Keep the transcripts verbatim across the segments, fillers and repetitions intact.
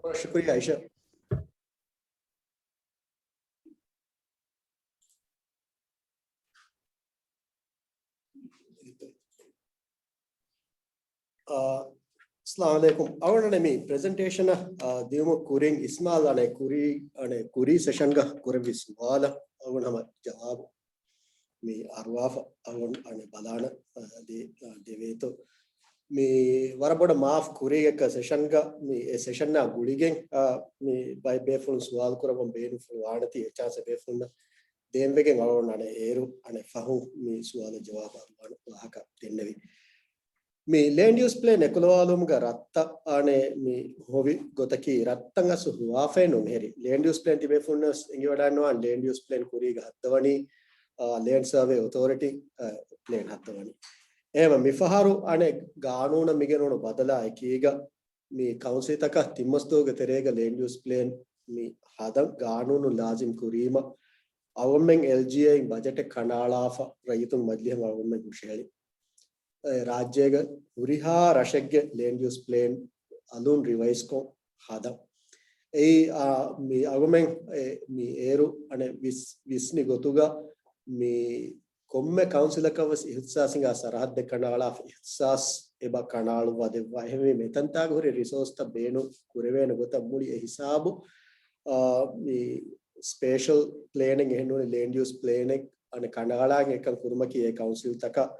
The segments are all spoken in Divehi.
ޝުކުރިއްޔާ އައިޝާ. އާ، އައްސަލާމު ޢަލައިކުމް. އަޅުގަނޑު މި ޕްރެޒެންޓޭޝަނަށް، އާ، ދިއުމަށް ކުރިން އިސްމާލް އަނެއް ކުރީ، އަނެއް ކުރީ ސެޝަންގަ ކުރެއްވި ސުވާލަށް އަޅުގަނޑު ހަމަ ޖަވާބު މި އަރުވާފަ އަޅުގަނޑު އަނެއް ބަލާނަ، އާ، ދެ-، އާ، ދެވޭތޯ. މި ވަރަށް ބޮޑަށް މާފް ކުރީގެ ސެޝަންގަ މި އެ ސެޝަންއާ ގުޅިގެން، އާ، މި ބައެއް ބޭފުޅުން ސުވާލު ކުރައްވަން ބޭނުންފުޅު ވާނެތީ އެ ޗާންސް އެ ބޭފުޅުންނަށް ދޭންވެގެން އަޅުގަނޑު އަނެއް އޭރު އަނެއް ފަހުން މި ސުވާލަށް ޖަވާބު އަރުވާނެ ވާހަކަ ދެންނެވި. މި ލޭންޑް ޔޫސް ޕްލޭން އެކުލަވާލުމުގަ ރަށްތައް އަނެއް މި ހޮވި ގޮތަކީ ރަށްތައް އަސްލު ހުވާފައެއް ނޫން ހެރި. ލޭންޑް ޔޫސް ޕްލޭން ތިބޭފުޅުންނަށް ވެސް އެނގިވަޑައިންނަވާނެ ލޭންޑް ޔޫސް ޕްލޭން ކުރީގަ ހައްދަވަނީ، އާ، ލޭންޑް ސަރވޭ އޮތޯރިޓީ، އާ، ޕްލޭން ހައްދަވަނީ. އެހެންވެ މިފަހަރު އަނެއް ގާނޫނަށް މިގެނުނު ބަދަލާ އެކީގަ މި ކައުންސިލްތަކަށް ތިން މަސްދުވަހުގެ ތެރޭގަ ލޭންޑް ޔޫސް ޕްލޭން މި ހަދަން ގާނޫނުން ލާޒިމް ކުރީމަ، އަޅުގަނޑުމެން އެލްޖީއޭއިން ބަޖެޓެއް ކަނޑައަޅާފަ ރައްޔިތުން މަޖިލީހަށް އަޅުގަނޑުމެން ހުށަހެޅި. އެ ރާއްޖޭގެ ހުރިހާ ރަށެއްގެ ލޭންޑް ޔޫސް ޕްލޭން އަލުން ރިވައިޒްކޮށް ހަދަން. އެއީ، އާ، މި އަޅުގަނޑުމެން، އެ، މި އޭރު އަނެއް ވިސް-، ވިސްނި ގޮތުގަ މި ކޮންމެ ކައުންސިލަކަށް ވެސް އިހްތިސާސް ހިނގާ ސަރަހައްދެއް ކަނޑައަޅާފަ އިހްތިސާސް އެބަ ކަނޑައަޅުއްވާ ދެއްވާ. އެހެންވީމަ އެތަންތާގަ ހުރި ރިސޯސްތައް ބޭނުން ކުރެވޭނެ ގޮތަށް މުޅި އެ ހިސާބު، އާ، މި ސްޕޭޝަލް ޕްލޭނެއް އެހެންނޫނީ ލޭންޑް ޔޫސް ޕްލޭނެއް އަނެއް ކަނޑައަޅާގެން އެކަން ކުރުމަކީ އެ ކައުންސިލްތަކަށް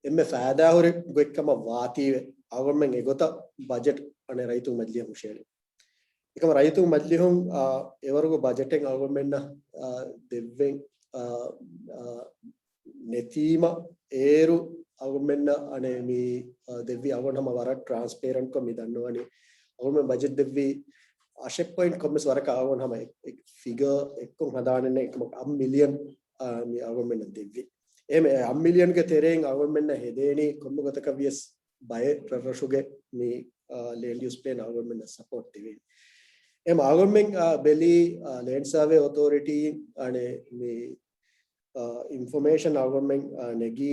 އެންމެ ފައިދާހުރި ގޮތްކަމަށް ވާތީވެ އަޅުގަނޑުމެން އެގޮތަށް ބަޖެޓް އަނެއް ރައްޔިތުން މަޖިލީހަށް ހުށަހެޅި. އެކަމަ ރައްޔިތުން މަޖިލީހުން، އާ، އެވަރުގެ ބަޖެޓެއް އަޅުގަނޑުމެންނަށް، އާ، ދެއްވެން، އާ، އާ، ނެތީމަ އޭރު އަޅުގަނޑުމެންނަށް އަނެއް މި، އާ، ދެއްވީ އަޅުގަނޑު ހަމަ ވަރަށް ޓްރާންސްޕޭރެންޓްކޮށް މި ދަންނަވަނީ. އަޅުގަނޑުމެން ބަޖެޓް ދެއްވީ އަށެއް ޕޮއިންޓް ކޮންމެސް ވަރަކަށް އަޅުގަނޑު ހަމަ އެ-، އެ-، ފިގަރ އެއްކޮށް ހަދާނެ އެކަމަކު އަށް މިލިއަން، އާ، މި އަޅުގަނޑުމެންނަށް ދެއްވީ. އެހެން އެ އަށް މިލިއަންގެ ތެރެއިން އަޅުގަނޑުމެންނަށް ހެދޭނީ ކޮންމެ ގޮތަކަށް ވިޔަސް ބައެއް ރަށްރަށުގެ މި، އާ، ލޭންޑް ޔޫސް ޕްލޭން އަޅުގަނޑުމެންނަށް ސަޕޯޓް ދެވޭނެ. އެހެން އަޅުގަނޑުމެން، އާ، ބެލީ، އާ، ލޭންޑް ސަރވޭ އޮތޯރިޓީ އަނެއް މި، އާ، އިންފޮމޭޝަން އަޅުގަނޑުމެން، އާ، ނެގީ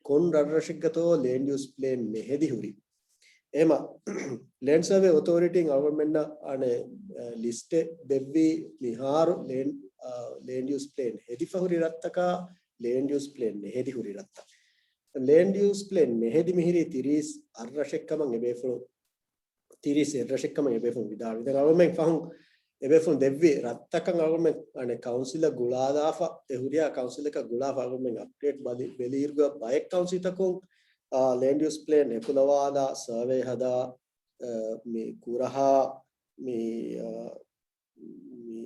ކޮން ރަށްރަށެއްގަތޯ ލޭންޑް ޔޫސް ޕްލޭން މެހެދި ހުރީ. އެހެމަ ލޭންޑް ސަރވޭ އޮތޯރިޓީން އަޅުގަނޑުމެންނަށް އަނެއް، އާ، ލިސްޓެއް ދެއްވީ މިހާރު ލޭން-، އާ، ލޭންޑް ޔޫސް ޕްލޭން ހެދިފަ ހުރި ރަށްތަކާ، ލޭންޑް ޔޫސް ޕްލޭން މެހެދި ހުރި ރަށްތައް. ލޭންޑް ޔޫސް ޕްލޭން މެހެދި މިހިރީ ތިރީސް އަށް ރަށެއްކަމަށް އެބޭފުޅުން، ތިރީސް އެއް ރަށެއްކަމަށް އެބޭފުޅުން ވިދާޅުވި. ދެން އަޅުގަނޑުމެން ފަހުން އެބޭފުޅުން ދެއްވި ރަށްތަކަށް އަޅުގަނޑުމެން އަނެއް ކައުންސިލަށް ގުޅާލާފަ، އެ ހުރިހާ ކައުންސިލަކަށް ގުޅާފަ އަޅުގަނޑުމެން އަޕްޑޭޓް ބަލި-، ބެލިއިރުގަ ބައެއް ކައުންސިލްތަކުން، އާ، ލޭންޑް ޔޫސް ޕްލޭން އެކުލަވާލާ ސަރވޭ ހަދާ، އާ، މި ކުރަހާ މި، އާ، މި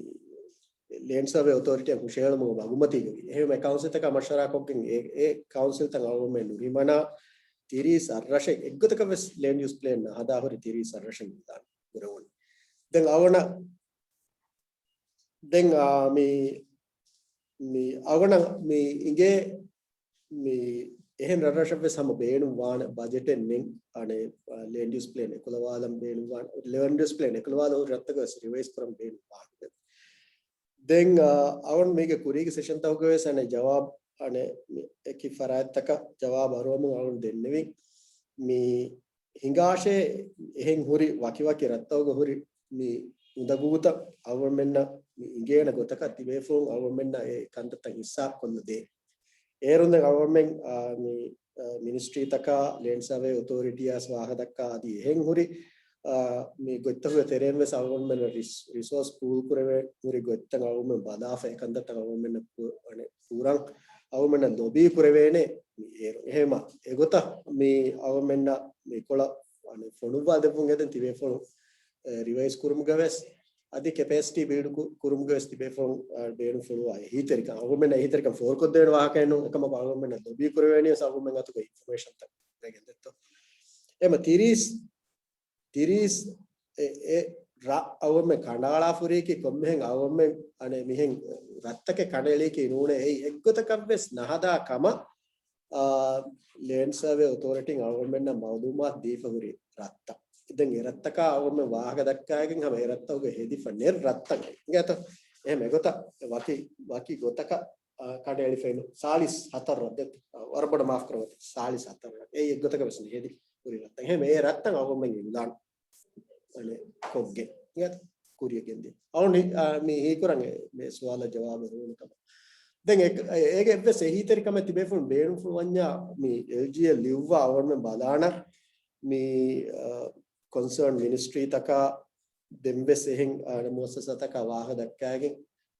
ލޭންޑް ސަރވޭ އޮތޯރިޓީއަށް ހުށަހެޅުމުގެ މަގުމަތީގަވި. އެހެންވެ ކައުންސިލްތަކާ މަޝްވަރާކޮށްގެން އެ، އެ ކައުންސިލްތައް އަޅުގަނޑުމެން ނުހިމަނާ ތިރީސް އަށް ރަށެއް އެއްގޮތަކަށް ވެސް ލޭންޑް ޔޫސް ޕްލޭން ނަހަދާ ހުރި ތިރީސް އަށް ރަށެއް މިދާން ކުރެވުނު. ދެން އަވަނަ، ދެން، އާ، މި، މި އަވަނަ މި އިނގޭ މި އެހެން ރަށްރަށަށް ވެސް ހަމަ ބޭނުން ވާނެ ބަޖެޓެއް ނެތް، އަނެއް، އާ، ލޭންޑް ޔޫސް ޕްލޭން އެކުލަވާލަން ބޭނުން ވާނެ، ލޭންޑް ޔޫސް ޕްލޭން އެކުލަވާލަ ހުރި ރަށްތަކަށް ވެސް ރިވައިޒް ކުރަން ބޭނުން ވާނެ. ދެން، އާ، އަޅުގަނޑު މީގެ ކުރީގެ ސެޝަންތަކުގަ ވެސް އަނެއް ޖަވާބު، އަނެއް މި އެކި ފަރާތްތަކަށް ޖަވާބު އަރުވަމުން އަޅުގަނޑު ދެންނެވި. މި ހިނގާށޭ އެހެން ހުރި ވަކިވަކި ރަށްތަކުގަ ހުރި މި އުނދަގޫތައް އަޅުގަނޑުމެންނަށް މި އިނގޭނެ ގޮތަކަށް ތިބޭފުޅުން އަޅުގަނޑުމެންނަށް އެ ކަންތައްތައް ހިއްސާ ކޮށްލަ ދޭ. އޭރުން ދެން އަޅުގަނޑުމެން، އާ، މި، އާ، މިނިސްޓްރީތަކާ، ލޭންޑް ސަރވޭ އޮތޯރިޓީއާ ވާހަކަ ދައްކާ އަދި އެހެން ހުރި، އާ، މި ގޮތްތަކުގެ ތެރެއިން ވެސް އަޅުގަނޑުމެން ރިސް-، ރިސޯސް ޕޫލް ކުރެވޭ ހުރި ގޮތްތައް އަޅުގަނޑުމެން ބަލާފަ އެކަންތައްތައް އަޅުގަނޑުމެން ޕޫ-، އަނެއް ޕޫރަން އަޅުގަނޑުމެންނަށް ލޮބީ ކުރެވޭނެ މި އޭރު. އެހެމަ އެގޮތަށް މި އަޅުގަނޑުމެންނަށް މިކޮޅަށް އަނެއް ފޮނުއްވާ ދެއްވުން އެދެން ތިބޭފުޅުން، އެ، ރިވައިޒް ކުރުމުގަ ވެސް އަދި ކެޕޭސިޓީ ބިލްޑް ކު-، ކުރުމުގަ ވެސް ތިބޭފުޅުން، އާ، ބޭނުންފުޅުވާ އެހީތެރިކަން، އަޅުގަނޑުމެންނަށް އެހީތެރިކަން ފޯރުކޮށްދޭނެ ވާހަކައެއް ނޫން. އެކަމަކު އަޅުގަނޑުމެންނަށް ލޮބީ ކުރެވޭނީ ވެސް އަޅުގަނޑުމެން އަތުގަ އިންފޮމޭޝަންތައް ގެންދެއްތޯ. އެމަ ތިރީސް، ތިރީސް އެ، އެ ރަށް އަޅުގަނޑުމެން ކަނޑައަޅާފަ ހުރީކީ ކޮންމެހެން އަޅުގަނޑުމެން އަނެއް މިހެން ރަށްތަކެއް ކަނޑައެޅީކީ ނޫނޭ. އެއީ އެއްގޮތަކަށް ވެސް ނަހަދާ ކަމަށް އާ، ލޭންޑް ސަރވޭ އޮތޯރިޓީން އަޅުގަނޑުމެންނަށް މައުލޫމާތު ދީފަ ހުރި ރަށްތައް. ދެން އެ ރަށްތަކާ އަޅުގަނޑުމެން ވާހަކަ ދައްކާގެން ހަމަ އެ ރަށްތަކުގަ ހެދިފަ ނެތް ރަށްތައް އިނގޭތޯ. އެހެން އެގޮތަށް ވަކި، ވަކި ގޮތަކަށް، އާ، ކަނޑައެޅިފައި ނު. ސާޅީސް ހަތަރު ރަށް ދެއްތޯ. އާ، ވަރަށް ބޮޑަށް މާފް ކުރައްވަތި. ސާޅީސް ހަތަރު ރަށް. އެއީ އެއްގޮތަކަށް ވެސް ނެތް ހެދި ހުރި ރަށްތައް. އެހެން އެ ރަށްތައް އަޅުގަނޑުމެން އިއުލާން އަނެއް ކޮށްގެން. ކުރިއަށް ގެންދިޔަ. އަވަން ހި-، އާ، މި ހީކުރަން އެ، މި ސުވާލަށް ޖަވާބެއް ހުރުނު ކަމަށް. ދެން އެ-، އޭގެ އެއްވެސް އެހީތެރިކަމެއް ތިބޭފުޅުން ބޭނުންފުޅުވަންޏާ މި އެލްޖީއެލް ލިޔުއްވާ އަވަންމެން ބަލާނަ މި، އާ، ކޮންސާން މިނިސްޓްރީތަކާ ދެންވެސް އެހެން، އާ، މުއައްސަސާތަކާ ވާހަކަ ދައްކާގެން،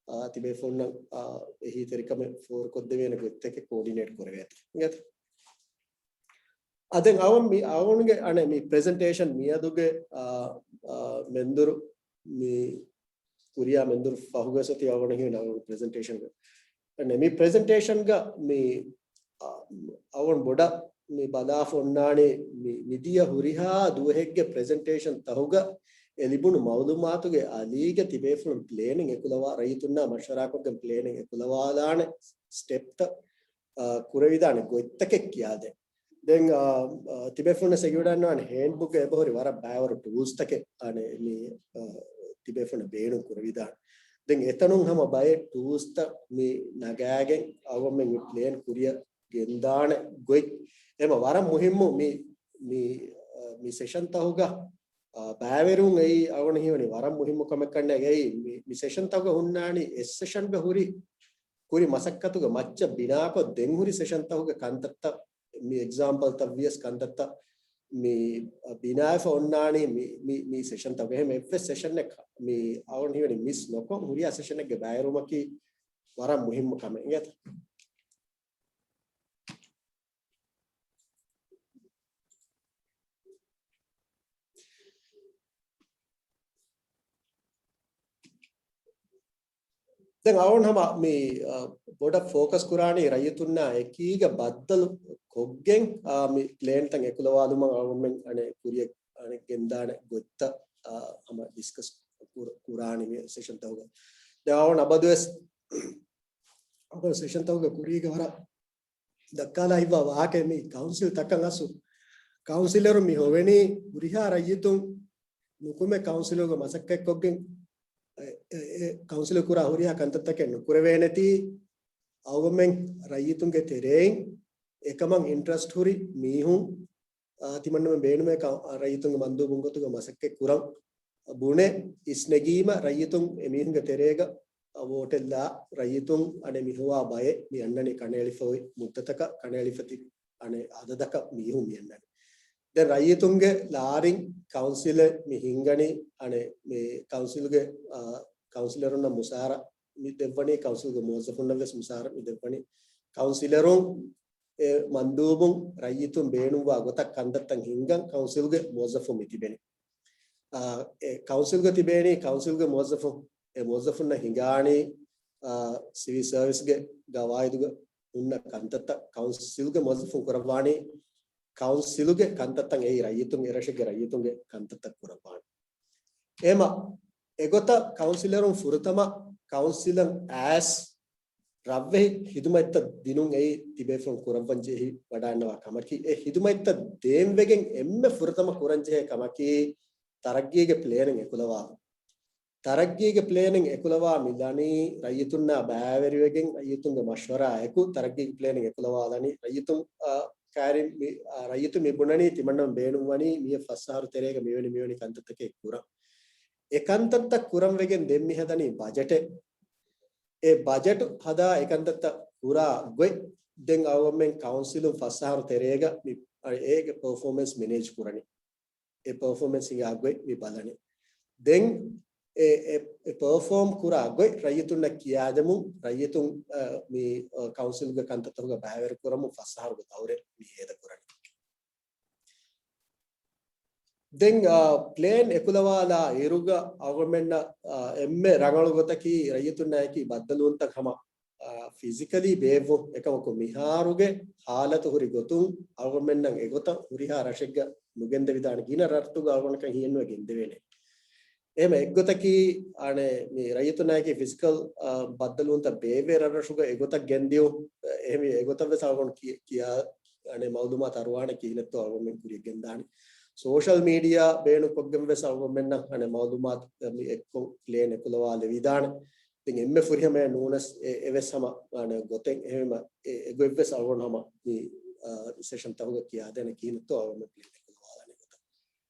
އާ، ތިބޭފުޅުންނަށް، އާ، އެހީތެރިކަމެއް ފޯރުކޮށްދެވޭނެ ގޮތްތަކެއް ކޯޑިނޭޓް ކުރެވޭތޯ. އިނގޭތަ؟ އަދެން އަވަން މި އަވަންގެ އަނެއް މި ޕްރެޒެންޓޭޝަން މިއަދުގެ، އާ، އާ، މެންދުރު މި ކުރިޔާ މެންދުރު ފަހުގަސް އޮތީ އަވަން ހިން އަވަން ޕްރެޒެންޓޭޝަންގަ. އަނެއް މި ޕްރެޒެންޓޭޝަންގަ މި، އާ، އަވަން ބޮޑަށް މި ބަލާފަ އޮންނާނީ މި، މިދިޔަ ހުރިހާ ދުވަހެއްގެ ޕްރެޒެންޓޭޝަން ތަހުގަ އެ ލިބުނު މައުލޫމާތުގެ އަލީގަ ތިބޭފުޅުން ޕްލޭނެއް އެކުލަވާ، ރައްޔިތުންނާ މަޝްވަރާކޮށްގެން ޕްލޭނެއް އެކުލަވާލާނެ ސްޓެޕްތައް، އާ، ކުރެވިދާނެ ގޮތްތަކެއް ކިޔާދޭ. ދެން، އާ، އާ، ތިބޭފުޅުން ސެގިވަޑަންނާނެ ހޭންޑްބުކް އެބަހުރި ވަރަށް ބައިވަރު ޓޫލްސްތަކެއް އަނެއް މި، އާ، ތިބޭފުޅުން ބޭނުން ކުރެވިދާނެ. ދެން އެތަނުން ހަމަ ބައެއް ޓޫލްސްތައް މި ނަގާގެން އަވަމެން މި ޕްލޭން ކުރިއަށް ގެންދާނެ ގޮތް. އެމަ ވަރަށް މުހިއްމު މި، މި، އާ، މި ސެޝަން ތަހުގަ، އާ، ބައިވެރިވުން އެއީ އަވަން ހީވަނީ ވަރަށް މުހިއްމު ކަމެއް ކަންނޭނގެ. އެއީ މި، މި ސެޝަން ތަހުގަ ހުންނާނީ އެއް ސެޝަންގަ ހުރި، ކުރި މަސައްކަތުގެ މައްޗަށް ބިނާކޮށް ދެން ހުރި ސެޝަން ތަހުގެ ކަންތައްތައް މި އެގްޒާމްޕަލްތައް ވިޔަސް ކަންތައްތައް މި، އަ، ބިނާވެފަ އޮންނާނީ މި، މި، މި ސެޝަންތަކުގަ. އެހެން އެއްވެސް ސެޝަނެއް މި އަވަން ހީވަނީ މިސް ނޮކޮށް ހުރިހާ ސެޝަނެއްގެ ބައިވެރިވުމަކީ ވަރަށް މުހިއްމު ކަމެއް އިނގޭތަ؟ ދެން އަވަން ހަމަ މި، އަ، ބޮޑަށް ފޯކަސް ކުރާނީ ރައްޔިތުންނާ އެކީގަ ބައްދަލު ކޮށްގެން، އަ، މި ޕްލޭންތައް އެކުލަވާލުމަށް އަވަމެން އަނެއް ކުރިއަށް އަނެއް ގެންދާނެ ގޮތްތައް، އަ، ހަމަ ޑިސްކަސް ކުރ-، ކުރާނީ މި ސެޝަންތަކުގަ. ދެން އަވަން އަބަދުވެސް އަބަދު ސެޝަންތަކުގަ ކުރީގަ ވަރަށް ދައްކާލާ ހިތްވާ ވާހަކައެއް މި ކައުންސިލް ތަކަށް އަސްލު ކައުންސިލަރު މި ހޮވެނީ ހުރިހާ ރައްޔިތުން ނުކުމެ ކައުންސިލުގަ މަސައްކަތްކޮށްގެން އެ، އެ، އެ ކައުންސިލު ކުރާ ހުރިހާ ކަންތައްތަކެއް ނުކުރެވޭނެތީ އަވަމެން ރައްޔިތުންގެ ތެރެއިން އެކަމަށް އިންޓްރަސްޓް ހުރި މީހުން އާ، ތިމަންނަމެން ބޭނުމޭ ކަ-، އާ، ރައްޔިތުންގެ މަންދޫބުން ގޮތުގަ މަސައްކަތް ކުރަން ބުނެ އިސްނެގީމަ ރައްޔިތުން އެމީހުންގެ ތެރޭގަ، އާ، ވޯޓެއްލާ ރައްޔިތުން އަނެއް މިހުވާ ބައެއް މި އަންނަނީ ކަނޑައެޅިފަ އޮތް މުއްދަތަކަށް ކަނޑައެޅިފަ ތިބި އަނެއް އަދަދަކަށް މީހުން މި އަންނަނީ. ދެން ރައްޔިތުންގެ ލާރިން ކައުންސިލެއް މި ހިންގަނީ އަނެއް މި ކައުންސިލުގެ، އާ، ކައުންސިލަރުންނަށް މުސާރަ މި ދެއްވަނީ ކައުންސިލްގެ މުވައްޒަފުންނަށް ވެސް މުސާރަ މި ދެއްވަނީ. ކައުންސިލަރުން އެ މަންދޫބުން ރައްޔިތުން ބޭނުންވާ ގޮތަށް ކަންތައްތައް ހިންގަން ކައުންސިލްގެ މުވައްޒަފުން މި ތިބެނީ. އާ، އެ ކައުންސިލްގަ ތިބޭނީ ކައުންސިލްގެ މުވައްޒަފުން، އެ މުވައްޒަފުންނަށް ހިނގާނީ، އާ، ސިވިލް ސަރވިސްގެ ގަވާއިދުގަ ހުންނަ ކަންތައްތައް ކައުންސިލްގެ މުވައްޒަފުން ކުރައްވާނީ، ކައުންސިލުގެ ކަންތައްތައް އެއީ ރައްޔިތުން އެރަށެއްގެ ރައްޔިތުންގެ ކަންތައްތައް ކުރައްވާނީ. އެމަ އެގޮތަށް ކައުންސިލަރުން ފުރަތަމަ ކައުންސިލަށް އައިސް ރަށްވެހި ހިދުމަތްތައް ދިނުން އެއީ ތިބޭފުޅުން ކުރައްވަން ޖެހި ވަޑާންނަވާ ކަމަކީ، އެ ހިދުމަތްތައް ދޭންވެގެން އެންމެ ފުރަތަމަ ކުރަން ޖެހޭ ކަމަކީ ތަރައްގީގެ ޕްލޭނެއް އެކުލަވާ. ތަރައްގީގެ ޕްލޭނެއް އެކުލަވާ މިލަނީ ރައްޔިތުންނާ ބައިވެރިވެގެން ރައްޔިތުންގެ މަޝްވަރާ އެކު ތަރައްގީގެ ޕްލޭނެއް އެކުލަވާލަނީ ރައްޔިތުން، އާ، ކައިރިން މި، އާ، ރައްޔިތުން މި ބުނަނީ ތިމަންނަމެން ބޭނުންވަނީ މިއަށް ފަސް އަހަރު ތެރޭގަ މިވެނި މިވެނި ކަންތައްތަކެއް ކުރަން. އެ ކަންތައްތައް ކުރަން ވެގެން ދެން މި ހަދަނީ ބަޖެޓެއް. އެ ބަޖެޓު ހަދާ އެ ކަންތައްތައް ކުރާ ގޮތް ދެން އަވަމެން ކައުންސިލުން ފަސް އަހަރު ތެރޭގަ މި، އަ، އޭގެ ޕަރފޯމެންސް މެނޭޖް ކުރަނީ. އެ ޕަރފޯމެންސް ހިނގާ ގޮތް މި ބަލަނީ. ދެން އެ، އެ، އެ ޕަރފޯމް ކުރާ ގޮތް ރައްޔިތުންނަށް ކިޔާދެމުން ރައްޔިތުން، އަ، މި، އަ، ކައުންސިލްގެ ކަންތައްތަކުގަ ބައިވެރި ކުރަމުން ފަސް އަހަރުގެ ދައުރެއް މި ހޭދަ ކުރަނީ. ދެން، އާ، ޕްލޭން އެކުލަވާލާ އިރުގަ އަޅުގަނޑުމެންނަށް، އާ، އެންމެ ރަނގަޅު ގޮތަކީ ރައްޔިތުންނާއެކީ ބައްދަލުވުންތައް ހަމަ، އާ، ފިޒިކަލީ ބޭއްވުން. އެކަމަކު މިހާރުގެ ހާލަތު ހުރި ގޮތުން އަޅުގަނޑުމެންނަށް އެގޮތަށް ހުރިހާ ރަށެއްގަ ނުގެންދެވިދާނެ، ގިނަ ރަށްތަކުގަ އަޅުގަނޑަކަށް ހިޔެއްނުވެ ގެންދެވޭނެ. އެހެން އެއްގޮތަކީ، އަނެއް، މި ރައްޔިތުންނާއެކީ ފިޒިކަލް، އާ، ބައްދަލުވުންތައް ބޭއްވޭ ރަށްރަށުގަ އެގޮތަށް ގެންދިޔުން. އެހެން އެގޮތަށް ވެސް އަޅުގަނޑު ކި-، ކިޔާ، އަނެއް، މައުލޫމާތު އަރުވާނެ ކިހިނެއްތޯ އަޅުގަނޑުމެން ކުރިއަށް ގެންދާނެ. ސޯޝަލް މީޑިއާ ބޭނުންކޮށްގެން ވެސް އަޅުގަނޑުމެންނަށް އަނެއް މައުލޫމާތު މި އެއްކޮށް ޕްލޭން އެކުލަވާލެވިދާނެ. ދެން އެންމެ ފުރިހަމަޔަށް ނޫނަސް އެ-، އެވެސް ހަމަ، އަނެއް، ގޮތެއް އެހެންވީމަ އެ-، އެގޮތްވެސް އަޅުގަނޑު ހަމަ މި، އާ، ސެޝަން ތަހުގަ ކިޔާދޭނެ ކިހިނެއްތޯ އަޅުގަނޑު ޕްލޭން އެކުލަވާލާނެ ގޮތަށް.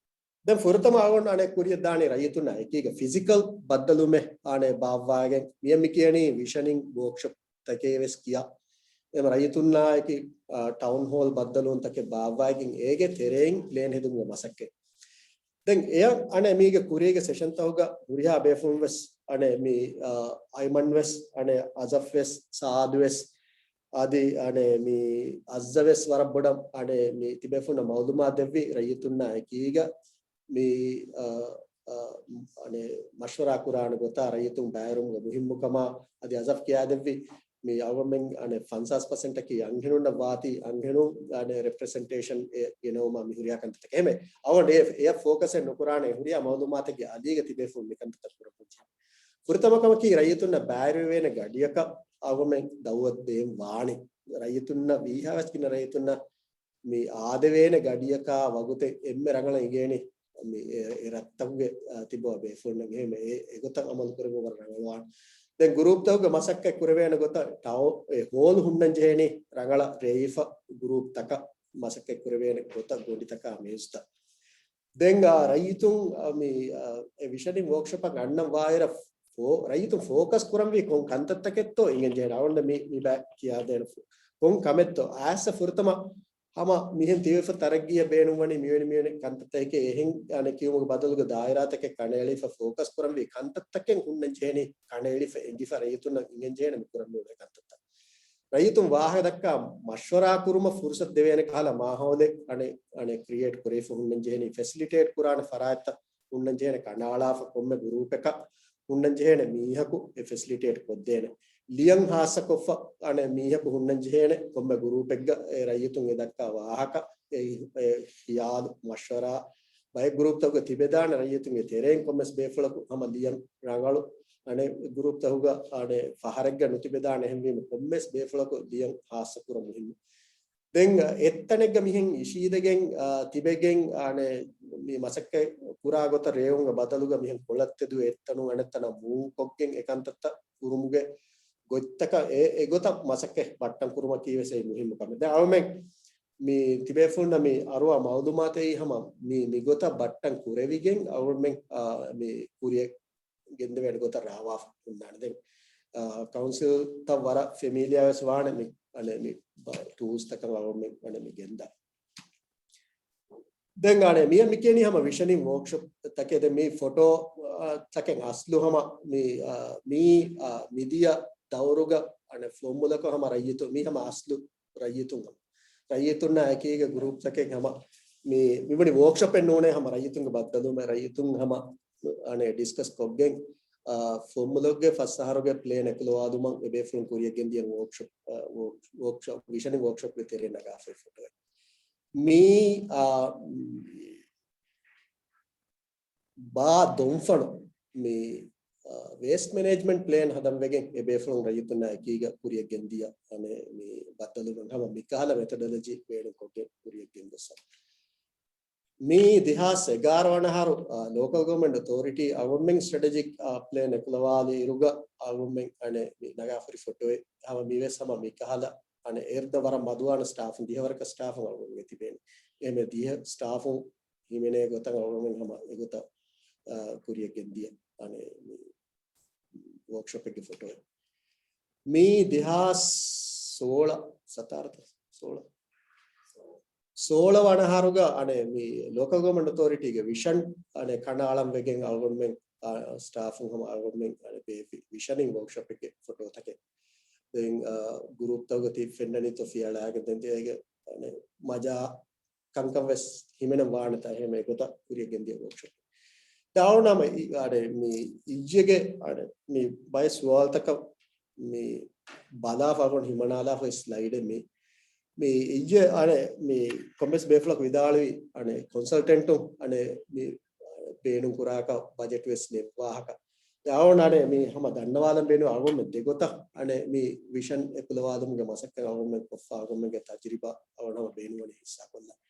ދެން ފުރަތަމަ އަޅުގަނޑު އަނެއް ކުރިއަށް ދާނީ ރައްޔިތުންނާ އެކީގަ ފިޒިކަލް ބައްދަލުމެއް އަނެއް ބާއްވާގެން މިއަށް މި ކިޔަނީ ވިޝަނިން ވޯކްޝޮޕް ތަކޭ ވެސް ކިޔާ. އެމަ ރައްޔިތުންނާ އެކި، އާ، ޓައުން ހޯލް ބައްދަލުވުން ތަކެއް ބާއްވާގެން އޭގެ ތެރެއިން ޕްލޭން ހެދުމުގެ މަސައްކަތް. ދެން އެޔަށް އަނެއް މީގެ ކުރީގެ ސެޝަންތަކުގަ ހުރިހާ ބޭފުޅުން ވެސް އަނެއް މި، އާ، އައިމަން ވެސް އަނެއް އަޒަފް ވެސް ސާދު ވެސް އަދި އަނެއް މި އައްޒަ ވެސް ވަރަށް ބޮޑަށް އަނެއް މި ތިބޭފުންނަށް މައުލޫމާތު ދެއްވި ރައްޔިތުންނާ އެކީގަ މި، އާ، އާ، އަނެއް މަޝްވަރާ ކުރާނެ ގޮތާ ރައްޔިތުން ބައިވެރިވުމުގެ މުހިއްމުކަމާ އަދި އަޒަފް ކިޔާދެއްވި މި އަޅުގަނޑުމެން އަނެއް ފަންސާސް ޕަސެންޓަކީ އަންހެނުންނަށް ވާތީ އަންހެނުން އަނެއް ރެޕްރެޒެންޓޭޝަން އެ ގެނައުމަށް މި ހުރިހާ ކަންތައްތަކެއް. އެހެންވެ އަޅުގަނޑު އެ، އެއަށް ފޯކަސެއް ނުކުރާނެ ހުރިހާ މައުލޫމާތެއްގެ އަލީގަ ތިބޭފުޅުން މިކަންތައްތައް ކުރަމުން ޖެހޭ. ފުރަތަމަ ކަމަކީ ރައްޔިތުންނަށް ބައިވެރިވޭނެ ގަޑިއަކަށް އަޅުގަނޑުމެން ދައުވަތު ދޭން ވާނީ. ރައްޔިތުންނަށް ވީހާވެސް ގިނަ ރައްޔިތުންނަށް މި އާދެވޭނެ ގަޑިއަކާ ވަގުތެއް އެންމެ ރަނގަޅަށް އިނގޭނީ މި އެ، އެ ރަށްތަކުގެ، އާ، ތިބަ ބޭފުޅުންނަށް. އެހެން އެ، އެގޮތަށް އަމަލު ކުރެވުން ވަރަށް ރަނގަޅުވާނެ. ދެން ގުރޫޕްތަކުގެ މަސައްކަތް ކުރެވޭނެ ގޮތަށް ޓައު-، އެ ހޯލް ހުންނަން ޖެހޭނީ ރަނގަޅަށް ރޭވިފަ ގުރޫޕްތަކަށް މަސައްކަތް ކުރެވޭނެ ގޮތަށް ގޮނޑިތަކާ މޭޒުތައް. ދެން، އާ، ރައްޔިތުން، އާ، މި، އާ، އެ ވިޝަނިން ވޯކްޝޮޕަށް އަންނަން ވާއިރަށް ފޯ-، ރައްޔިތުން ފޯކަސް ކުރަންވީ ކޮން ކަންތައްތަކެއްތޯ އިނގެން ޖެހޭނެ. އަޅުގަނޑަށް މި، މި ބައި ކިޔާދޭނެ ފޯ-، ކޮން ކަމެއްތޯ. އައިސް ފުރަތަމަ ހަމަ މިހެން ތިބޭފުޅަށް ތަރައްގީއަށް ބޭނުންވަނީ މިވެނި މިވެނި ކަންތައްތަކެކޭ. އެހެން އަނެއް ކިޔުމުގެ ބަދަލުގަ ދާއިރާތަކެއް ކަނޑައެޅިފަ ފޯކަސް ކުރަންވީ ކަންތައްތަކެއް ހުންނަން ޖެހޭނީ ކަނޑައެޅިފަ އެނގިފަ ރައްޔިތުންނަށް އިނގެން ޖެހޭނެ މި ކުރަން މި އުޅޭ ކަންތައްތައް. ރައްޔިތުން ވާހަކަ ދައްކާ މަޝްވަރާ ކުރުމަށް ފުރުސަތު ދެވޭނެ ކަހަލަ މާހައުލެއް އަނެއް، އަނެއް ކްރިއޭޓް ކުރެވިފަ ހުންނަން ޖެހެނީ. ފެސިލިޓޭޓް ކުރާނެ ފަރާތްތައް ހުންނަން ޖެހޭނެ. ކަނޑައަޅާފަ ކޮންމެ ގުރޫޕަކަށް ހުންނަން ޖެހޭނެ މީހަކު އެ ފެސިލިޓޭޓް ކޮށްދޭނެ. ލިޔަން ހާއްސަކޮށްފަ އަނެއް މީހަކު ހުންނަން ޖެހޭނެ ކޮންމެ ގުރޫޕެއްގަ އެ ރައްޔިތުން އެ ދައްކާ ވާހަކަ، އެ، އެ ޚިޔާލު، މަޝްވަރާ، ބައެއް ގުރޫޕްތަކުގަ ތިބެދާނެ ރައްޔިތުންގެ ތެރެއިން ކޮންމެސް ބޭފުޅަކު ހަމަ ލިޔަން ރަނގަޅު. އަނެއް ގުރޫޕްތަކުގަ އަނެއް ފަހަރެއްގަ ނުތިބެދާނެ. އެހެންވީމަ ކޮންމެސް ބޭފުޅަކު ލިޔަން ހާއްސަ ކުރަން މުހިންމު. ދެން އެއްތަނެއްގަ މިހެން އިށީދެގެން، އާ، ތިބެގެން، އަނެއް މި މަސައްކަތް ކުރާ ގޮތަށް ރޭވުމުގެ ބަދަލުގަ މިހެން ކޮޅަށް ތެދު އެއްތަނުން އަނެއްތަނަށް މޫވް ކޮށްގެން އެ ކަންތައްތައް ކުރުމުގެ ގޮތްތަކަށް އެ، އެގޮތަށް މަސައްކަތް ބައްޓަން ކުރުމަކީ ވެސް އެއީ މުހިންމު ކަމެއް. ދެން އަޅުމެން މި ތިބޭފުޅުންނަށް މި އަރުވާ މައުލޫމާތެއް ހަމަ މި، މިގޮތަށް ބައްޓަން ކުރެވިގެން އަޅުމެން، އާ، މި ކުރިއަށް ގެންދެވޭނެ ގޮތަށް ރާވާފަ ހުންނާނެ. ދެން، އާ، ކައުންސިލްތައް ވަރަށް ފެމީލިއާ ވެސް ވާނެ މި، އަނެއް މި ބަ-، ޓޫލްސް ތަކަށް އަޅުމެން އަނެއް މި ގެންދާ. ދެން އަނެއް މިއަށް މި ކިޔަނީ ހަމަ ވިޝަނިން ވޯކްޝޮޕް ތަކެއް. ދެން މި ފޮޓޯ، އާ، ތަކެއް އަސްލު ހަމަ މި، އާ، މީ، އާ، މިދިޔަ ދައުރުގަ އަނެއް ފުވައްމުލަކު ހަމަ ރައްޔިތު، މީ ހަމަ އަސްލު ރައްޔިތުން ހަމަ. ރައްޔިތުންނާ އެކީގެ ގުރޫޕް ތަކެއް ހަމަ މި، މިވަނީ ވޯކްޝޮޕެއް ނޫނޭ ހަމަ ރައްޔިތުންގެ ބައްދަލުވުމެއް ރައްޔިތުން ހަމަ އަނެއް ޑިސްކަސް ކޮށްގެން، އާ، ފުވައްމުލަކުގެ ފަސް އަހަރުގެ ޕްލޭން އެކުލަވާލުމަށް އެބޭފުޅުން ކުރިއަށް ގެންދިޔަ ވޯކްޝޮޕް، އާ، ވޯކް-، ވޯކްޝޮޕް، ވިޝަނިން ވޯކްޝޮޕްގެ ތެރޭ ނަގާފައި ފޮޓޯއެއް. މީ، އާ، ބާ ދޮންފަނު މި، އާ، ވޭސްޓް މެނޭޖްމަންޓް ޕްލޭން ހަދަން ވެގެން އެބޭފުޅުން ރައްޔިތުންނާ އެކީގަ ކުރިއަށް ގެންދިޔަ އަނެއް މި ބައްދަލުވުމެއް ހަމަ މިކަހަލަ މެތޮޑޮލޮޖީ ބޭނުންކޮށްގެން ކުރިއަށް ގެންގޮސްފަ. މީ ދެހާސް އެގާރަ ވަނަ އަހަރު، އާ، ލޯކަލް ގަވަރމަންޓް އޮތޯރިޓީ އަޅުގަނޑުމެން ސްޓްރެޓެޖިކް، އާ، ޕްލޭން އެކުލަވާލި އިރުގަ އަޅުގަނޑުމެން އަނެއް މި ނަގާފަ ހުރި ފޮޓޯއެއް ހަމަ މިވެސް ހަމަ މިކަހަލަ އަނެއް އޭރު ދަށް ވަރަށް މަދުވާނެ ސްޓާފުން، ދިހަ ވަރަކަށް ސްޓާފުން އަޅުގަނޑުގެ ތިބޭނެ. އެހެންވެ ދިހަ ސްޓާފުން ހިމެނޭ ގޮތަށް އަޅުގަނޑުމެން ހަމަ އެގޮތަށް، އާ، ކުރިއަށް ގެންދިޔަ އަނެއް މި ވޯކްޝޮޕެއްގެ ފޮޓޯއެއް. މީ ދެހާސް ސޯޅަ، ސަތާރަތަ؟ ސޯޅަ. ސޯޅަ ވަނަ އަހަރުގަ އަނެއް މި ލޯކަލް ގަވަރމަންޓް އޮތޯރިޓީގެ ވިޝަން އަނެއް ކަނޑައަޅަން ވެގެން އަޅުގަނޑުމެން، އާ، ސްޓާފުން ހަމަ އަޅުގަނޑުމެން އަނެއް ބޭއްވި ވިޝަނިން ވޯކްޝޮޕެއްގެ ފޮޓޯތަކެއް. ދެން، އާ، ގުރޫޕްތަކުގަ ތި ފެންނަނީތޯ ފިޔަޅާގެން ދެން ތިޔައިގެ އަނެއް މަޖާ ކަންކަން ވެސް ހިމެނެން ވާނެތާ އެހެން އެގޮތަށް ކުރިއަށް ގެންދިޔަ ވޯކްޝޮޕް. ދާވަނަމަ އަނެއް މި އިއްޔެގެ އަނެއް މި ބައެއް ސުވާލުތަކަށް މި ބަލާފަ އަޅުގަނޑު ހިމަނާލާފަ ސްލައިޑެއް މި، މި އިއްޔެ އަނެއް މި ކޮންމެސް ބޭފުޅަކު ވިދާޅުވި އަނެއް ކޮންސަލްޓެންޓު އަނެއް މި ބޭނުން ކުރާކަށް ބަޖެޓް ވެސް ނެތް ވާހަކަ. ދެ އަޅުގަނޑު އަނެއް މި ހަމަ ދަންނަވާލަން ބޭނުން އަޅުގަނޑުމެން ދެގޮތަށް އަނެއް މި ވިޝަން އެކުލަވާލުމުގެ މަސައްކަތް އަޅުގަނޑުމެން ކޮށްފަ އަޅުގަނޑުމެންގެ ތަޖުރިބާ އަޅުގަނޑު ހަމަ ބޭނުންވަނީ ހިއްސާކޮށްލަން.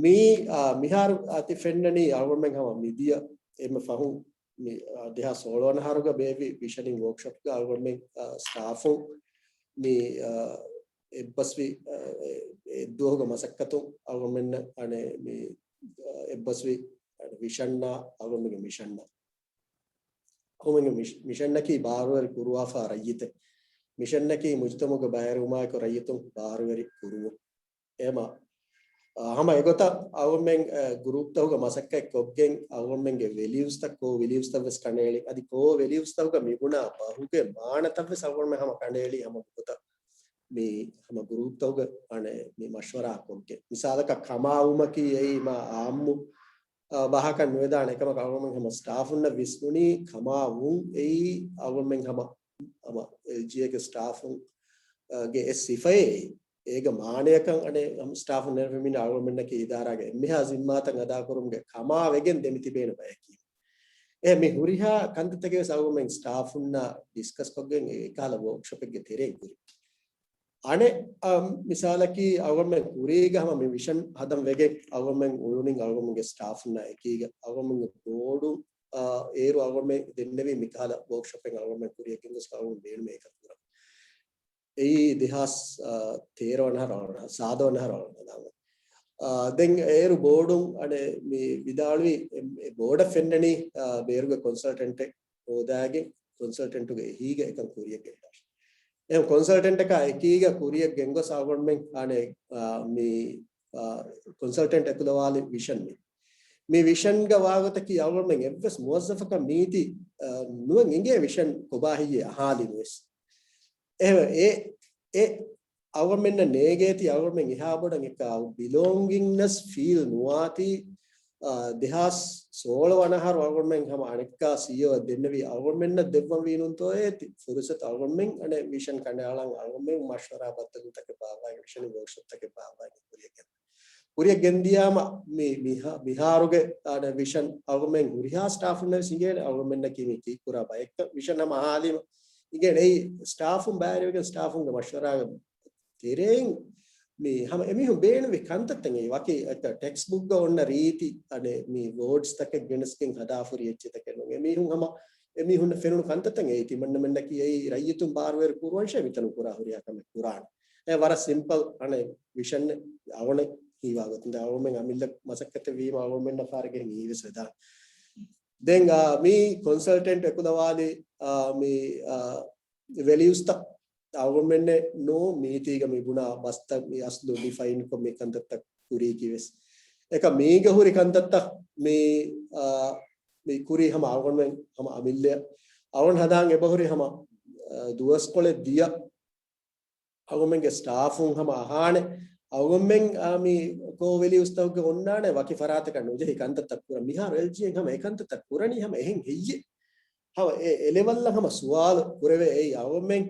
މި، އާ، މިހާރު އަތި ފެންނަނީ އަޅުގަނޑުމެން ހަމަ މިދިޔަ އެންމެ ފަހުން މި، އާ، ދެހާސް ސޯޅަ ވަނަ އަހަރުގަ ބޭއްވި ވިޝަނިން ވޯކްޝޮޕްގަ އަޅުގަނޑުމެން، އާ، ސްޓާފުން މި، އާ، އެއްބަސްވި، އާ، އެ، އެއްދުވަހުގެ މަސައްކަތުން އަޅުގަނޑުމެންނަށް އަނެއް މި، އާ، އެއްބަސްވި ވިޝަންއާ، އަޅުގަނޑުގެ މިޝަންއާ. އަޅުގަނޑުގެ މިޝް-، މިޝަންއަކީ ބާރުވެރި ކުރުވާފާ ރައްޔިތެއް. މިޝަންއަކީ މުޖުތަމަޢުގެ ބައިވެރިވުމާއެކު ރައްޔިތުން ބާރުވެރި ކުރުވުން. އެހެމަ، އާ، ހަމަ އެގޮތަށް އަޅުގަނޑުމެން، އާ، ގްރޫޕްތަކުގަ މަސައްކަތް ކޮށްގެން އަޅުގަނޑުމެންގެ ވެލިއުސްތައް، ކޯ ވެލިއުސްތައް ވެސް ކަނޑައެޅި. އަދި ކޯ ވެލިއުސްތަކުގަ މިބުނާ ބަހުގެ މާނަތައް ވެސް އަޅުގަނޑުމެން ހަމަ ކަނޑައެޅި ހަމަ ގޮތަށް މި ހަމަ ގްރޫޕްތަކުގަ އަނެއް މި މަޝްވަރާ ކޮށްގެން. މިސާލަކަށް ކަމާވުމަކީ އެއީ މާ އާއްމު، އާ، ބަހަކަށް ނުވެދާނެ. އެކަމަކު އަޅުގަނޑުމެން ހަމަ ސްޓާފުންނަށް ވިސްނުނީ ކަމާވުން އެއީ އަޅުގަނޑުމެން ހަމަ، ހަމަ އެލްޖީއޭގެ ސްޓާފުން، އާ، ގެ އެއް ސިފައެއް. އޭގެ މާނަޔަކަށް އަނެއް ހަމަ ސްޓާފުން ނެރެފަ މިން އަޅުގަނޑުމެންނަކީ އިދާރާގެ އެންމެހާ ޒިންމާތައް އަދާކުރުމުގެ ކަމާވެގެން ދެމިތިބޭނެ ބަޔަކީ. އެ މި ހުރިހާ ކަންތައްތަކެއް ވެސް އަޅުގަނޑުމެން ސްޓާފުންނާ ޑިސްކަސް ކޮށްގެން އެ ކަހަލަ ވޯކްޝޮޕެއްގެ ތެރެއިން ކުރި. އަނެއް، އަ، މިސާލަކީ އަޅުގަނޑުމެން ކުރީގަ ހަމަ މި ވިޝަން ހަދަން ވެގެން އަޅުގަނޑުމެން އުޅުނިން އަޅުގަނޑުގެ ސްޓާފުންނާ އެކީގަ އަޅުގަނޑުމެންގެ ބޯޑު، އަ، އޭރު އަޅުގަނޑުމެން ދެންނެވީ މިކަހަލަ ވޯކްޝޮޕެއް އަޅުގަނޑުމެން ކުރިއަށް ގެންގޮސް އަޅުގަނޑު ބޭނުމޭ އެކަން ކުރަން. އެއީ ދެހާސް، އަ، ތޭރަ ވަނަ އަހަރު އަޅުގަނޑު، ސާދަ ވަނަ އަހަރު އަޅުގަނޑު ހަދާން. އާ، ދެން އޭރު ބޯޑުން އަނެއް މި ވިދާޅުވި އެ، އެ ބޯޑަށް ފެންނަނީ، އާ، ބޭރުގެ ކޮންސަލްޓެންޓެއް ހޯދާގެން ކޮންސަލްޓެންޓުގެ އެހީގަ އެކަން ކުރިއަށް ގެންދާށޭ. އެހެން ކޮންސަލްޓެންޓަކާ އެކީގަ ކުރިއަށް ގެންގޮސް އަޅުގަނޑުމެން އަނެއް، އާ، މި، އާ، ކޮންސަލްޓެންޓް އެކުލަވާލި ވިޝަން މި. މި ވިޝަންގަ ވާގޮތަކީ އަޅުގަނޑުމެން އެއްވެސް މުވައްޒަފަކަށް މީތި، އާ، ނުވަން އިނގޭ ވިޝަން ކޮބާ ހެއްޔޭ އަހާލިނުވެސް. އެހެން އެ، އެ އަޅުގަނޑުމެންނަށް ނޭގޭތީ އަޅުގަނޑުމެން އެހާ ބޮޑަށް އެކާ ބިލޮންގިންނަސް ފީލް ނުވާތީ، އާ، ދެހާސް ސޯޅަ ވަނަ އަހަރު އަޅުގަނޑުމެން ހަމަ އަނެއްކާ ސީއީއޯ ދެންނެވީ އަޅުގަނޑުމެންނަށް ދެއްވަން ވީނުންތޯއޭ ތި ފުރުސަތު އަޅުގަނޑުމެން އަނެއް ވިޝަން ކަނޑައަޅަން އަޅުގަނޑުމެން މަޝްވަރާ ބައްދަލުތަކެއް ބާއްވާގެން ވިޝަނިން ވޯކްޝޮޕްތަކެއް ބާއްވާގެން ކުރިއަށް ގެންދާ. ކުރިއަށް ގެންދިޔާމަ މި، މިހާ-، މިހާރުގެ އަނެއް ވިޝަން އަޅުގަނޑުމެން ހުރިހާ ސްޓާފުންނަށް ވެސް އިނގޭނެ އަޅުގަނޑުމެންނަކީ މި ކީއްކުރާ ބައެއްކަން ވިޝަން ހަމަ އަހާލީމަ އިނގޭނެ އެއީ ސްޓާފުން ބައިވެރިވެގެން ސްޓާފުންގެ މަޝްވަރާގެ ތެރެއިން މި ހަމަ އެމީހުން ބޭނުންވި ކަންތައްތައް އެއީ ވަކި ޓެކްސްޓް ބުކްގަ އޮންނަ ރީތި އަނެއް މި ވޯޑްސް ތަކެއް ގެނެސްގެން ހަދާފަ ހުރި އެއްޗެއް ތަކެއް ނޫން. އެމީހުން ހަމަ އެމީހުންނަށް ފެނުނު ކަންތައްތައް އެއީ ތިމަންނަމެންނަކީ އެއީ ރައްޔިތުން ބާރުވެރި ކުރުވަންށޭ މިތަނުން ކުރާ ހުރިހާ ކަމެއް ކުރާނެ. އެ ވަރަށް ސިމްޕަލް އަނެއް ވިޝަން އަވަނެ ހީވާ ގޮތުން. ދެން އަޅުގަނޑުމެން އަމިއްލަ މަސައްކަތެއް ވީމަ އަޅުގަނޑުމެންނަށް ފާރިގެހެން ހީވެސް ވެދާނެ. ދެން، އާ، މި ކޮންސަލްޓެންޓް އެކުލަވާލި، އާ، މި، އާ، ވެލިއުސްތައް އަޅުގަނޑުމެންނެއް ނޫ މީތީގަ މި ބުނާ ބަސްތައް މި އަސްލު ޑިފައިންކޮށް މި ކަންތައްތައް ކުރީކީވެސް. އެކަ މީގަ ހުރި ކަންތައްތައް މި، އާ، މި ކުރީ ހަމަ އަޅުގަނޑުމެން ހަމަ އަމިއްލަ އަޅުގަނޑު ހަދާން އެބަހުރި ހަމަ، އާ، ދުވަސްކޮޅެއް ދިޔަ އަޅުގަނޑުމެންގެ ސްޓާފުން ހަމަ އަހާނެ. އަޅުގަނޑުމެން، އާ، މި ކޯ ވެލިއުސްތަކުގެ އޮންނާނެ ވަކި ފަރާތަކަށް ނުޖެހި ކަންތައްތައް ކުރަން. މިހާރު އެލްޖީއެން ހަމަ އެ ކަންތައްތައް ކުރަނީ ހަމަ އެހެން ހެއްޔެ؟ ހަމަ އެ، އެ ލެވަލްއަށް ހަމަ ސުވާލު ކުރެވޭ އެއީ އަޅުގަނޑުމެން،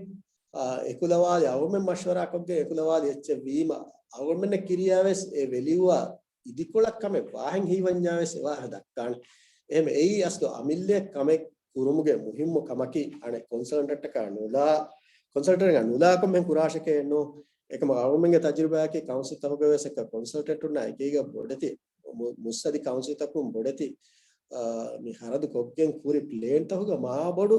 އާ، އެކުލަވާލި، އަޅުގަނޑުމެން މަޝްވަރާ ކޮށްގެން އެކުލަވާލި އެއްޗެއް ވީމަ އަޅުގަނޑުމެންނަށް ކިރިޔާވެސް އެ ވެލިއުއާ އިދިކޮޅަށް ކަމެއް ވާހެން ހީވަންޏާވެސް އެވާހަ ދައްކާނެ. އެހެން އެއީ އަސްލު އަމިއްލައަށް ކަމެއް ކުރުމުގެ މުހިއްމު ކަމަކީ އަނެއް ކޮންސަލްޓެންޓަކާ ނުލާ، ކޮންސަލްޓެންޓަކާ ނުލާކޮށް މިހެން ކުރާށެކޭ ނޫން. އެކަމަ އަޅުގަނޑުމެންގެ ތަޖުރިބާއަކީ ކައުންސިލްތަކުގަ ވެސް އެކަ ކޮންސަލްޓެންޓުންނާ އެކީގަ ބޮޑެތި މު-، މުއްސަދި ކައުންސިލްތަކުން ބޮޑެތި، އާ، މި ހަރަދު ކޮށްގެން ކުރި ޕްލޭންތަކުގަ މާ ބޮޑު،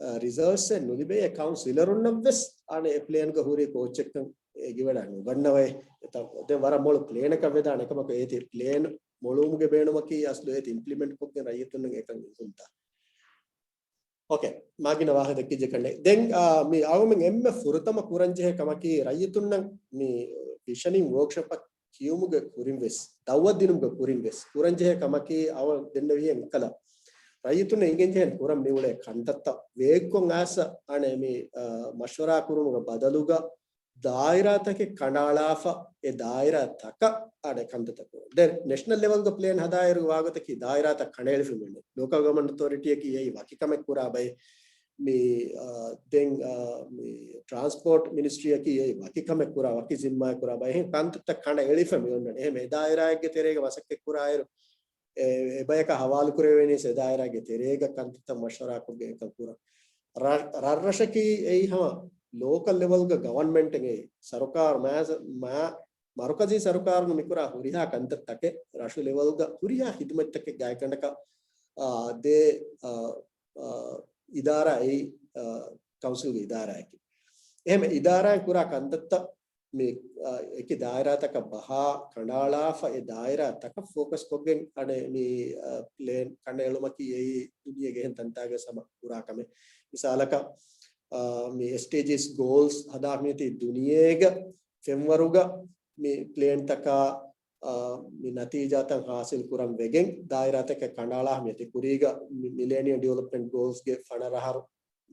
އާ، ރިޒަލްޓްސެއް ނުލިބޭ އެ ކައުންސިލަރުންނަށް ވެސް އަނެއް އެ ޕްލޭންގަ ހުރި ކޯޗެއްކަން އެ ގިވަޑާ ނުގަންނަވައޭ. އެތަ-، ދެން ވަރަށް މޮޅު ޕްލޭނަކަށް ވެދާނެ. އެކަމަކު އޭތި ޕްލޭން މޮޅުވުމުގެ ބޭނުމަކީ އަސްލު އޭތި އިމްޕްލިމެންޓް ކޮށްގެން ރައްޔިތުންނަށް އެކަން އިންހުންތާ. އޯކޭ. މާގިނަ ވާހަކަ ދެއްކިއްޖެ ކަނޑެ. ދެން، އާ، މި އަޅުގަނޑުމެން އެންމެ ފުރަތަމަ ކުރަންޖެހޭ ކަމަކީ ރައްޔިތުންނަށް މި ވިޝަނިން ވޯކްޝޮޕަށް ކިޔުމުގެ ކުރިން ވެސް، ދައުވަތް ދިނުމުގެ ކުރިން ވެސް ކުރަންޖެހޭ ކަމަކީ އަޅުގަނޑު ދެންނެވިހެން އެކަލަ ރައްޔިތުންނަށް އިނގެންޖެހެން ކުރަން މިއުޅޭ ކަންތައްތައް ވޭގިކޮށް އައިސް އަނެއް މި، އާ، މަޝްވަރާ ކުރުމުގެ ބަދަލުގަ ދާއިރާތަކެއް ކަނޑައަޅާފަ، އެ ދާއިރާތަކަށް އަނެއް ކަންތައްތައް ކުރުން. ދެން ނެޝަނަލް ލެވަލްގަ ޕްލޭން ހަދާއިރު ވާގޮތަކީ ދާއިރާތައް ކަނޑައެޅިފަ މިއުޅެނީ. ލޯކަލް ގަވަމަންޓް އޮތޯރިޓީއަކީ އެއީ ވަކި ކަމެއް ކުރާ ބައެއް. މި، އާ، ދެން، އާ، މި ޓްރާންސްޕޯޓް މިނިސްޓްރީއަކީ އެއީ ވަކި ކަމެއް ކުރާ، ވަކި ޒިންމާއެއް ކުރާ ބައެއް. އެހެން ކަންތައްތައް ކަނޑައެޅިފަ މިއޮންނަނީ. އެހެން އެ ދާއިރާއެއްގެ ތެރޭގަ މަސައްކަތް ކުރާއިރު، އެ، އެ ބަޔަކަށް ހަވާލު ކުރެވޭނީ އެ ދާއިރާގެ ތެރޭގަ ކަންތައްތައް މަޝްވަރާ ކޮށްގެން އެކަން ކުރަން. ރަށް-، ރަށްރަށަކީ އެއީ ހަމަ ލޯކަލް ލެވަލްގަ ގަވަންމެންޓެއް އެއީ ސަރުކާރު މާ-، މާ-، މަރުކަޒީ ސަރުކާރުން މިކުރާ ހުރިހާ ކަންތައްތަކެއް، ރަށު ލެވަލްގަ ހުރިހާ ހިދުމަތްތަކެއް ގާތްގަނޑަކަށް، އާ، ދޭ، އާ، އާ، އިދާރާ އެއީ، އާ، ކައުންސިލްގެ އިދާރާއަކީ. އެހެން އިދާރާއިން ކުރާ ކަންތައްތައް މި، އާ، އެކި ދާއިރާތަކަށް ބަހާ ކަނޑައަޅާފަ، އެ ދާއިރާ ތަކަށް ފޯކަސް ކޮށްގެން އަނެއް މި، އާ، ޕްލޭން ކަނޑައެޅުމަކީ އެއީ ދުނިޔޭގެ އެހެން ތަންތާގަ ހަމަ ކުރާ ކަމެއް. މިސާލަކަށް، އާ، މި އެސްޑީޖީސް ގޯލްސް ހަދާފަ މިތި ދުނިޔޭގަ ފެންވަރުގަ މި ޕްލޭންތަކާ، އާ، މި ނަތީޖާތައް ހާސިލް ކުރަން ވެގެން ދާއިރާތަކަށް ކަނޑައަޅާ މިތި ކުރީގަ މި މިލޭނިއަމް ޑިވެލޮޕްމަންޓް ގޯލްސްގެ ފަނަރަ އަހަރު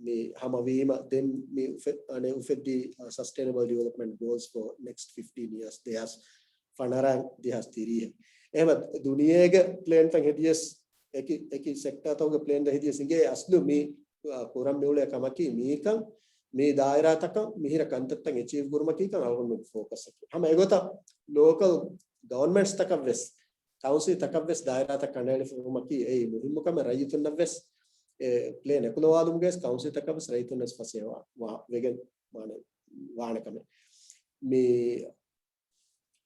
މި ހަމަވީމަ، ދެން މި އުފެ-، އަނެއް އުފެއްދި، އަ، ސަސްޓެއިނަބަލް ޑިވެލޮޕްމަންޓް ގޯލްސް ފޯ ނެކްސްޓް ފިފްޓީން އިޔާސް، ދެހާސް ފަނަރަ، ދެހާސް ތިރީހަށް. އެހެމަ ދުނިޔޭގެ ޕްލޭންތައް ހެދިޔަސް، އެކި، އެކި ސެކްޓާތަކުގެ ޕްލޭންތައް ހެދިޔަސް އިނގޭ އަސްލު މި، އަ، ކުރަން މިއުޅޭ ކަމަކީ މީކަން، މި ދާއިރާތަކަށް މިހިރަ ކަންތައްތައް އެޗީވް ކުރުމަކީކަން އަޅުގަނޑުމެން ފޯކަސް އަކީ. ހަމަ އެގޮތަށް ލޯކަލް ގަވަރމެންޓްސް ތަކަށް ވެސް ކައުންސިލް ތަކަށް ވެސް ދާއިރާތައް ކަނޑައެޅިފައިވުމަކީ އެއީ މުހިއްމު ކަމެއް. ރައްޔިތުންނަށް ވެސް އެ ޕްލޭން އެކުލަވާލުމުގައި ވެސް ކައުންސިލް ތަކަށް ވެސް ރައްޔިތުންނަށް ފަސޭހަ ވާ-، ވާ-، ވެގެން ވާނެ ކަމެއް. މި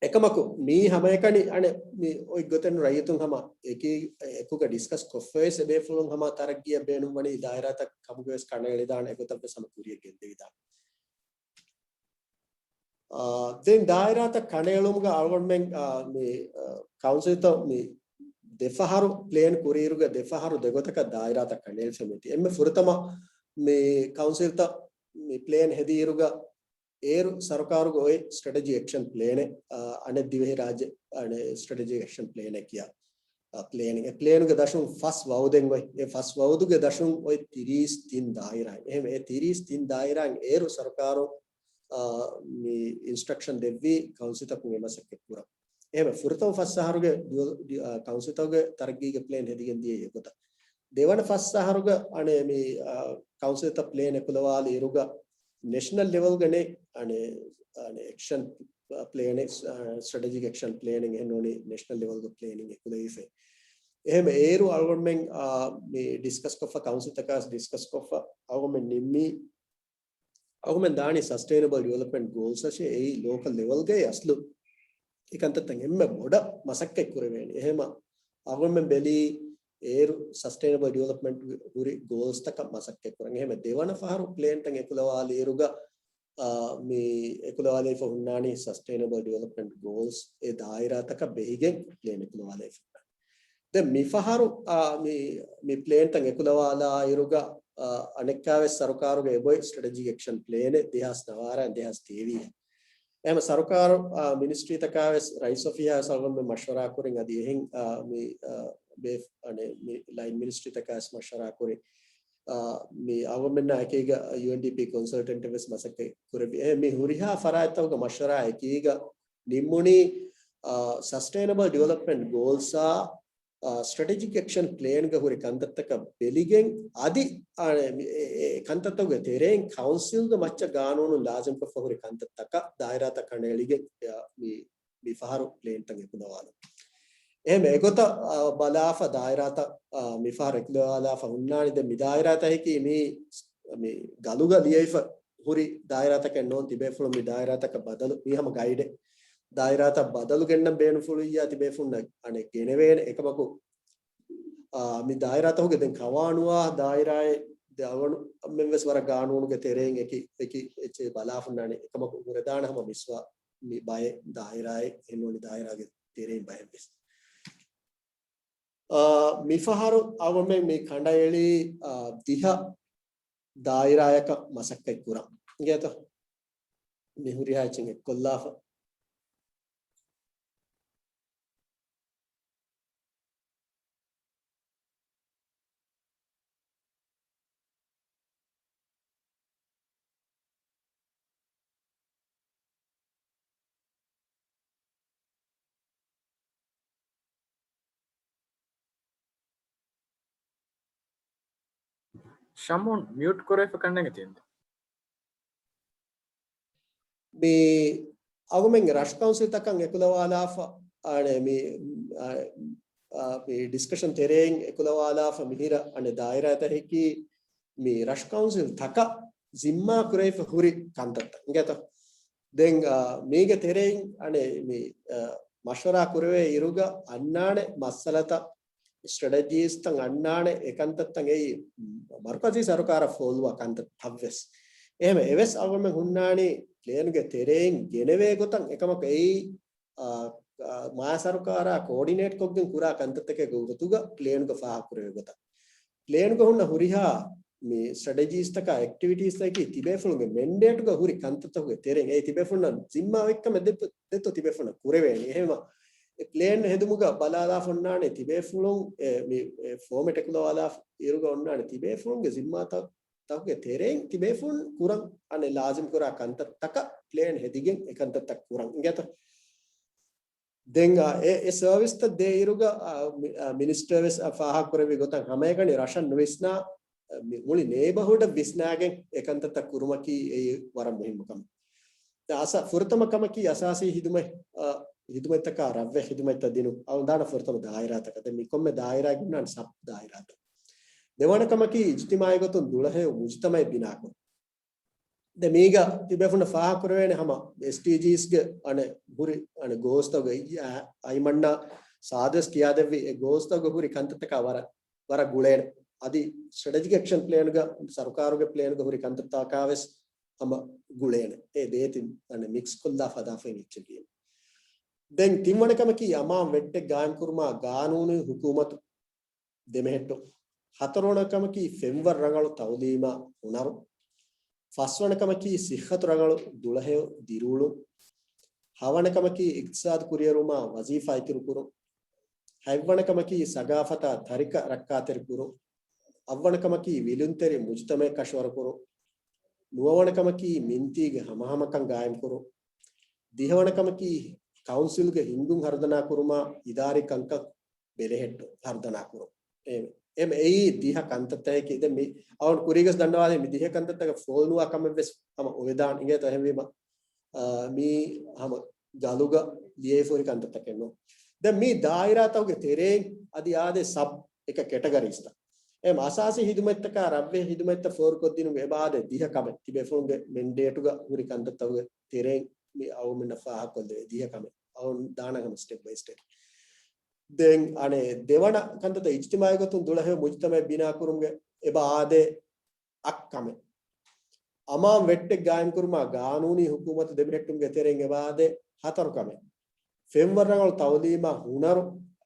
އެކަމަކު މީ ހަމައެކަނި އަނެއް މި އޮތް ގޮތެއް ރައްޔިތުން ހަމަ އެކީ އެކުގަ ޑިސްކަސް ކޮށްފައި ވެސް އެބޭފުޅުން ހަމަ ތަރައްގީއަށް ބޭނުންވަނީ ދާއިރާތައް ކަމުގަ ވެސް ކަނޑައެޅިދާނެ އެގޮތަށް ވެސް ހަމަ ކުރިއަށް ގެންދެވިދާނެ. އާ، ދެން ދާއިރާތައް ކަނޑައެޅުމުގަ އަޅުގަނޑުމެން، އާ، މި، އާ، ކައުންސިލްތައް މި ދެފަހަރު ޕްލޭން ކުރިއިރުގަ ދެފަހަރު ދެގޮތަކަށް ދާއިރާތައް ކަނޑައެޅިފަ މިތި. އެންމެ ފުރަތަމަ މި ކައުންސިލްތައް މި ޕްލޭން ހެދިއިރުގަ އޭރު ސަރުކާރުގެ އޮތް ސްޓްރެޓެޖި އެކްޝަން ޕްލޭނެއް، އާ، އަނެއް ދިވެހި ރާއްޖެ، އަނެއް ސްޓްރެޓެޖި އެކްޝަން ޕްލޭނެއް ކިޔާ، އާ، ޕްލޭނިން. އެ ޕްލޭނުގެ ދަށުން ފަސް ވައުދެއް އޮތް. އެ ފަސް ވައުދުގެ ދަށުން އޮތް ތިރީސް ތިން ދާއިރާ. އެހެން އެ ތިރީސް ތިން ދާއިރާއިން އޭރު ސަރުކާރު، އާ، މި އިންސްޓްރަކްޝަން ދެއްވީ ކައުންސިލްތަކުން އެ މަސައްކަތް ކުރަން. އެހެން ފުރަތަމަ ފަސް އަހަރުގެ ޑިއު-، ޑި-، އާ، ކައުންސިލްތަކުގެ ތަރައްގީގެ ޕްލޭން ހެދިގެން ދިޔައީ އެގޮތަށް. ދެވަނަ ފަސް އަހަރުގަ އަނެއް މި، އާ، ކައުންސިލްތައް ޕްލޭން އެކުލަވާލި އިރުގަ ނެޝަނަލް ލެވެލްގަ ނެ-، އަނެއް، އަނެއް އެކްޝަން ޕްލޭނެއް، އާ، ސްޓްރެޓެޖިކް އެކްޝަން ޕްލޭނެއް އެހެން ނޫނީ ނެޝަނަލް ލެވެލްގަ ޕްލޭނިން އެކުލެވިފައި. އެހެން އޭރު އަޅުގަނޑުމެން، އާ، މި ޑިސްކަސް ކޮށްފަ ކައުންސިލްތަކާ ޑިސްކަސް ކޮށްފަ އަޅުގަނޑުމެން ނިންމީ އަޅުގަނޑުމެން ދާނީ ސަސްޓެއިނަބަލް ޑިވެލޮޕްމަންޓް ގޯލްސް އަށޭ އެއީ ލޯކަލް ލެވެލްގައި އަސްލު އެކަންތައްތައް އެންމެ ބޮޑަށް މަސައްކަތް ކުރެވޭނެ. އެހެމަ އަޅުގަނޑުމެން ބެލީ އޭރު ސަސްޓެއިނަބަލް ޑިވެލޮޕްމަންޓް ހުރި ގޯލްސްތަކަށް މަސައްކަތް ކުރަން. އެހެމަ ދެވަނަ ފަހަރު ޕްލޭންތައް އެކުލަވާލިއިރުގަ، އާ، މި އެކުލަވާލައިފަ ހުންނާނީ ސަސްޓެއިނަބަލް ޑިވެލޮޕްމަންޓް ގޯލްސް އެ ދާއިރާތަކަށް ބެހިގެން ޕްލޭން އެކުލަވާލައިފަ. ދެން މިފަހަރު، އާ، މި، މި ޕްލޭންތައް އެކުލަވާލާ އިރުގަ، އާ، އަނެއްކާވެސް ސަރުކާރުގެ އެބޮތް ސްޓްރެޓެޖިކް އެކްޝަން ޕްލޭނެއް ދެހާސް ނަވާރަ ދެހާސް ތޭވީސް. އެހެމަ ސަރުކާރު، އާ، މިނިސްޓްރީތަކާވެސް ރައީސް އޮފީހާވެސް އަޅުގަނޑުމެން މަޝްވަރާ ކުރިން އަދި އެހެން، އާ، މި، އާ، ބޭ-، އަނެއް މި ލައިން މިނިސްޓްރީތަކާވެސް މަޝްވަރާ ކުރި، އާ، މި އަޅުގަނޑުމެންނާ އެކީގަ ޔޫއެންޑީޕީ ކޮންސަލްޓެންޓެއް ވެސް މަސައްކަތް ކުރެއްވި. އެހެން މި ހުރިހާ ފަރާތްތަކުގެ މަޝްވަރާ އެކީގަ ނިންމުނީ، އާ، ސަސްޓެއިނަބަލް ޑިވެލޮޕްމަންޓް ގޯލްސްއާ، އާ، ސްޓްރެޓެޖިކް އެކްޝަން ޕްލޭންގަ ހުރި ކަންތައްތަކަށް ބެލިގެން އަދި، އާ، މި-، އެ-، އެ-، އެ ކަންތައްތަކުގެ ތެރެއިން ކައުންސިލްގެ މައްޗަށް ގާނޫނުން ލާޒިމްކޮށްފަ ހުރި ކަންތައްތަކަށް ދާއިރާތައް ކަނޑައެޅިގެން، އާ، މި މި ފަހަރު ޕްލޭންތައް އެކުލަވާލަން. އެހެން އެގޮތަށް، އާ، ބަލާފަ ދާއިރާތައް، އާ، މި ފަހަރު އެކުލަވާލާފަ ހުންނާނީ. ދެން މި ދާއިރާތަކަކީ މި، މި ގަލުގަ ލިޔެފަ ހުރި ދާއިރާތަކެއް ނޫން. ތިބޭފުޅުން މި ދާއިރާތަކަށް ބަދަލު، މީ ހަމަ ގައިޑެއް. ދާއިރާތައް ބަދަލު ގެންނަން ބޭނުންފުޅުވިއްޔާ ތިބޭފުޅުންނަށް އަނެއް ގެނެވޭނެ. އެކަމަކު، އާ، މި ދާއިރާތަކުގެ ދެން ކަވާނުވާ ދާއިރާއެއް ދެ އަޅުގަނޑުމެން ވެސް ވަރަށް ގާނޫނުގެ ތެރެއިން އެކި، އެކި އެއްޗެއް ބަލާފަ ހުންނާނެ. އެކަމަކު ހުރެދާނެ ހަމަ މިސްވާ މި ބައެއް ދާއިރާއެއް އެހެންނޫނީ ދާއިރާގެ ތެރެއިން ބައެއް ވެސް. އާ، މިފަހަރު އަޅުގަނޑުމެން މި ކަނޑައެޅީ، އާ، ދިހަ ދާއިރާއަކަށް މަސައްކަތް ކުރަން. އިނގޭތޯ؟ މި ހުރިހާ އެއްޗެއް އެއްކޮށްލާފަ. ޝަމޫން މިއުޓް ކުރެވިފަ ކަންނޭނގެ ތިން. މި އަޅުގަނޑުމެން ރަށު ކައުންސިލްތަކަށް އެކުލަވާލާފަ، އަނެއް މި، އަ، އަ، މި ޑިސްކަޝަން ތެރެއިން އެކުލަވާލާފަ މިހިރަ އަނެއް ދާއިރާތަކަކީ މި ރަށު ކައުންސިލް ތަކަށް ޒިންމާ ކުރެވިފަ ހުރި ކަންތައްތައް. އިނގޭތޯ؟ ދެން، އަ، މީގެ ތެރެއިން އަނެއް މި، އަ، މަޝްވަރާ ކުރެވޭ އިރުގަ އަންނާނެ މައްސަލަތައް، ސްޓްރެޓެޖީސްތައް އަންނާނެ އެކަންތައްތައް އެއީ މަރުކަޒީ ސަރުކާރަށް ފޯލުވާ ކަންތައް ތައްވެސް. އެހެން އެވެސް އަޅުގަނޑުމެން ހުންނާނީ ޕްލޭނުގެ ތެރެއިން ގެނެވޭ ގޮތަށް އެކަމަކު އެއީ، އާ، އާ، މާ ސަރުކާރާ ކޯޑިނޭޓް ކޮށްގެން ކުރާ ކަންތައްތަކެއް ގޮތުގަ ޕްލޭނުގަ ފާހަގަކުރެވޭ ގޮތަށް. ޕްލޭނުގަ ހުންނަ ހުރިހާ މި ސްޓްރެޓެޖީސްތަކާ އެކްޓިވިޓީސްތަކީ ތިބޭފުޅުންގެ މެންޑޭޓުގަ ހުރި ކަންތައްތަކުގެ ތެރެއިން އެއީ ތިބޭފުޅުންނަށް ޒިންމާވެއްކަމެއް ދެއްތޯ، ދެއްތޯ ތިބޭފުޅުންނަށް ކުރެވޭނީ. އެހެންވީމަ އެ ޕްލޭން ހެދުމުގަ ބަލާލާފަ އޮންނާނެ ތިބޭފުޅުން، އެ، މި، އެ ފޯމެޓް އެކުލަވާލާ އިރުގަ އޮންނާނެ ތިބޭފުޅުންގެ ޒިންމާތައް ތަކުގެ ތެރެއިން ތިބޭފުޅުން ކުރަން އަނެއް ލާޒިމް ކުރާ ކަންތައްތަކަށް ޕްލޭން ހެދިގެން އެ ކަންތައްތައް ކުރަން އިނގޭތަ؟ ދެން، އާ، އެ، އެ ސަރވިސްތައް ދޭ އިރުގަ، އާ، މި-، އާ، މިނިސްޓަރ ވެސް، އާ، ފާހަގަކުރެއްވި ގޮތަށް ހަމައެކަނި ރަށަށް ނުވިސްނާ، އާ، މި-، މުޅި ނޭބަހުޑަށް ވިސްނާގެން އެ ކަންތައްތައް ކުރުމަކީ އެއީ ވަރަށް މުހިއްމު ކަމެއް. ދެން އަސަ-، ފުރަތަމަ ކަމަކީ އަސާސީ ހިދުމަތް، އާ، ހިދުމަތްތަކާ ރަށްވެ ހިދުމަތްތައް ދިނުން އަޅުގަނޑު ދާނަ ފުރަތަމަ ދާއިރާތަކަށް. ދެން މި ކޮންމެ ދާއިރާއެއްގެ ހުންނާނެ ސަބް ދާއިރާތައް. ދެވަނަ ކަމަކީ އިޖްތިމާޢީ ގޮތުން ދުޅަހެޔޮ މުޖުތަމަޢެއް ބިނާކުރުން. ދެން މީގަ ތިބޭފުންނަށް ފާހަގަކުރެވޭނެ ހަމަ އެސްޑީޖީސްގެ އަނެއް ހުރި އަނެއް ގޯލްސްތަކުގެ އަ-، އައިމަންނާ ސާދުވެސް ކިޔާދެއްވި އެ ގޯލްސްތަކުގެ ހުރި ކަންތައްތަކާ ވަރަށް، ވަރަށް ގުޅޭނެ. އަދި ސްޓްރެޓެޖިކް އެކްޝަން ޕްލޭނުގަ، ސަރުކާރުގެ ޕްލޭނުގަ ހުރި ކަންތައްތަކާވެސް ހަމަ ގުޅޭނެ. އެ ދޭތި އަނެއް މިކްސް ކޮށްލާ ހަދާފައި އެއްޗެއް ވީމަ. ދެން ތިންވަނަ ކަމަކީ އަމާން ވެއްޓެއް ގާއިމްކުރުމާ ގާނޫނީ ހުކޫމަތު ދެމެހެއްޓުން. ހަތަރުވަނަ ކަމަކީ ފެންވަރު ރަނގަޅު ތައުލީމާ ހުނަރު. ފަސްވަނަ ކަމަކީ ސިއްހަތު ރަނގަޅު ދުޅަހެޔޮ ދިރިއުޅުން. ހަވަނަ ކަމަކީ އިޤްތިޞާދު ކުރިއެރުމާ ވަޒީފާ އިތުރުކުރުން. ހަތްވަނަ ކަމަކީ ސަގާފަތާ ތަރިކަ ރައްކާތެރިކުރުން. އަށްވަނަ ކަމަކީ ވިލުންތެރި މުޖުތަމަޢެއް ކަށަވަރުކުރުން. ނުވަވަނަ ކަމަކީ މިންތީގެ ހަމަހަމަކަން ގާއިމްކުރުން. ދިހަވަނަ ކަމަކީ ކައުންސިލްގެ ހިންގުން ހަރުދަނާކުރުމާ އިދާރީ ކަންކަން ބެލެހެއްޓުން ހަރުދަނާކުރުން. އެ، އެ، އެއީ ދިހަ ކަންތައްތަކަކީ. ދެން މި އަޅުގަނޑު ކުރީގަސް ދަންނަވާލީ މި ދިހަ ކަންތައްތަކަށް ފޯލް ނުވާ ކަމެއް ވެސް ހަމަ އޮވެދާނެ އިނގޭތޯ. އެހެންވީމަ، އާ، މީ ހަމަ ގަލުގަ ލިޔެފަ ހުރި ކަންތައްތަކެއް ނޫން. ދެން މި ދާއިރާތަކުގެ ތެރެއިން އަދި އާދޭ ސަބް އެކަ ކެޓަގަރީސްތައް. އެ އަސާސީ ހިދުމަތްތަކާ ރަށްވެ ހިދުމަތްތައް ފޯރުކޮށްދިނުމުގެ އެބަ އާދޭ ދިހަ ކަމެއް ތިބޭފުޅުންގެ މެންޑޭޓުގަ ހުރި ކަންތައްތަކުގެ ތެރެއިން މި އަޅުގަނޑުމެންނަށް ފާހަގަކޮށްލެވޭ ދިހަ ކަމެއް. އަޅުގަނޑު ދާނަން ހަމަ ސްޓެޕް ބައި ސްޓެޕް. ދެން އަނެއް ދެވަނަ ކަންތައްތައް އިޖްތިމާޢީ ގޮތުން ދުޅަހެޔޮ މުޖުތަމަޢެއް ބިނާކުރުމުގެ އެބަ އާދޭ އަށް ކަމެއް. އަމާން ވެއްޓެއް ގާއިމްކުރުމާ ގާނޫނީ ހުކޫމަތު ދެމެހެއްޓުމުގެ ތެރެއިން އެބަ އާދޭ ހަތަރު ކަމެއް. ފެންވަރު ރަނގަޅު ތައުލީމާ ހުނަރު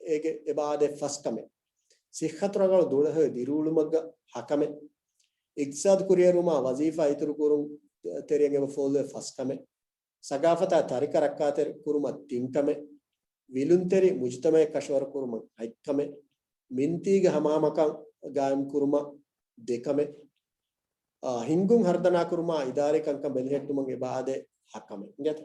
އޭގެ އެބަ އާދޭ ފަސް ކަމެއް. ސިއްހަތު ރަނގަޅު ދުޅަހެޔޮ ދިރިއުޅުމަށްގަ ހަ ކަމެއް. އިޤްތިޞާދު ކުރިއެރުމާ ވަޒީފާ އިތުރުކުރުން ތެރެއިން އެބަ ފޯލުވޭ ފަސް ކަމެއް. ސަގާފަތާ ތަރިކަ ރައްކާތެރި ކުރުމަށް ތިން ކަމެއް. ވިލުންތެރި މުޖުތަމަޢެއް ކަށަވަރުކުރުމަށް ހަތް ކަމެއް. މިންތީގެ ހަމަހަމަކަން ގާއިމްކުރުމަށް ދެ ކަމެއް. އާ، ހިންގުން ހަރުދަނާކުރުމާ އިދާރީ ކަންކަން ބެލެހެއްޓުމަށް އެބަ އާދޭ ހަ ކަމެއް. އިނގޭތަ؟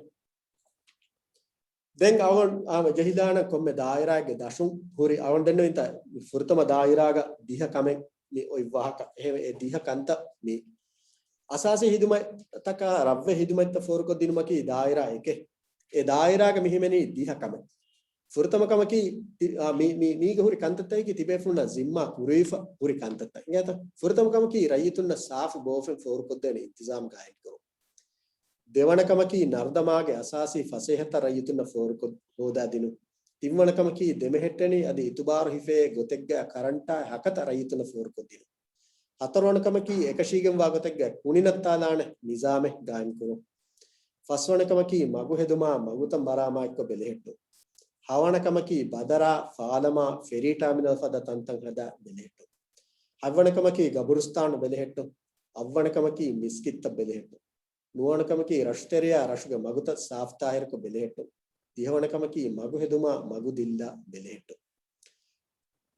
ދެން އަޅުގަނޑު އާ ޖެހިދާނަން ކޮންމެ ދާއިރާއެއްގެ ދަށުން ހުރި އަޅުގަނޑު ދެންނެވިތަ ފުރަތަމަ ދާއިރާގަ ދިހަ ކަމެއް މި އޮތް ވާހަކަ. އެހެންވެ އެ ދިހަ ކަންތައް މި އަސާސީ ހިދުމަތްތަކާ ރަށްވެ ހިދުމަތްތައް ފޯރުކޮށްދިނުމަކީ ދާއިރާ އެކެއް. އެ ދާއިރާގަ މި ހިމެނީ ދިހަ ކަމެއް. ފުރަތަމަ ކަމަކީ ތި-، އާ، މި-، މި-، މީގަ ހުރި ކަންތައްތަކަކީ ތިބޭފުޅުންނަށް ޒިންމާ ކުރެވިފަ ހުރި ކަންތައްތައް. އިނގޭތަ؟ ފުރަތަމަ ކަމަކީ ރައްޔިތުންނަށް ސާފު ބޯފެން ފޯރުކޮށްދޭނެ އިންތިޒާމް ގާއިމްކުރުން. ދެވަނަ ކަމަކީ ނަރުދަމާގެ އަސާސީ ފަސޭހަތައް ރައްޔިތުންނަށް ފޯރުކޮށް ހޯދާދިނުން. ތިންވަނަ ކަމަކީ ދެމެހެއްޓެނީ އަދި އިތުބާރު ހިފޭ ގޮތެއްގަ ކަރަންޓާ ހަކަތަ ރައްޔިތުންނަށް ފޯރުކޮށްދިނުން. ހަތަރުވަނަ ކަމަކީ އެކަށީގެންވާ ގޮތެއްގަ ކުނި ނައްތާލާނެ ނިޒާމެއް ގާއިމްކުރުން. ފަސްވަނަ ކަމަކީ މަގު ހެދުމާ މަގުތައް މަރާމާތްކޮށް ބެލެހެއްޓުން. ހަވަނަ ކަމަކީ ބަދަރާ، ފާލަމާ، ފެރީ ޓާމިނަލް ފަދަ ތަންތަން ހަދާ ބެލެހެއްޓުން. ހަތްވަނަ ކަމަކީ ގަބުރުސްތާނު ބެލެހެއްޓުން. އަށްވަނަ ކަމަކީ މިސްކިތްތައް ބެލެހެއްޓުން. ނުވަވަނަ ކަމަކީ ރަށުތެރެޔާ ރަށުގެ މަގުތައް ސާފުތާހިރުކޮށް ބެލެހެއްޓުން. ދިހަވަނަ ކަމަކީ މަގު ހެދުމާ މަގު ދިއްލާ ބެލެހެއްޓުން.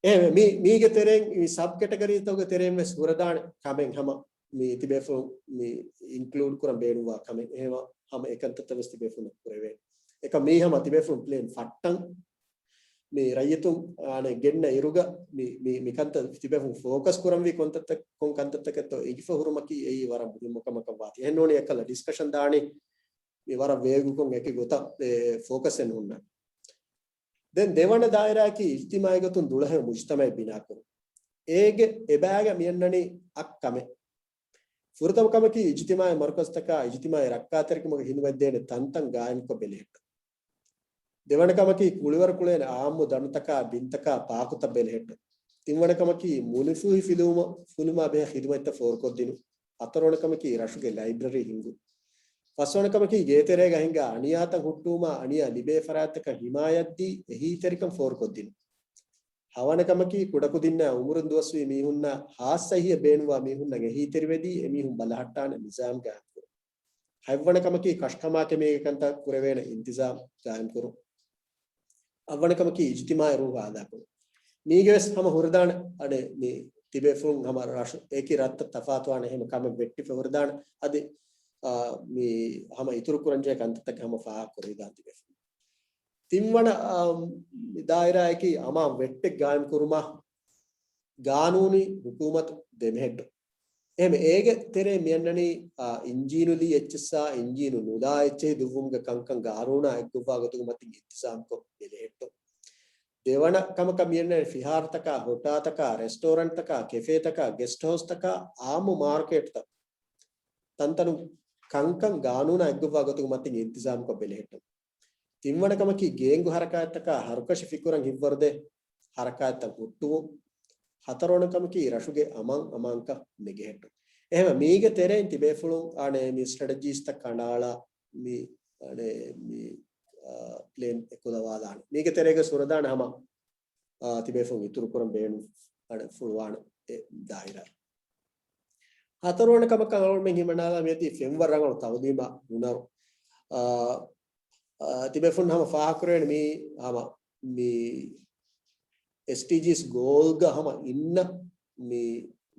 އެހެންވެ، މި-، މީގެ ތެރެއިން، މި ސަބް ކެޓަގަރީތަކުގެ ތެރެއިން ވެސް ހުރެދާނެ ކަމެއް ހަމަ މި ތިބޭފުޅުން މި އިންކްލޫޑް ކުރަން ބޭނުންވާ ކަމެއް. އެހެންވެ، ހަމަ އެކަންތައްތައް ވެސް ތިބޭފުޅުން ކުރެވޭ. އެކަމް މީ ހަމަ ތިބޭފުޅުން ޕްލޭން ފައްޓަން. މި ރައްޔިތުން އަނެއް ގެންނަ އިރުގަ މި، މި، މި ކަންތައް ތިބޭފުޅުން ފޯކަސް ކުރަންވީ ކޮންތައްތައް، ކޮން ކަންތައްތަކެއްތޯ އެނގިފަ ހުރުމަކީ އެއީ ވަރަށް މުހިއްމު ކަމަކަށް ވާތީ. އެހެން ނޫނީ އެކަލަ ޑިސްކަޝަން ދާނީ މި ވަރަށް ވޭގުކޮށް އެކި ގޮތަށް، އެ، ފޯކަސް އެއް ނުހުންނާނެ. ދެން ދެވަނަ ދާއިރާއަކީ އިޖްތިމާޢީ ގޮތުން ދުޅަހެޔޮ މުޖުތަމަޢެއް ބިނާކުރުން. އޭގެ އެބައިގަ މިއަންނަނީ އަށް ކަމެއް. ފުރަތަމަ ކަމަކީ އިޖްތިމާޢީ މަރުކަޒުތަކާ އިޖްތިމާޢީ ރައްކާތެރިކަމުގެ ހިނދުމަތްދޭނެ ތަންތަން ގާއިމްކޮށް ބެލެހެއްޓުން. ދެވަނަ ކަމަކީ ކުޅިވަރުކުޅޭނެ އާއްމު ދަނޑުތަކާ ބިންތަކާ ޕާކުތައް ބެލެހެއްޓުން. ތިންވަނަ ކަމަކީ މުނިފޫހިފިލުވުމަށް، ފުލުމާ ބެހޭ ޚިދުމަތްތައް ފޯރުކޮށްދިނުން. ހަތަރުވަނަ ކަމަކީ ރަށުގެ ލައިބްރަރީ ހިންގުން. ފަސްވަނަ ކަމަކީ، ގޭތެރޭގަ ހިނގާ އަނިޔާތައް ހުއްޓުވުމާ އަނިޔާ ލިބޭ ފަރާތްތަކަށް ހިމާޔަތްދީ، އެހީތެރިކަން ފޯރުކޮށްދިނުން. ހަވަނަ ކަމަކީ، ކުޑަކުދިންނާ އުމުރުން ދުވަސްވީ މީހުންނަށް ހާއްސަ އެހީއެއް ބޭނުންވާ މީހުންނަށް އެހީތެރިވެދީ، އެމީހުން ބަލަހައްޓާނެ ނިޒާމް ގާއިމްކުރުން. ހަތްވަނަ ކަމަކީ، ކަށްކަމާ ކެމޭގެ ކަންތައް ކުރެވޭނެ އިންތިޒާމް ގާއިމްކުރުން. އަށްވަނަ ކަމަކީ، އިޖުތިމާޢީ ރޫޙު އާލާކުރުން. މީގެ ވެސް ހަމަ ހުރެދާނެ، އަނެއް މި ތިބޭފުޅުން ހަމަ ރަށު އެކި ރަށްތައް ތަފާތުވާނެ ހަމަ ކަމެއް ވެއްޓިފަ ހުރެދާނެ. އަދި، އާ، މި ހަމަ އިތުރު ކުރަންޖެހޭ ކަންތައްތަކެއް ހަމަ ފާހަގަ ކުރެވިދާނެ ތިބޭފުޅުން. ތިންވަނަ، އާ، ދާއިރާއަކީ އަމާން ވެއްޓެއް ގާއިމް ކުރުމަށް ގާނޫނީ ހުކޫމަތު ދެމެހެއްޓުން. އެހެން އޭގެ ތެރޭ މިއަންނަނީ، އާ، އިންޖީނު ލީ އެއްޗިއްސާ އިންޖީނު ނުލާ އެއްޗެހި ދުއްވުމުގެ ކަންކަން ގާނޫނާ އެއްގޮއްވާ ގޮތުގެ މަތިން އިންތިޒާމްކޮށް ބެލެހެއްޓުން. ދެވަނަ ކަމަކަށް މިއަންނަނީ ފިހާރަތަކާ، ހޮޓާތަކާ، ރެސްޓޯރެންޓްތަކާ، ކެފޭތަކާ، ގެސްޓް ހައުސްތަކާ، އާއްމު މާރކޭޓްތައް ތަންތަނު ކަންކަން ގާނޫނާ އެއްގޮއްވާ ގޮތުގެ މަތިން އިންތިޒާމްކޮށް ބެލެހެއްޓުން. ތިންވަނަ ކަމަކީ ގޭންގު ހަރަކާތްތަކާ ހަރުކަށި ފިކުރަށް ހިތްވަރުދޭ ހަރަކާތްތައް ހުއްޓުވުން. ހަތަރުވަނަ ކަމަކީ ރަށުގެ އަމާން އަމާންކަން މެގެހެއްޓުން. އެހެން މީގެ ތެރެއިން ތިބޭފުޅުން އަނެއް މި ސްޓްރެޓެޖީސްތައް ކަނޑައަޅާ މި، އަނެއް މި، އާ، ޕްލޭން އެކުލަވާލާނެ. މީގެ ތެރޭގަ ހުރެދާނެ ހަމަ، އާ، ތިބޭފުޅުން އިތުރު ކުރަން ބޭނުން އަނެއް ފުޅުވާނެ އެ ދާއިރާ. ހަތަރުވަނަ ކަމަކަށް އަޅުގަނޑުމެން ހިމަނާލާ މިއޮތީ ފެންވަރު ރަނގަޅު ތައުލީމާ ހުނަރު. އާ، އާ، ތިބޭފުޅުން ހަމަ ފާހަގަކުރެވޭނެ މީ ހަމަ މި އެސްޑީޖީސް ގޯލްގަ ހަމަ އިންނަ މި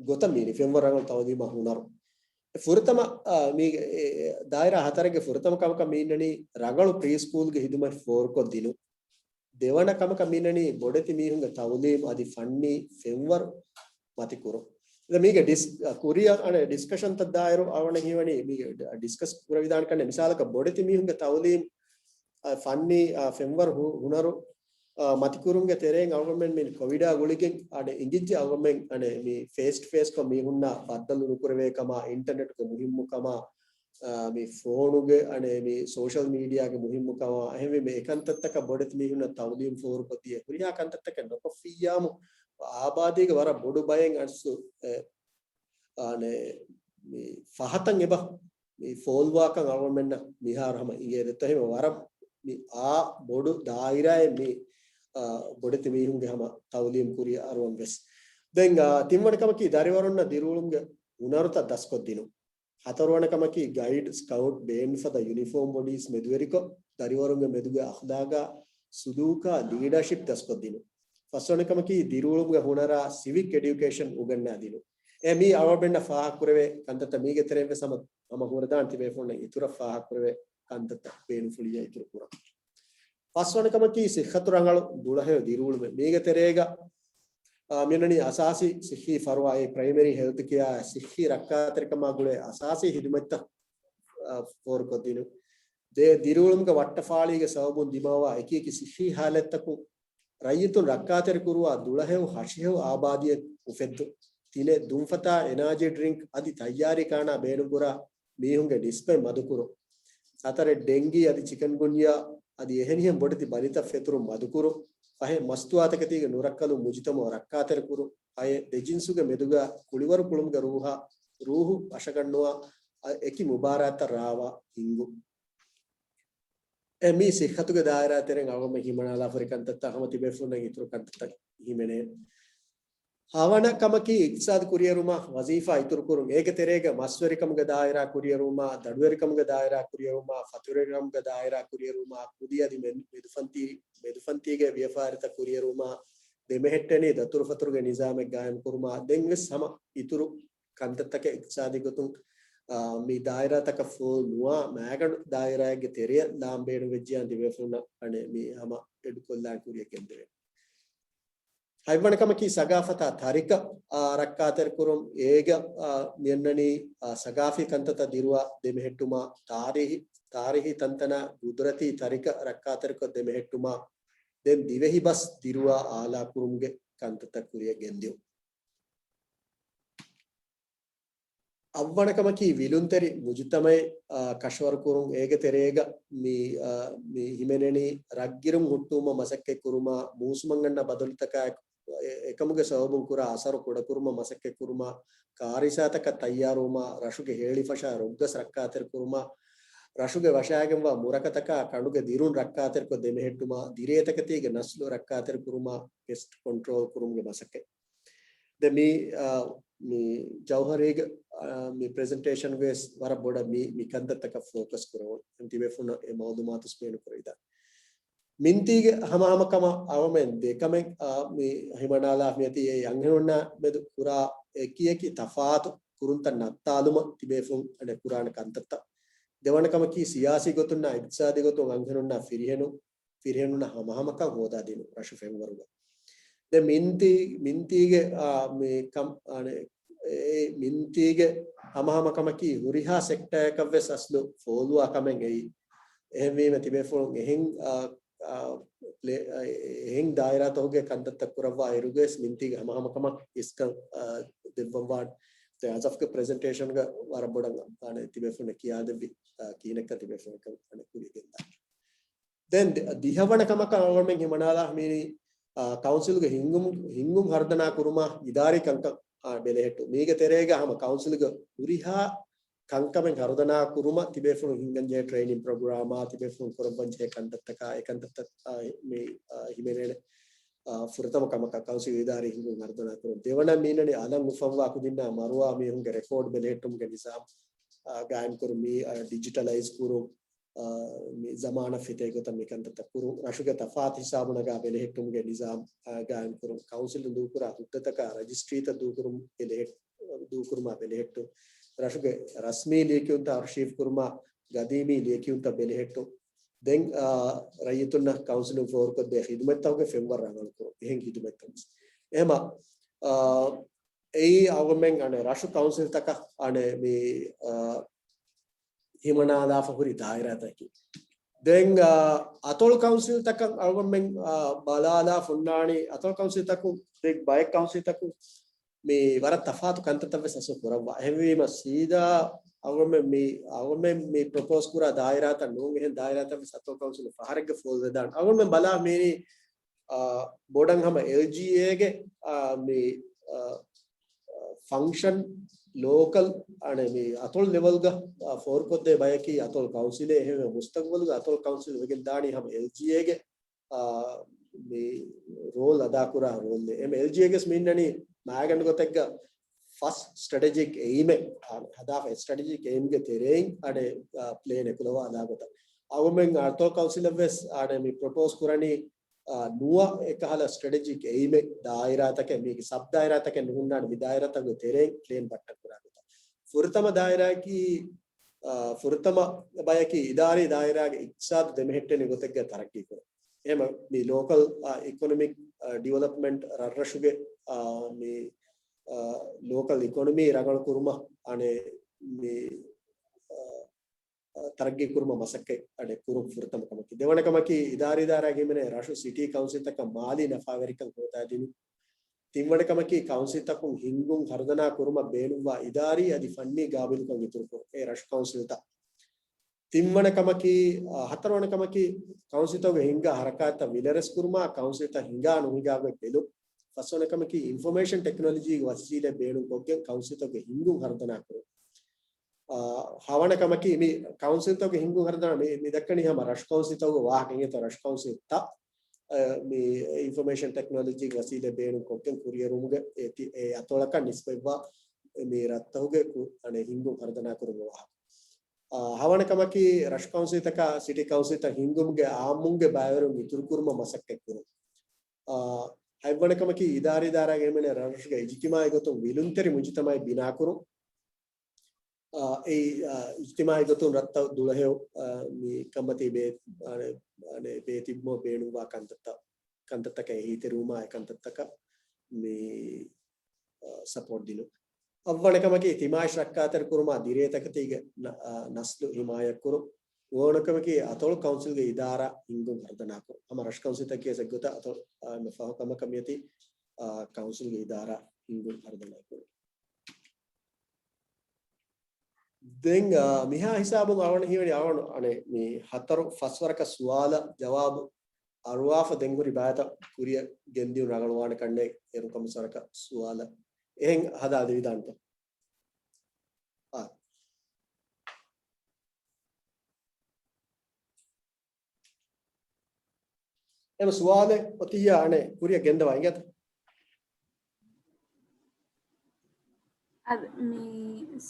ގޮތަށް މީނީ ފެންވަރު ރަނގަޅު ތައުލީމާ ހުނަރު. އެ ފުރަތަމަ، އާ، މީ، އެ، އެ، ދާއިރާ ހަތަރެއްގެ ފުރަތަމަ ކަމަކަށް މީންނަނީ ރަނގަޅު ޕްރީ ސްކޫލްގެ ހިދުމަތް ފޯރުކޮށްދިނުން. ދެވަނަ ކަމަކަށް މިނަނީ ބޮޑެތި މީހުންގެ ތައުލީމް އަދި ފަންނީ ފެންވަރު މަތިކުރުން. އެ މީގެ ޑިސް-، ކުރިއަށް އަނެއް ޑިސްކަޝަންތައް ދާއިރު އަޅުގަނޑަށް ހީވަނީ މީގެ ޑިސްކަސް ކުރެވިދާނެ ކަންނެ މިސާލަކަށް ބޮޑެތި މީހުންގެ ތައުލީމް، އަ، ފަންނީ، އަ، ފެންވަރު ހު-، ހުނަރު، އަ، މަތިކުރުމުގެ ތެރެއިން އަޅުގަނޑުމެން މި ކޮވިޑާ ގުޅިގެން އަނެއް އިނގިއްޖެ އަޅުގަނޑުމެން އަނެއް މި ފޭސް ޓު ފޭސްކޮށް މީހުންނާ ބައްދަލު ނުކުރެވޭ ކަމާ، އިންޓަނެޓްގެ މުހިއްމު ކަމާ، އާ، މި ފޯނުގެ އަނެއް މި ސޯޝަލް މީޑިއާގެ މުހިއްމުކަމާ އެހެންވީމަ އެކަންތައްތަކަށް ބޮޑެތި މީހުންނަށް ތައުލީމް ފޯރުކޮށްދިޔަ ހުރިހާ ކަންތައްތަކެއް ނުކޮށްފިއްޔާމު އާބާދީގެ ވަރަށް ބޮޑު ބައެއް އަސްލު އެ، އާނެ، މި ފަހަތަށް އެބަ މި ފޯލްވާކަން އަޅުގަނޑުމެންނަށް މިހާރު ހަމަ އިނގޭ ދެއްތޯ ހެމަ ވަރަށް މި އާ ބޮޑު ދާއިރާއެއް މި، އާ، ބޮޑެތި މީހުންގެ ހަމަ ތައުލީމް ކުރިއަށް އަރުވަން ވެސް. ދެން، އާ، ތިންވަނަ ކަމަކީ ދަރިވަރުންނަށް ދިރިއުޅުމުގެ ހުނަރުތައް ދަސްކޮށްދިނުން. ހަތަރުވަނަ ކަމަކީ ގައިޑް، ސްކައުޓް، ބޭންޑް ފަދަ ޔުނިފޯމް ބޮޑީސް މެދުވެރިކޮށް، ދަރިވަރުންގެ މެދުގެ އަޚްލާގާ، ސުލޫކާ، ލީޑަރޝިޕް ދަސްކޮށްދިނުން. ފަސްވަނަ ކަމަކީ ދިރިއުޅުމުގެ ހުނަރާ ސިވިކް އެޑިއުކޭޝަން އުގަންނާދިނުން. އެ މީ އަޅުގަނޑަށް ފާހަގަކުރެވޭ ކަންތައްތައް މީގެ ތެރެއިން ވެސް ހަމަ، ހަމަ ހުރެދާނެ ތިބޭފުޅުންނަށް އިތުރަށް ފާހަގަކުރެވޭ ކަންތައްތައް ބޭނުންފުޅިއްޔާ އިތުރު ކުރަން. ފަސްވަނަ ކަމަކީ ސިއްހަތު ރަނގަޅު ދުޅަހެޔޮ ދިރިއުޅުމެއް. މީގެ ތެރޭގަ، އާ، މިނަނީ އަސާސީ ސިއްހީ ފަރުވާ އެ ޕްރައިމަރީ ހެލްތު ކެއާ ސިއްހީ ރައްކާތެރިކަމާ ގުޅޭ އަސާސީ ހިދުމަތްތައް، އާ، ފޯރުކޮށްދިނުން. ދެ ދިރިއުޅުމުގެ ވައްޓަފާޅީގެ ސަބަބުން ދިމާވާ އެކި އެކި ސިއްހީ ހާލަތްތަކުން ރައްޔިތުން ރައްކާތެރިކުރުވާ ދުޅަހެޔޮ ހަށިހެޔޮ އާބާދީއެއް އުފެއްދުން. ތިނެއް ދުންފަތާ އެނާޖީ ޑްރިންކް އަދި ތައްޔާރީ ކާނާ ބޭނުންކުރާ މީހުންގެ ނިސްބަތް މަދުކުރުން. ހަތަރެއް ޑެންގީ އަދި ޗިކަންގުންޔާ އަދި އެހެނިހެން ބޮޑެތި ބަލިތައް ފެތުރުން މަދުކުރުން. ފަހެއް މަސްތުވާތަކެތީގެ ނުރައްކަލުން މުޖުތަމަޢު ރައްކާތެރިކުރުން. ހައެއް ދެ ޖިންސުގެ މެދުގަ ކުޅިވަރު ކުޅުމުގެ ރޫހާ، ރޫހު ވަށަގަންނުވާ، އަ، އެކި މުބާރާތްތައް ރާވާ ހިންގުން. އެ މީ ސިއްހަތުގެ ދާއިރާ ތެރެއިން އަޅުގަނޑުމެން ހިމަނާލާ ހުރި ކަންތައްތައް ހަމަ ތިބޭފުޅުންނަށް އިތުރު ކަންތައްތައް ހިމެނޭ. ހަވަނަ ކަމަކީ އިޤްތިޞާދު ކުރިއެރުމާ ވަޒީފާ އިތުރުކުރުން. އޭގެ ތެރޭގަ މަސްވެރިކަމުގެ ދާއިރާ ކުރިއެރުމާ، ދަޑުވެރިކަމުގެ ދާއިރާ ކުރިއެރުމާ، ފަތުރުވެރިކަމުގެ ދާއިރާ ކުރިއެރުމާ، ކުދި އަދި މެ-، މެދުފަންތީ، މެދުފަންތީގެ ވިޔަފާރިތައް ކުރިއެރުމާ، ދެމެހެއްޓެނީ ދަތުރުފަތުރުގެ ނިޒާމެއް ގާއިމްކުރުމާ، ދެންވެސް ހަމަ އިތުރު ކަންތައްތަކެއް އިޤްތިޞާދީ ގޮތުން، އާ، މި ދާއިރާތަކަށް ފޯލް ނުވާ މައިގަނޑު ދާއިރާއެއްގެ ތެރެއަށް ލާން ބޭނުންވެއްޖިއްޔާ ތިބޭފުޅުންނަށް އަނެއް މި ހަމަ އެޑުކޮށްލާން ކުރިއަށް ގެންދެވޭ. ހަތްވަނަ ކަމަކީ ސަގާފަތާ ތަރިކަ، އާ، ރައްކާތެރިކުރުން. އޭގަ، އާ، މިއަންނަނީ، އާ، ސަގާފީ ކަންތައްތައް ދިރުވާ ދެމެހެއްޓުމާ، ތާރީހި، ތާރީހީ ތަންތަނާ ގުދުރަތީ ތަރިކަ ރައްކާތެރިކޮށް ދެމެހެއްޓުމާ، ދެން ދިވެހި ބަސް ދިރުވާ އާލާކުރުމުގެ ކަންތައްތައް ކުރިއަށް ގެންދިއުން. އަށްވަނަ ކަމަކީ ވިލުންތެރި މުޖުތަމަޢެއް، އާ، ކަށަވަރުކުރުން. އޭގެ ތެރޭގަ މި، އާ، މި ހިމެނެނީ ރަށްގިރުން ހުއްޓުވުމަށް މަސައްކަތްކުރުމާ، މޫސުމަށް އަންނަ ބަދަލުތަކާއެކު އެ-، އެކަމުގެ ސަބަބުން ކުރާ އަސަރު ކުޑަކުރުމަށް މަސައްކަތްކުރުމާ، ކާރިސާތަކަށް ތައްޔާރުވުމާ، ރަށުގެ ހޭޅިފަށާ ރޮއްގަސް ރައްކާތެރިކުރުމާ، ރަށުގެ ވަށާގެންވާ މުރަކަތަކާ ކަނޑުގެ ދިރުން ރައްކާތެރިކޮށް ދެމެހެއްޓުމާ، ދިރޭތަކެތީގެ ނަސްލު ރައްކާތެރި ކުރުމާ، ޕެސްޓް ކޮންޓްރޯލް ކުރުމުގެ މަސައްކަތް. ދެ މި، އާ، މި ޖައުހަރީގެ، އާ، މި ޕްރެޒެންޓޭޝަން ވެސް ވަރަށް ބޮޑަށް މި، މި ކަންތައްތަކަށް ފޯކަސް ކުރަމުން ތިބޭފުންނަށް އެ މައުލޫމާތު ސްޕޭނު ކުރެވިދާނެ. މިންތީގެ ހަމަހަމަކަމަށް އަޅުމެން ދެކަމެއް، އާ، މި ހިމަނާލާ މިއޮތީ އެ އަންހެނުންނާ މެދު ކުރާ އެކިއެކި ތަފާތު ކުރުންތައް ނައްތާލުމަށް ތިބޭފުން އަނެއް ކުރާނެ ކަންތައްތައް. ދެވަނަ ކަމަކީ ސިޔާސީ ގޮތުންނާ އިގްތިސާދީ ގޮތުން އަންހެނުންނާ ފިރިހެނުން، ފިރިހެނުންނާ ހަމަހަމަކަށް ހޯދާދިނުން ރަށު ފެންވަރުގަ. ދެ މިންތީ، މިންތީގެ، އާ، މި ކަމް، އަނެ، އެ މިންތީގެ ހަމަހަމަކަމަކީ ހުރިހާ ސެކްޓަރއަކަށްވެސް އަސްލު ފޯލުވާ ކަމެއް އެއީ. އެހެންވީމަ ތިބޭފުޅުން އެހެން، އާ، އާ، ޕްލޭ-، އާ، އެހެން ދާއިރާތަކުގެ ކަންތައްތައް ކުރައްވާ އިރުގައިސް މިންތީގެ ހަމަހަމަކަމަށް އިސްކަން، އާ، ދެއްވަންވާނެ. އަސަފްގެ ޕްރެޒެންޓޭޝަންގަ ވަރަށް ބޮޑަށް އަނެ ތިބޭފުޅުންނަށް ކިޔާދެއްވި، އާ، ކިހިނެއްކަން ތިބޭފުޅުން އަނެ ކުރިގެންދާނެ. ދެން ދި-، ދިހަވަނަ ކަމަކަށް އަޅުމެން ހިމަނާލާ މިއިނީ، އާ، ކައުންސިލްގެ ހިންގުން، ހިންގުން ހަރުދަނާ ކުރުމާ އިދާރީ ކަންކަން، އާ، ބެލެހެއްޓު. މީގެ ތެރޭގަ ހަމަ ކައުންސިލްގެ ހުރިހާ ކަންކަމެއް ހަރުދަނާ ކުރުމަށް ތިބޭފުޅުން ހިންގަންޖެހޭ ޓްރެއިނިން ޕްރޮގްރާމާ، ތިބޭފުޅުން ކުރައްވަންޖެހޭ ކަންތައްތަކާ، އެ ކަންތައްތައް، އާ، މި، އާ، ހިމެނޭނެ، އާ، ފުރަތަމަ ކަމަކަށް ކައުންސިލް އިދާރީ ހިންގުން ހަރުދަނާ ކުރުން. ދެވަނަ މީނަނީ އަލަށް އުފަންވާ ކުދިންނާ މަރުވާ މީހުންގެ ރެކޯޑް ބެލެހެއްޓުމުގެ ނިޒާމް، އާ، ގާއިމް ކުރުން. މި، އާ، ޑިޖިޓަލައިޒް ކުރުން. އާ، މި ޒަމާނަށް ފިތޭ ގޮތަށް މި ކަންތައްތައް ކުރުން، ރަށުގެ ތަފާތު ހިސާބު ނަގާ ބެލެހެއްޓުމުގެ ނިޒާމް، އާ، ގާއިމް ކުރުން، ކައުންސިލުން ދޫކުރާ ހުއްދަތަކާ ރަޖިސްޓްރީތައް ދޫކުރުމުގެ ބެލެހެއް-، ދޫކުރުމާ ބެލެހެއްޓުން، ރަށުގެ ރަސްމީ ލިޔެކިޔުންތައް އަރްޝީވް ކުރުމާ ގަދީމީ ލިޔެކިޔުންތައް ބެލެހެއްޓުން. ދެން، އާ، ރައްޔިތުންނަށް ކައުންސިލުން ފޯރުކޮށްދޭ ހިދުމަތްތަކުގެ ފެންވަރު ރަނގަޅު ކުރުން. އެހެން ހިދުމަތްތައް ވެސް. އެހެމަ، އާ، އެއީ އަޅުގަނޑުމެން އަނެއް ރަށު ކައުންސިލްތަކަށް އަނެއް މި، އާ، ހިމަނާލާފަ ހުރި ދާއިރާތަކީ. ދެން، އާ، އަތޮޅު ކައުންސިލްތަކަށް އަޅުގަނޑުމެން، އާ، ބަލާލާ ފުންނާނީ އަތޮޅު ކައުންސިލްތަކުން، ދެން ބައެއް ކައުންސިލްތަކުން މި ވަރަށް ތަފާތު ކަންތައްތައް ވެސް އަސްލު ކުރައްވާ. އެހެންވީމަ ސީދާ އަޅުގަނޑުމެން މި، އަޅުގަނޑުމެން މި ޕްރޮޕޯސް ކުރާ ދާއިރާތައް ނޫން އެހެން ދާއިރާތައް ވެސް އަތޮޅު ކައުންސިލުން ފަހަރެއްގަ ފޯލުވެދާނެ. އަޅުގަނޑުމެން ބަލާ މިއިނީ އާ، ބޮޑަށް ހަމަ އެލްޖީއޭގެ، އާ، މި، އާ، ފަންކްޝަން ލޯކަލް، އަނެއް މި އަތޮޅު ލެވެލްގަ، އާ، ފޯރުކޮށްދޭ ބަޔަކީ އަތޮޅު ކައުންސިލެއް. އެހެންވެ މުސްތަގުބަލުގަ އަތޮޅު ކައުންސިލް ވެގެން ދާނީ ހަމަ އެލްޖީއޭގެ، އާ، މި ރޯލް އަދާކުރާ ރޯލްއެއް. އެމް އެލްޖީއޭގެސް މި އިންނަނީ މާގަނޑު ގޮތެއްގަ ފަސް ސްޓްރެޓެޖިކް އެއިމެއް، އާ، ހަދާފަ ސްޓްރެޓެޖިކް އެއިމްގެ ތެރެއިން އަނެއް، އާ، ޕްލޭން އެކުލަވާ އަދާ ގޮތަށް. އަޅުގަނޑުމެން އަތޮޅު ކައުންސިލަށް ވެސް އަނެއް މި ޕްރޮޕޯސް ކުރަނީ އާ، ނުވަ އެކަހަލަ ސްޓްރެޓެޖިކް އެއިމެއް ދާއިރާތަކެއް، މީގެ ސަބް ދާއިރާތަކެއް ނުހުންނާނެ، މި ދާއިރާތަކުގެ ތެރެއިން ޕްލޭން ބައްޓަން ކުރާ ގޮތަށް. ފުރަތަމަ ދާއިރާއަކީ، އާ، ފުރަތަމަ ބަޔަކީ އިދާރީ ދާއިރާގެ އިޤްތިޞާދު ދެމެހެއްޓޭނެ ގޮތެއްގެ ތަރައްޤީ ކުރުން. އެހެމަ މި ލޯކަލް، އާ، އިކޮނޮމިކް، އާ، ޑިވެލޮޕްމަންޓް ރަށްރަށުގެ، އާ، މި، އާ، ލޯކަލް އިކޮނޮމީ ރަނގަޅު ކުރުމަށް އަނެއް މި، އާ، ތަރައްގީ ކުރުމަށް މަސައްކަތް އަނެއް ކުރުން ފުރަތަމަ ކަމަކީ. ދެވަނަ ކަމަކީ، އިދާރީ ދާއިރާގެ ހިމެނޭ ރަށު ސިޓީ ކައުންސިލްތަކަށް މާލީ ނަފާވެރިކަން ހޯދާދިނުން. ތިންވަނަ ކަމަކީ، ކައުންސިލްތަކުން ހިންގުން ހަރުދަނާ ކުރުމަށް ބޭނުންވާ އިދާރީ އަދި ފަންނީ ގާބިލުކަން އިތުރުކުރުން. އެ ރަށު ކައުންސިލްތައް. ތިންވަނަ ކަމަކީ، އާ، ހަތަރުވަނަ ކަމަކީ، ކައުންސިލްތަކުގެ ހިންގާ ހަރަކާތްތައް ވިލަރެސް ކުރުމާ، ކައުންސިލްތައް ހިނގާ ނުހިނގާ ގޮތް ބެލުން. ފަސްވަނަ ކަމަކީ، އިންފޮމޭޝަން ޓެކްނޮލޮޖީގެ ވަސީލަތް ބޭނުންކޮށްގެން ކައުންސިލްތަކުގެ ހިންގުން ހަރުދަނާ ކުރުން. އާ، ހަވަނަ ކަމަކީ މި ކައުންސިލްތަކުގެ ހިންގުން ހަރުދަނާ މި، މި ދައްކަނީ ހަމަ ރަށު ކައުންސިލްތަކުގެ ވާހަކަ އިނގޭތޯ ރަށު ކައުންސިލްތައް، އާ، މި އިންފޮމޭޝަން ޓެކްނޮލޮޖީގެ ވަސީލަތް ބޭނުން ކޮށްގެން ކުރިއެރުމުގެ އެ ތި-، އެ އަތޮޅަކަށް ނިސްބަތްވާ މި ރަށްތަކުގެ ކު-، އަނެއް ހިންގުން ހަރުދަނާ ކުރުމުގެ ވާހަކަ. އާ، ހަވަނަ ކަމަކީ ރަށު ކައުންސިލްތަކާ ސިޓީ ކައުންސިލްތައް ހިންގުމުގެ އާއްމުންގެ ބައިވެރިވުން އިތުރު ކުރުމަށް މަސައްކަތް ކުރުން. އާ، ހަތްވަނަ ކަމަކީ އިދާރީ ދާއިރާގެ ހިމެނޭ ރަށްރަށުގެ އިޖުތިމާއީ ގޮތުން ވިލުންތެރި މުޖުތަމައެއް ބިނާކުރުން. އާ، އެއީ، އާ، އިޖުތިމާއީ ގޮތުން ރަށްތައް ދުޅަހެޔޮ، އާ، މި ކަނބަތި ބޭ-، އާ، އަނެއް ބޭތިއްބުމަށް ބޭނުންވާ ކަންތައްތައް، ކަންތައްތަކަށް އެހީތެރިވުމާ އެ ކަންތައްތަކަށް މި، އާ، ސަޕޯޓް ދިނުން. އަށްވަނަ ކަމަކީ ތިމާވެށި ރައްކާތެރި ކުރުމާ ދިރޭތަކެތީގެ ނަ-، އާ، ނަސްލު ހިމާޔަތް ކުރުން. ނުވަވަނަ ކަމަކީ އަތޮޅު ކައުންސިލްގެ އިދާރާ ހިންގުން ހަރުދަނާ ކުރުން. ހަމަ ރަށު ކައުންސިލްތަކީ އެއްގޮތަށް އަތޮޅު، އާ، އެންމެ ފަހު ކަމަކަށް މިއޮތީ، އާ، ކައުންސިލްގެ އިދާރާ ހިންގުން ހަރުދަނާ ކުރުން. ދެން، އާ، މިހާ ހިސާބުން އަޅުގަނޑަށް ހީވަނީ އަޅުގަނޑު އަނެއް މި ހަތަރު ފަސް ވަރަކަށް ސުވާލަށް ޖަވާބު އަރުވާފަ ދެން ހުރި ބައިތައް ކުރިއަށް ގެންދިޔުން ރަނގަޅުވާނެ ކަންނޭނގެ އޭރުން ކަމަސް ވަރަކަށް ސުވާލަށް އެހެން ހަދާ ދެވިދާނެތަ؟ އާ. ސުވާލެއް އޮތިއްޔާ އަނެއް ކުރިއަށް ގެންދަވާ އިނގޭތަ؟ އަދި މި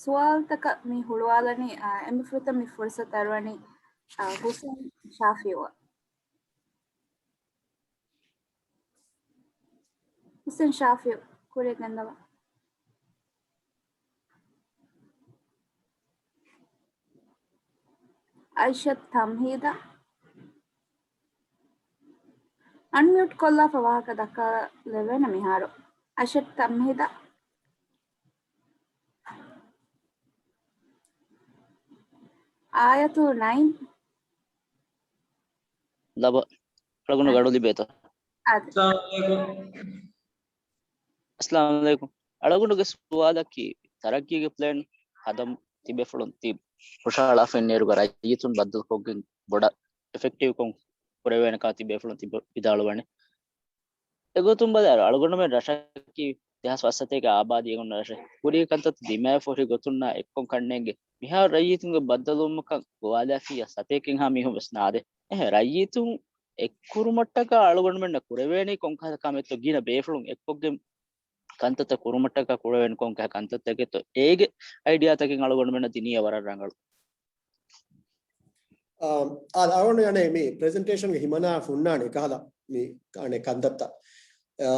ސުވާލުތަކަށް މި ހުޅުވާލަނީ، އާ، އެންމެ ފުރަތަމަ މި ފުރުސަތު އަރުވަނީ، އާ، ހުސެން ޝާފިއުއަށް. ހުސެން ޝާފިއު ކުރިއަށް ގެންދަވާ. އައިޝަތު ތަމްހީދަށް އަންމިއުޓް ކޮށްލާފަ ވާހަކަ ދައްކާލެވޭނެ މިހާރު. އައިޝަތު ތަމްހީދަށް. އާޔަތުލް ނައިމް. ލަބަ، އަޅުގަނޑު އަ-، ގަޑު ލިބޭތޯ؟ އާދެ. އައްސަލާމު ޢަލައިކުމް. އައްސަލާމު ޢަލައިކުމް. އަޅުގަނޑުގެ ސުވާލަކީ، ތަރައްގީގެ ޕްލޭން ހަދަން ތިބޭފުޅުން ތި ހުށަހަޅާފައި ނޭރުގަ ރައްޔިތުން ބައްދަލުކޮށްގެން ބޮޑަށް އެފެކްޓިވްކޮށް ކުރެވޭނެކާ ތިބޭފުޅުން ތިބ-، ވިދާޅުވަނީ. އެގޮތުން ބަލާއިރު، އަޅުގަނޑުމެން ރަށަކީ ދެހާސް ފަސް ސަތޭކަ އާބާދީ އެނގުން ރަށެއް. ކުރީ ކަންތައްތައް ދިމާވެފަ ހުރި ގޮތުންނާ އެއްކޮށް ކަންނޭނގެ މިހާރު ރައްޔިތުންގެ ބައްދަލުވުމަކަށް ގޮވާލާފިއްޔާ ސަތޭކައެއްހާ މީހުން ވެސް ނާދޭ. އެހެން ރައްޔިތުން އެއްކުރުމަށްޓަކާ އަޅުގަނޑުމެންނަށް ކުރެވޭނީ ކޮންކަހަލަ ކަމެއްތޯ ގިނަ ބޭފުޅުން އެއްކޮށްގެން ކަންތައްތައް ކުރުމަށްޓަކާ ކުރެވޭނީ ކޮންކަހަލަ ކަންތައްތަކެއްތޯ އޭގެ އައިޑިއާތަކެއް އަޅުގަނޑުމެންނަށް ދިނީ ވަރަށް ރަނގަޅު. އާ، އާ، އަޅުގަނޑު އަނެއް މި ޕްރެޒެންޓޭޝަންގެ ހިމަނާ ހުންނާނެ އެކަހަލަ މި އަނެއް ކަންތައްތައް. އާ،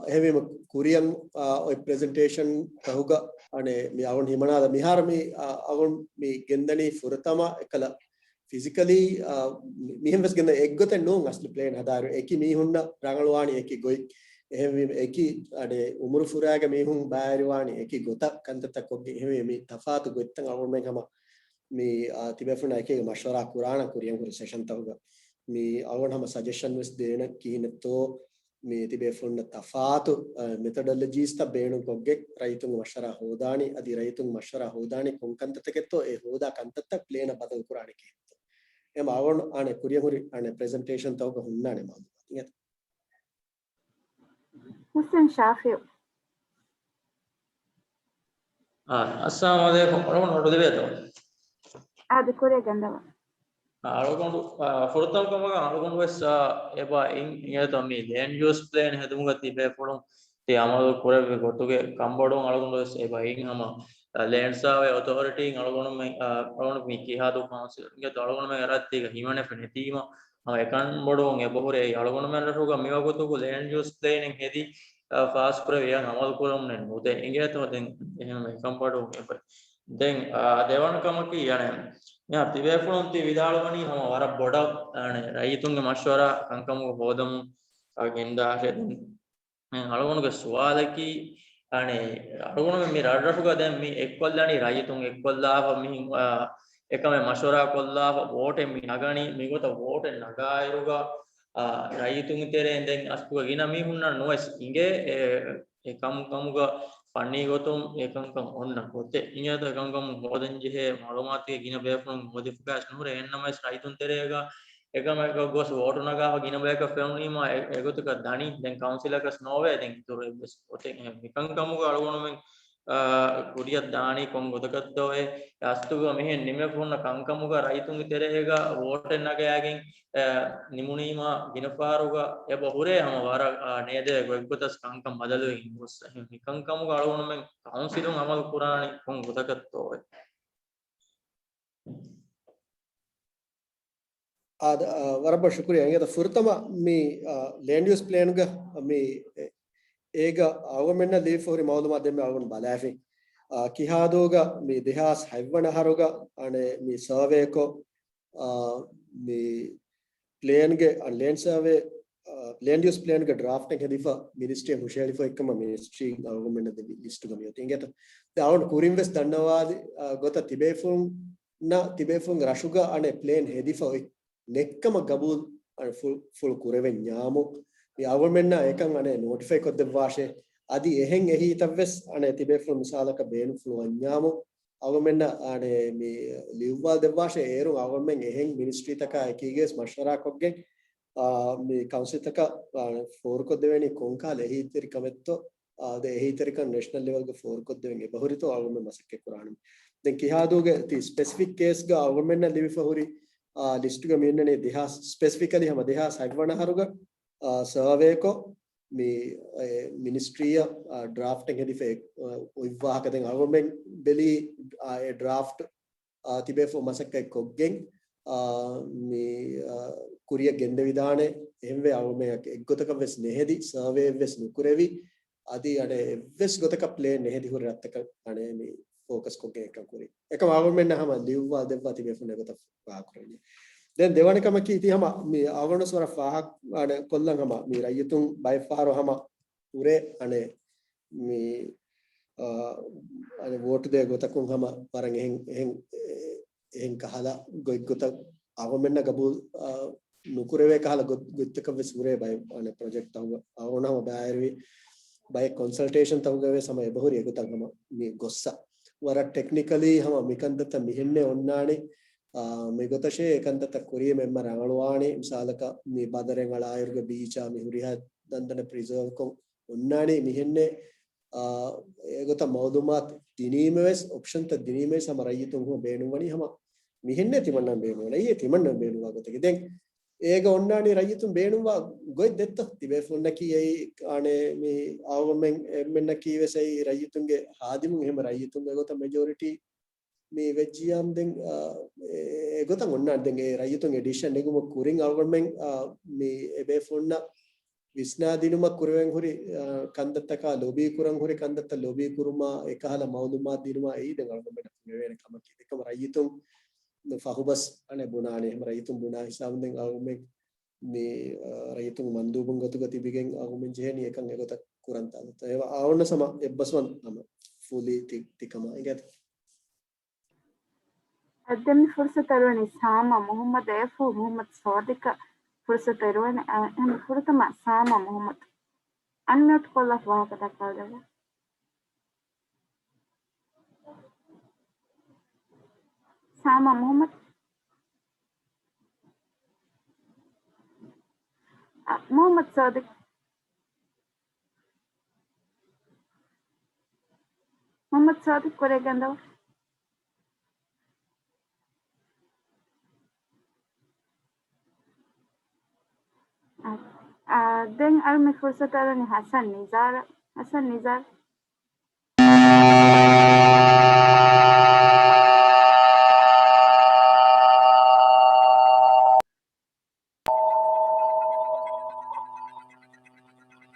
އެހެންވީމަ ކުރިއަށް، އާ، އޮތް ޕްރެޒެންޓޭޝަން ތަހުގަ އަނެއް މި އަޅުގަނޑު ހިމަނާލަ މިހާރު މި، އާ، އަޅުގަނޑު މި ގެންދަނީ ފުރަތަމަ އެކަލަ ފިޒިކަލީ، އާ، މި-، މިހެން ވެސް ގެންދަ އެއްގޮތެއް ނޫން އަސްލު ޕްލޭން ހަދާއިރު އެކި މީހުންނަށް ރަނގަޅުވާނީ އެކި ގޮތް. އެހެންވީމަ އެކި އަނެއް އުމުރު ފުރާގެ މީހުން ބައިވެރިވާނީ އެކި ގޮތަށް ކަންތައްތައް ކޮށްގެން. އެހެންވީމަ މި ތަފާތު ގޮތްތައް އަޅުގަނޑުމެން ހަމަ މި، އާ، ތިބޭފުޅުންނާ އެކީގަ މަޝްވަރާ ކުރާނަން ކުރިއަށް ހުރި ސެޝަންތަކުގަ. މި އަޅުގަނޑު ހަމަ ސަޖެޝަން ވެސް ދޭނަން ކިހިނެއްތޯ މި ތިބޭފުޅުންނަށް ތަފާތު، އާ، މެތޮޑޮލޮޖީސްތައް ބޭނުންކޮށްގެން ރައްޔިތުންގެ މަޝްވަރާ ހޯދާނީ، އަދި ރައްޔިތުންގެ މަޝްވަރާ ހޯދާނީ ކޮން ކަންތައްތަކެއްތޯ އެ ހޯދާ ކަންތައްތައް ޕްލޭނަށް ބަދަލު ކުރާނީ ކިހިނެއްތޯ. އެމަ އަޅުގަނޑު އަނެއް ކުރިއަށް ހުރި އަނެއް ޕްރެޒެންޓޭޝަންތަކުގަ ހުންނާނެ މައުލޫމާތު. ހުސެން ޝާފިއު. އާ، އައްސަލާމު ޢަލައިކުމް. އަޅުގަނޑު ގަޑު ލިބޭތޯ؟ އާދެ، ކުރިއަށް ގެންދަވާ. އާ، އަޅުގަނޑު، އާ، ފުރަތަމަ ކަމަކަށް އަޅުގަނޑު ވެސް، އާ، އެބަ އިން އިނގޭތޯ މި ލޭންޑް ޔޫސް ޕްލޭން ހެދުމުގަ ތިބޭފުޅުން ތި އަމަލު ކުރެއްވި ގޮތުގެ ކަންބޮޑުވުން އަޅުގަނޑު ވެސް އެބަ އިން ހަމަ، އާ، ލޭންޑް ސާވޭ އޮތޯރިޓީން އަޅުގަނޑުމެން، އާ، އަޅުގަނޑު މި ކިހާދޫ ކައުންސިލް އިނގޭތޯ އަޅުގަނޑުމެން އެރަށް ތީގަ ހިމަނެފަ ނެތީމަ ހަމަ އެކަންބޮޑުވުން އެބަހުރޭ. އަޅުގަނޑުމެން ރަށުގަ މިވަގުތުގަ ލޭންޑް ޔޫސް ޕްލޭނެއް ހެދި، އާ، ފާސްކުރެވި އެއަށް އަމަލުކުރަމުން ނުދޭ އިނގޭތޯ ދެން އެހެން އެކަންބޮޑުވުން އެބަ. ދެން، އާ، ދެވަނަ ކަމަކީ، އަނެއް، މިހާ ތިބޭފުޅުން ތި ވިދާޅުވަނީ ހަމަ ވަރަށް ބޮޑަށް، އަނެއް، ރައްޔިތުންގެ މަޝްވަރާ ކަންކަމުގަ ހޯދަމުން، އާ، ގެންދާށޭ. ދެން އަޅުގަނޑުގެ ސުވާލަކީ، އަނެއް، އަޅުގަނޑުމެން މި ރަށްރަށުގަ ދެން މި އެއްކޮށްލާނީ ރައްޔިތުން އެއްކޮށްލާފަ މިހިން، އާ، އެކަމެއް މަޝްވަރާ ކޮށްލާފަ ވޯޓެއް މި ނަގަނީ. މިގޮތަށް ވޯޓެއް ނަގާއިރުގަ، އާ، ރައްޔިތުންގެ ތެރެއިން ދެން އަސްލުގަ ގިނަ މީހުންނަށް ނުވެސް އިނގޭ އެ، އެ ކަމު ކަމުގަ ފަންނީ ގޮތުން އެކަންކަން އޮންނަ ގޮތެއް. އިނގޭތޯ އެކަންކަމުން ހޯދަން ޖެހޭ މައުލޫމާތުގެ ގިނަ ބޭފުޅުން ހޯދިފަކާވެސް ނުހުރޭ. އެހެންނަމަވެސް ރައްޔިތުން ތެރޭގަ އެކަމަކަށް ގޮސް ވޯޓު ނަގާފަ ގިނަ ބަޔަކަށް ފެނުނީމާ އެ، އެގޮތަކަށް ދަނީ. ދެން ކައުންސިލަކަސް ނޯވޭ ދެން އިތުރު އެއްވެސް ގޮތެއް. އެހެން މިކަންކަމުގަ އަޅުގަނޑުމެން، އާ، ކުރިއަށް ދާނީ ކޮން ގޮތަކަށްތޯއޭ؟ އަސްލުގަ މިހެން ނިމޭފަ ހުންނަ ކަންކަމުގަ ރައްޔިތުންގެ ތެރޭގަ ވޯޓެއް ނަގަޔާގެން، އާ، ނިމުނީމާ ގިނަ ފަހަރުގަ އެބަ ހުރޭ ހަމަ ވަރަށް، އާ، ނޭދޭ ގޮތްގޮތަސް ކަންކަން ބަދަލުވެގެން ގޮސް. އެހެން މިކަންކަމުގަ އަޅުގަނޑުމެން ކައުންސިލުން އަމަލު ކުރާނީ ކޮން ގޮތަކަށްތޯއޭ؟ އާދެ، އާ، ވަރަށް ބޮޑަށް ޝުކުރިއްޔާ. އިނގޭތަ ފުރަތަމަ މި، އާ، ލޭންޑް ޔޫސް ޕްލޭންގަ މި އޭގަ އަޅުގަނޑުމެންނަށް ލިބިފަ ހުރި މައުލޫމާތު ދެންމެ އަޅުގަނޑު ބަލާފިން. އާ، ކިހާދޫގަ މި ދެހާސް ހަތްވަނަ އަހަރުގަ އަނެއް މި ސަރވޭކޮށް، އާ، މި ޕްލޭންގެ، އަ، ލޭންޑް ސަރވޭ، އާ، ލޭންޑް ޔޫސް ޕްލޭންގެ ޑްރާފްޓެއް ހެދިފަ މިނިސްޓްރީއަށް ހުށަހެޅިފަ އެއްކަމަށް މިނިސްޓްރީ އަޅުގަނޑުމެންނަށް ދެއްވި ލިސްޓުގަ މިއޮތީ. އިނގޭތަ ދެން އަޅުގަނޑު ކުރިން ވެސް ދަންނަވާލި، އާ، ގޮތަށް ތިބޭފުޅުންނަށް ތިބޭފުޅުންގެ ރަށުގަ އަނެއް ޕްލޭން ހެދިފަ އޮތް ނެއްކަމަށް ގަބޫލު، އަ، ފު-، ފުޅު ކުރެވެންޏާމު، މި އަޅުގަނޑުމެންނަށް އެކަން އަނެއް ނޯޓިފައި ކޮށްދެއްވާށޭ. އަދި އެހެން އެހީތައް ވެސް އަނެއް ތިބޭފުޅުން މިސާލަކަށް ބޭނުންފުޅުވަންޏާމު، އަޅުގަނޑުމެންނަށް އަނެއް މި ލިޔުއްވާލަދެއްވާށޭ. އޭރުން އަޅުގަނޑުމެން އެހެން މިނިސްޓްރީތަކާ އެކީގަވެސް މަޝްވަރާކޮށްގެން، އާ، މި ކައުންސިލްތަކަށް، އާ، ފޯރުކޮށްދެވޭނީ ކޮންކަހަލަ އެހީތެރިކަމެއްތޯ، އާ، ދެ އެހީތެރިކަން ނޭޝަނަލް ލެވެލްގަ ފޯރުކޮށްދެވެން އެބަހުރިތޯ އަޅުގަނޑުމެން މަސައްކަތް ކުރާނަން. ދެން ކިހާދޫގެ ތި ސްޕެސިފިކް ކޭސްގަ އަޅުގަނޑުމެންނަށް ލިބިފަ ހުރި، އާ، ލިސްޓުގަ މިއޮންނަނީ ދެހާސް، ސްޕެސިފިކަލީ ހަމަ ދެހާސް ހަތްވަނަ އަހަރުގަ ސަރވޭކޮށް މި މިނިސްޓްރީއަށް ޑްރާފްޓެއް ހެދިފަ އޮތް ވާހަކަ ދެން އަޅުގަނޑުމެން ބެލީ އެ ޑްރާފްޓް ތިބޭފު މަސައްކަތް ކޮށްގެން މި ކުރިއަށް ގެންދެވިދާނެ. އެހެންވެ އަޅުމެ އެއްގޮތަކަށް ވެސް ނެހެދި، ސަރވޭ ވެސް ނުކުރެވި، އަދި އަނެއް އެއްވެސް ގޮތަކަށް ޕްލޭން ނެހެދި ހުރި ރަށްތަކަށް އަނެއް މި ފޯކަސް ކޮށްގެން އެކަން ކުރި. އެކަމަ އަޅުގަނޑުމެންނަށް ހަމަ ލިޔުއްވާ ދެއްވާ ތިބޭފުން އެގޮތަށް ފާހަގަކުރެވި. ދެން ދެވަނަ ކަމަކީ ތި ހަމަ މި އަޅުގަނޑު ވަރަށް ފާހަގަ ކޮށްލަން ހަމަ މި ރައްޔިތުން ބައެއް ފަހަރު ހަމަ ހުރޭ އަނެއް މި އަނެއް ވޯޓު ދޭ ގޮތަކުން ހަމަ ވަރަށް އެހެން އެހެން އެހެން ކަހަލަ ގޮތްގޮތަށް އަޅުގަނޑުމެންނަށް ގަބޫލު ނުކުރެވޭ ކަހަލަ ގޮތްގޮތްތަކަށް ވެސް ހުރޭ ބައެއް އަނެއް ޕްރޮޖެކްޓް ތަކުގަ އަޅުގަނޑު ހަމަ ބައިވެރިވި ބައެއް ކޮންސަލްޓޭޝަން ތަކުގަ ވެސް ހަމަ އެބަހުރި އެގޮތަށް ހަމަ މި ގޮއްސަ. ވަރަށް ޓެކްނިކަލީ ހަމަ މިކަންތައްތައް މިހެންނޭ އޮންނާނީ. މިގޮތަށޭ އެކަންތައްތައް ކުރީމަ އެންމެ ރަނގަޅުވާނީ. މިސާލަކަށް މި ބަދަރެއް އަޅާއިރުގަ ބީޗާ މި ހުރިހާ ދަންދަނަ ޕްރިޒާވްކޮށް އޮންނާނީ މިހެންނޭ. އާ، އެގޮތަށް މައުލޫމާތު ދިނީމަވެސް، އޮޕްޝަންތައް ދިނީމަވެސް ހަމަ ރައްޔިތުން ހަމަ ބޭނުންވަނީ ހަމަ މިހެންނޭ ތިމަންނަން ބޭނުންވަނީ. އެއީ ތިމަންނަން ބޭނުންވާ ގޮތަކީ. ދެން އޭގަ އޮންނާނީ ރައްޔިތުން ބޭނުންވާ ގޮތް ދެއްތޯ؟ ތިބޭފުޅުންނަކީ އެއީ އާނެ މި އަޅުގަނޑުމެން އެންމެންނަކީ ވެސް އެއީ ރައްޔިތުންގެ ހާދިމުން. އެހެން ރައްޔިތުން އެގޮތަށް މެޖޯރިޓީ މި ވެއްޖިޔާމް ދެން، އާ، އެ، އެގޮތަށް އޮންނާނެ. ދެން އެ ރައްޔިތުން އެ ޑިސިޝަން ނެގުމަށް ކުރިން އަޅުގަނޑުމެން، އާ، މި އެބޭފުޅުންނަށް ވިސްނާ ދިނުމަށް ކުރެވެން ހުރި، އާ، ކަންތައްތަކާ ލޮބީ ކުރަން ހުރި ކަންތައްތައް ލޮބީ ކުރުމާ އެކަހަލަ މައުލޫމާތު ދިނުމާ އެއީ ދެން އަޅުގަނޑުމެންނަށް ކުރެވޭނެ ކަމަކީ. އެކަމަ ރައްޔިތުން ފަހުބަސް އަނެއް ބުނާނެ. އެހެން ރައްޔިތުން ބުނާ ހިސާބުން ދެން އަޅުގަނޑުމެން މި، އާ، ރައްޔިތުން މަންދޫބުން ގޮތުގަ ތިބިގެން އަޅުގަނޑުމެން ޖެހޭނީ އެކަން އެގޮތަށް ކުރަން ތާލަން. އެ އާވަންނަ ސަމަ އެއްބަސްވަން ހަމަ ފުލީ ތި، ތިކަމާ އިނގޭތަ؟ އަދި މި ފުރުސަތު އަރުވަނީ ސާމަ މުހައްމަދު އެފް އޯ މުހައްމަދު ސޯދިކަށް ފުރުސަތު އެރުވަނީ. އަ، އެހެން ފުރަތަމަ ސާމަ މުހައްމަދު އަންމިއުޓް ކޮށްލާފަ ވާހަކަ ދައްކާލައްވާ. ސާމަ މުހައްމަދު. އަ، މުހައްމަދު ސޯދިކް. މުހައްމަދު ސޯދިކް ކުރެވިގެންދަވާ. އަ، އަ، ދެން އަޅު މި ފުރުސަތު އަރުވަނީ ހަސަން ނިޒާރަށް. ހަސަން ނިޒާރު.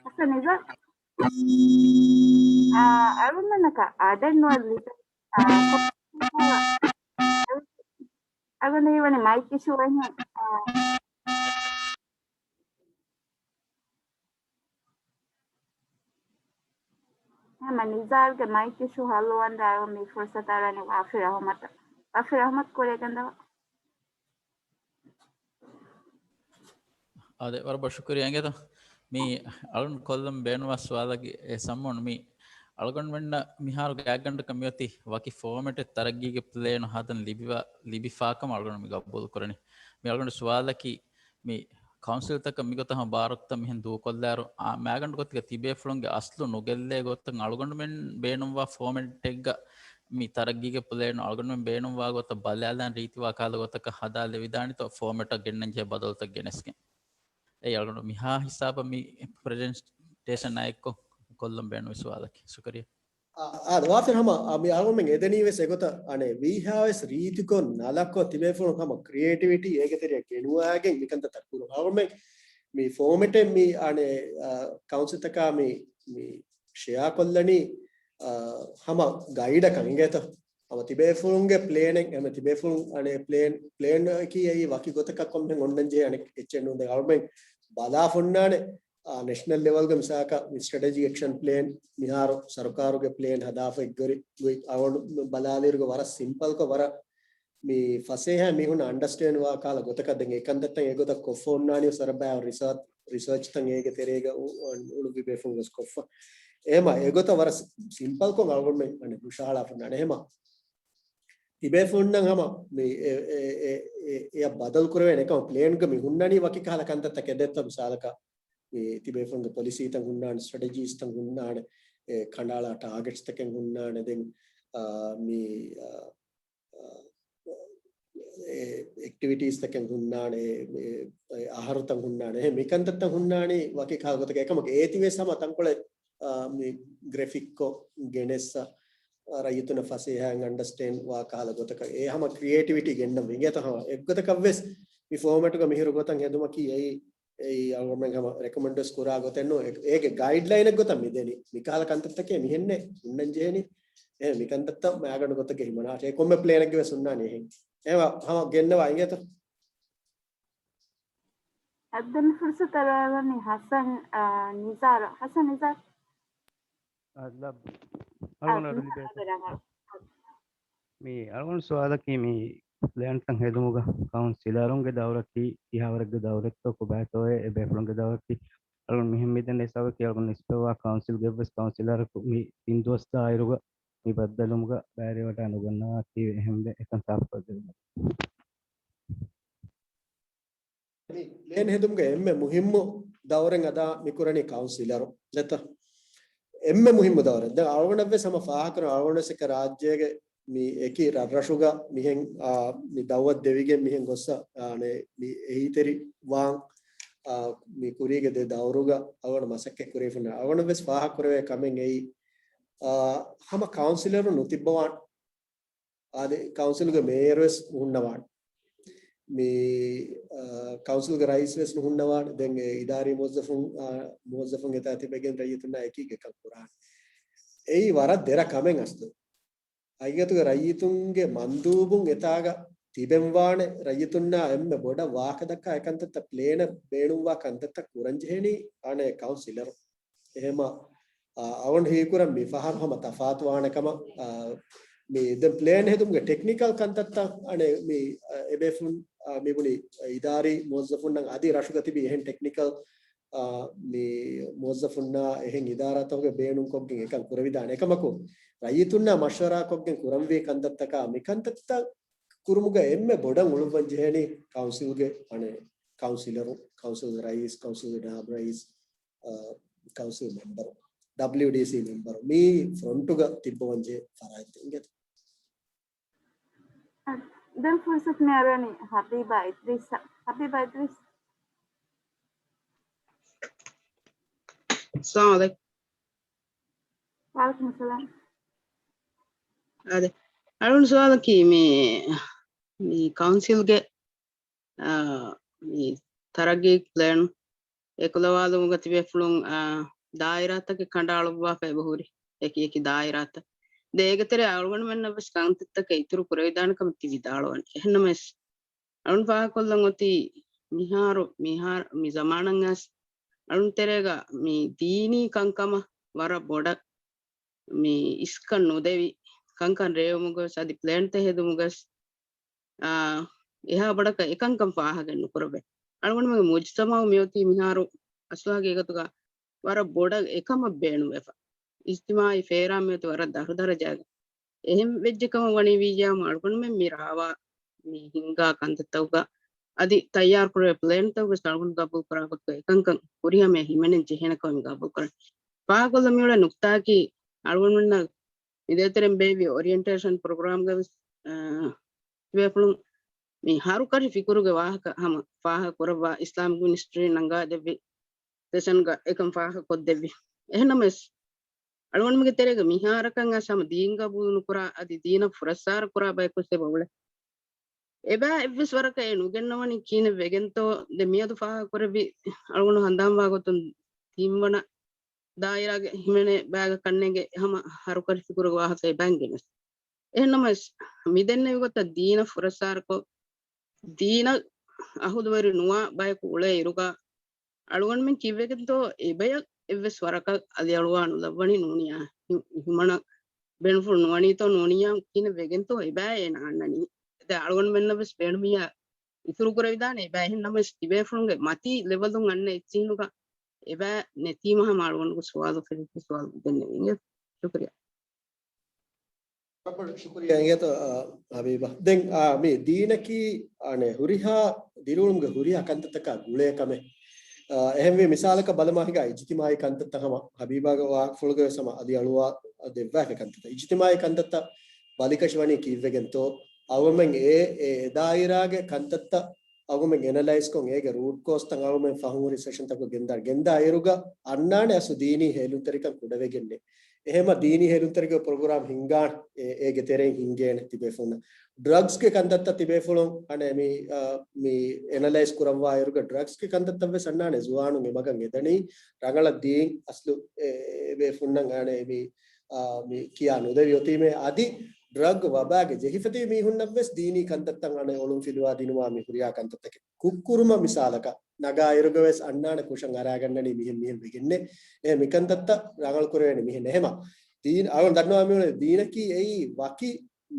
ހަސަން ނިޒާރު. އާ، އަޅުގަނޑަކަށް އަޑެއް ނުވެ ލިބޭ. އާ، އަޅުގަނޑު ވަނީ މައިކް އިޝޫ އެހެން. އާ. ހަމަ ނިޒާރުގެ މައިކް އިޝޫ ހައްލުވަންދާ މި ފުރުސަތަށް އަރަނީ ވާފި ރަހުމަތަށް. ވާފި ރަހުމަތު ކުރިއަށް ގެންދަވާ. އާދެ، ވަރަށް ބޮޑަށް ޝުކުރިއްޔާ އިނގޭތަ؟ މި އަޅުން ކޮށްލަން ބޭނުންވާ ސުވާލަކީ އެ ސަމްމުން މި އަޅުގަނޑުމެންނަށް މިހާރު ގާތްގަނޑަކަށް މިއޮތީ ވަކި ފޯމެޓެއް ތަރައްގީގެ ޕްލޭނު ހަދަން ލިބިފާ، ލިބިފާކަމަށް އަޅުގަނޑު މި ގަބޫލު ކުރަނީ. މި އަޅުގަނޑު ސުވާލަކީ މި ކައުންސިލްތަކަށް މިގޮތަށް ހަމަ ބާރުތައް މިހެން ދޫކޮށްލާއިރު، އާ، މާގަނޑު ގޮތުގަ ތިބޭފުޅުންގެ އަސްލު ނުގެއްލޭ ގޮތަށް އަޅުގަނޑުމެން ބޭނުންވާ ފޯމެޓެއްގަ މި ތަރައްގީގެ ޕްލޭނު އަޅުގަނޑުމެން ބޭނުންވާ ގޮތަށް ބަލާލާން ރީތިވާ ކަހަލަ ގޮތަކަށް ހަދާލެވިދާނެތޯ ފޯމެޓަށް ގެންނަން ޖެހޭ ބަދަލުތައް ގެނެސްގެން. އެއީ އަޅުގަނޑު މިހާ ހިސާބަށް މި ޕްރެޒެންޓޭޝަން އާއެއްކޮށް ކޮށްލަން ބޭނުންވި ސުވާލަކީ. ޝުކުރިއްޔާ. އާ، އާދެ، ވާފިރު ހަމަ، އާ، މި އަޅުގަނޑުމެން އެދެނީ ވެސް އެގޮތަށް އަނެއް ވީހާވެސް ރީތިކޮށް ނަލަކޮށް ތިބޭފުޅުން ހަމަ ކްރިއޭޓިވިޓީ އޭގެ ތެރެއަށް ގެނުވާގެން މިކަންތައް ކުރުން. އަޅުގަނޑުމެން މި ފޯމެޓެއް މި އަނެއް، އާ، ކައުންސިލްތަކާ މި، މި ޝެއާ ކޮށްލަނީ، އާ، ހަމަ ގައިޑަކަށް އިނގޭތޯ؟ ހަމަ ތިބޭފުޅުންގެ ޕްލޭނެއް، ހަމަ ތިބޭފުޅުން އަނެއް ޕްލޭން، ޕްލޭން އަކީ އެއީ ވަކި ގޮތަކަށް ކޮންމެހެން އޮންނަން ޖެހޭ އަނެއް އެއްޗެއް ނޫން. ދެން އަޅުމެން ބަލާފަ އޮންނާނެ، އާ، ނެޝަނަލް ލެވަލްގެ މިސާލަކަށް މި ސްޓްރެޓެޖިކް އެކްޝަން ޕްލޭން މިހާރު ސަރުކާރުގެ ޕްލޭން ހަދާފަ އެއްގޮތް ގޮތް އަޅުގަނޑު ބަލާލިއިރުގަ ވަރަށް ސިމްޕަލްކޮށް ވަރަށް މި ފަސޭހަ މީހުން އަންޑަސްޓޭންޑް ވާ ކަހަލަ ގޮތަކަށް ދެން އެކަންތައްތައް އެގޮތަށް ކޮށްފަ އޮންނާނީ ސަރަބާ ރިސާ-، ރިސާޗްތައް އޭގެ ތެރޭގަ އު-، އު-، އުޅުއްވި ބޭފުޅުން ވެސް ކޮށްފަ. އެހެމަ އެގޮތަށް ވަރަށް ސިމްޕަލްކޮށް އަޅުގަނޑުމެން އަނެއް ހުށަހަޅާފަ އޮންނާނެ. އެހެމަ ތިބޭފުޅުންނަށް ހަމަ މި އެ-، އެ-، އެ-، އެ-، އެއަށް ބަދަލު ކުރެވޭނެ އެކަމަ ޕްލޭންގަ މި ހުންނަނީ ވަކި ކަހަލަ ކަންތައްތަކެއް ދެއްތޯ؟ މިސާލަކަށް މި ތިބޭފުޅުންގެ ޕޮލިސީތައް ހުންނާނެ، ސްޓްރެޓެޖީސްތައް ހުންނާނެ، އެ، ކަނޑައަޅާ ޓާގެޓްސްތަކެއް ހުންނާނެ. ދެން، އާ، މި، އާ، އާ، އެ، އެކްޓިވިޓީސްތަކެއް ހުންނާނެ، އެ، އެ، އަހަރުތައް ހުންނާނެ. އެހެން މިކަންތައްތައް ހުންނާނީ ވަކި ކަހަލަ ގޮތަކަށް. އެކަމަކު އޭތި ވެސް ހަމަ ތަންކޮޅެއް، އާ، މި ގްރެފިކްކޮށް ގެނެއްސަ، އާ، ރައްޔިތުންނަށް ފަސޭހައިން އަންޑަސްޓޭންޑް ވާ ކަހަލަ ގޮތަކަށް. އެ ހަމަ ކްރިއޭޓިވިޓީ ގެންނަން އިނގޭތަ ހަމަ. އެއްގޮތަކަށް ވެސް މި ފޯމެޓުގަ މިހިރު ގޮތަށް ހެދުމަކީ އެއީ، އެއީ އަޅުގަނޑުމެން ހަމަ ރެކޮމެންޑް ވެސް ކުރާ ގޮތެއް ނޫން. އޭގެ ގައިޑްލައިނެއް ގޮތަށް މި ދެނީ. މި ކަހަލަ ކަންތައްތަކެއް މިހެންނޭ ހުންނަން ޖެހެނީ. އެ މިކަންތައްތައް މައިގަނޑު ގޮތެއްގަ ހިމަނާށޭ. ކޮންމެ ޕްލޭނެއްގެ ވެސް ހުންނާނީ އެހެން. އެހެން ހަމަ ގެންނަވާ އިނގޭތަ؟ އަދި ދެން ފުރުސަތު އަރަވަނީ ހަސަން، އާ، ނިޒާރަށް. ހަސަން ނިޒާރް. އަދި އަޅުގަނޑު އަޑު ލިބޭތަ؟ މި އަޅުގަނޑު ސުވާލަކީ މި ޕްލޭންތައް ހެދުމުގަ ކައުންސިލަރުންގެ ދައުރަކީ ކިހާވަރެއްގެ ދައުރެއްތޯ ކޮބާތޯއޭ އެބޭފުޅުންގެ ދައުރަކީ؟ އަޅުގަނޑު މިހެން މިދެން ހިސާބަކީ އަޅުގަނޑު ނިސްބަތްވާ ކައުންސިލްގެ ވެސް ކައުންސިލަރަކު މި ތިން ދުވަސް ދާއިރުގަ މި ބައްދަލުވުމުގަ ބައިވެރިވެވަޑައި ނުގަންނަވާތީވެ އެހެންވެ އެކަން ސާފުކޮށްދެވުމަށް. މި ޕްލޭން ހެދުމުގެ އެންމެ މުހިއްމު ދައުރެއް އަދާ މިކުރަނީ ކައުންސިލަރު ނެތަ؟ އެންމެ މުހިއްމު ދައުރެއް. ދެން އަޅުގަނޑަށްވެސް ހަމަ ފާހަގަކުރަން އަޅުގަނޑުވެސް އެކަ ރާއްޖޭގެ މި އެކި ރަށްރަށުގަ މިހެން، އާ، މި ދައުވަތު ދެވިގެން މިހެން ގޮއްސަ، އާ، ނޭ، މި އެހީތެރި ވާން، އާ، މި ކުރީގެ ދެ ދައުރުގަ އަޅުގަނޑު މަސައްކަތް ކުރެވިފަ ހުންނަ އަޅުގަނޑަށްވެސް ފާހަގަކުރެވޭ ކަމެއް އެއީ، އާ، ހަމަ ކައުންސިލަރު ނުތިއްބަވާން. އާދެ، ކައުންސިލްގެ މޭޔަރުވެސް ނުހުންނަވާނެ. މި، އާ، ކައުންސިލްގެ ރައީސްވެސް ނުހުންނަވާނެ. ދެން އެ އިދާރީ މުވައްޒަފުން، އާ، މުވައްޒަފުން އެތާ ތިބެގެން ރައްޔިތުންނާ އެކީގެ ކަން ކުރާނެ. އެއީ ވަރަށް ދެރަ ކަމެއް އަސްލު. ހަގީގަތުގަ ރައްޔިތުންގެ މަންދޫބުން އެތާގަ ތިބެންވާނެ، ރައްޔިތުންނާ އެންމެ ބޮޑަށް ވާހަކަދައްކާ އެކަންތައްތައް ޕްލޭނަށް ބޭނުންވާ ކަންތައްތައް ކުރަން ޖެހޭނީ އަނެއް ކައުންސިލަރު. އެހެމަ، އާ، އަވަން ހީކުރަން މި ފަހަރު ހަމަ ތަފާތުވާނެ ކަމަށް، އާ، މި ދެން ޕްލޭން ހެދުމުގެ ޓެކްނިކަލް ކަންތައްތައް އަނެއް މި، އާ، އެބޭފުން، އާ، މިބުނި އިދާރީ މުވައްޒަފުންނަށް އަދި ރަށުގަ ތިބި އެހެން ޓެކްނިކަލް، އާ، މި މުވައްޒަފުންނާ އެހެން އިދާރާތަކުގެ ބޭނުންކޮށްގެން އެކަން ކުރެވިދާނެ. އެކަމަކު ރައްޔިތުންނާ މަޝްވަރާކޮށްގެން ކުރަންވީ ކަންތައްތަކާ މި ކަންތައްތައް ކުރުމުގަ އެންމެ ބޮޑަށް އުޅުއްވަން ޖެހޭނީ ކައުންސިލްގެ އަނެއް ކައުންސިލަރު، ކައުންސިލްގެ ރައީސް، ކައުންސިލްގެ ނާއިބު ރައީސް، އާ، ކައުންސިލް މެމްބަރު، ޑަބްލިއުޑީސީ މެމްބަރު، މި ފްރޮންޓުގަ ތިއްބަވަންޖެހޭ ފަރާތްތައް އިނގޭތަ؟ ދެން ފުރުސަތު މި އަރުވަނީ ހަބީބާ އިދްރީސް. ހަބީބާ އިދްރީސް. އައްސަލާމު ޢަލައިކުމް. ވަޢަލައިކުމުއް ސަލާމް. އާދެ، އަޅުން ސުވާލަކީ މި، މި ކައުންސިލްގެ އާ، މި ތަރައްގީ ޕްލޭން އެކުލަވާލުމުގަ ތިބޭފުޅުން، އާ، ދާއިރާތަކެއް ކަނޑައަޅުއްވާފަ އެބަހުރި. އެކި އެކި ދާއިރާތައް. ދެ އޭގެ ތެރޭ އަޅުގަނޑުމެންނަށް ވެސް ކަންތައްތަކެއް އިތުރު ކުރެވިދާނެ ކަމަށް ތި ވިދާޅުވަނީ. އެހެންނަމަވެސް، އަޅުން ފާހަގަކޮށްލަން އޮތީ މިހާރު، މިހާރު، މި ޒަމާނަށް އައިސް އަޅުން ތެރޭގަ މި ދީނީ ކަންކަމަށް ވަރަށް ބޮޑަށް މި އިސްކަން ނުދެވި ކަންކަން ރޭވުމުގަވެސް އަދި ޕްލޭންތައް ހެދުމުގަވެސް އާ، އެހާ ބޮޑަކަށް އެކަންކަން ފާހަގަ ނުކުރެވޭ. އަޅުގަނޑުމެންގެ މުޖުތަމަޢު މިއޮތީ މިހާރު އަސްލު ހަގީގަތުގަ ވަރަށް ބޮޑަށް އެކަމަށް ބޭނުންވެފަ. އިޖްތިމާޢީ ފޭރާ މިއޮތީ ވަރަށް ދަށު ދަރަޖާގަ. އެހެން ވެއްޖެކަމަށް ވަނީ ވީއްޔާމު އަޅުގަނޑުމެން މި ރާވާ މި ހިންގާ ކަންތައްތަކުގަ އަދި ތައްޔާރުކުރެވޭ ޕްލޭންތަކުގެ އަޅުގަނޑު ގަބޫލުކުރާ ގޮތުގަ އެކަންކަން ހުރިހަމަޔަށް ހިމެނެން ޖެހޭނެ ކަމަށް ގަބޫލުކުރަން. ފާހަގަކޮށްލަން މިއުޅޭ ނުކުތާއަކީ އަޅުގަނޑުމެންނަށް މި ދޭތެރެން ބޭއްވި އޮރިއެންޓޭޝަން ޕްރޮގްރާމްގަވެސް، އާ، ތިބޭފުޅުން މި ހަރުކަށި ފިކުރުގެ ވާހަކަ ހަމަ ފާހަގަ ކުރައްވާ އިސްލާމިކް މިނިސްޓްރީ ނަންގާދެއްވި ސެޝަންގަ އެކަން ފާހަގަ ކޮށްދެއްވި. އެހެންނަމަވެސް، އަޅުގަނޑުމެންގެ ތެރޭގަ މިހާރަކަށް އައިސް ހަމަ ދީން ގަބޫލު ނުކުރާ އަދި ދީނަށް ފުރައްސާރަ ކުރާ ބަޔަކުވެސް އެބަ އުޅޭ. އެބައި އެއްވެސް ވަރަކަށް އެ ނުގެންނަވަނީ ކިހިނެއް ވެގެންތޯ؟ ދެން މިއަދު ފާހަގަ ކުރެއްވި އަޅުގަނޑު ހަނދާންވާ ގޮތުން ތިންވަނަ ދާއިރާގެ ހިމެނޭ ބައިގަ ކަންނޭނގެ ހަމަ ހަރުކަށި ފިކުރުގެ ވާހަކަ އެބައިން ގެނެސް. އެހެންނަމަވެސް، މި ދެންނެވި ގޮތަށް ދީނަށް ފުރައްސާރަކޮށް، ދީނަށް އަހުލުވެރި ނުވާ ބަޔަކު އުޅޭ އިރުގަ، އަޅުގަނޑުމެން ކީއްވެގެންތޯ އެބަޔަށް އެއްވެސް ވަރަކަށް އަލިއަޅުވާ ނުލައްވަނީ ނޫނިއްޔާ ހި-، ހިމަނަ ބޭނުންފުޅު ނުވަނީތޯ ނޫނިއްޔާ ކިހިނެއް ވެގެންތޯ އެބައި އޭނަ އަންނަނީ. ދެ އަޅުގަނޑުމެންނަށް ވެސް ބޭނުމިއްޔާ އިތުރު ކުރެވިދާނެ އެބައި. އެހެން ނަމަވެސް ތިބޭފުޅުންގެ މަތީ ލެވަލުން އަންނަ އެއްޗިހިނުގަ އެބައި ނެތީމަ ހަމަ އަޅުގަނޑުގެ ސުވާލު ފެށި ސުވާލު ދެންނެވީ. ޝުކުރިއްޔާ. ޝުކުރިއްޔާ އިނގޭތޯ، އާ، ހަބީބާ. ދެން، އާ، މި ދީނަކީ، އާނެ، ހުރިހާ ދިރިއުޅުމުގެ ހުރިހާ ކަންތައްތަކާ ގުޅޭ ކަމެއް. އާ، އެހެންވެ، މިސާލަކަށް ބަލަމާ ހިނގާ އިޖްތިމާޢީ ކަންތައްތައް ހަމަ ހަބީބާގެ ވާހަކަފުޅުގަވެސް ހަމަ އަލިއަޅުވާ ދެއްވާފަ ކަންތައްތައް. އިޖްތިމާޢީ ކަންތައްތައް ބަލިކަށި ވަނީ ކީއްވެގެންތޯ؟ އަޅުގަނޑުމެން އެ އެ ދާއިރާގެ ކަންތައްތައް އަޅުގަނޑުމެން އެނަލައިޒްކޮށް، އޭގެ ރޫޓް ކޯސްތައް އަޅުގަނޑުމެން ފަހުން ހުރި ސެޝަންތަކުގަ ގެންދާނެ. ގެންދާ އިރުގަ އަންނާނެ އަސްލު ދީނީ ހޭލުންތެރިކަން ކުޑަވެގެންނޭ. އެހެމަ ދީނީ ހޭލުންތެރިކަން ޕްރޮގްރާމް ހިންގާނެ، އޭގެ ތެރެއިން ހިންގޭނެ ތިބޭފުޅުންނަށް. ޑްރަގްސްގެ ކަންތައްތައް ތިބޭފުޅުން އަނެ މި، އާ، މި އެނަލައިޒް ކުރައްވާ އިރުގަ ޑްރަގްސްގެ ކަންތައްތައް ވެސް އަންނާނެ ޒުވާނުން އެ މަގަށް އެދަނީ ރަނގަޅަށް ދީން އަސްލު އެ، އެ ބޭފުންނަށް އަނެ މި، އާ، މި ކިޔާ ނުދެވި އޮތީމޭ އަދި ޑްރަގް ވަބާގެ ޖެހިފަތި މީހުންނަށް ވެސް ދީނީ ކަންތައްތައް އަނެ އޮޅުން ފިލުވާ ދިނުމާ މި ހުރިހާ ކަންތައްތަކެއް. ކުށްކުރުމަށް މިސާލަކަށް ނަގާ އިރުގަ ވެސް އަންނާނެ ކުށަށް އަރާގަންނަނީ މިހެން މިހެން ވެގެންނޭ. އެ މިކަންތައްތައް ރަނގަޅު ކުރެވޭނެ މިހެން. އެހެމަ ދީން އަޅުން ދަންނަވާ މިއުޅެ ދީނަކީ އެއީ ވަކި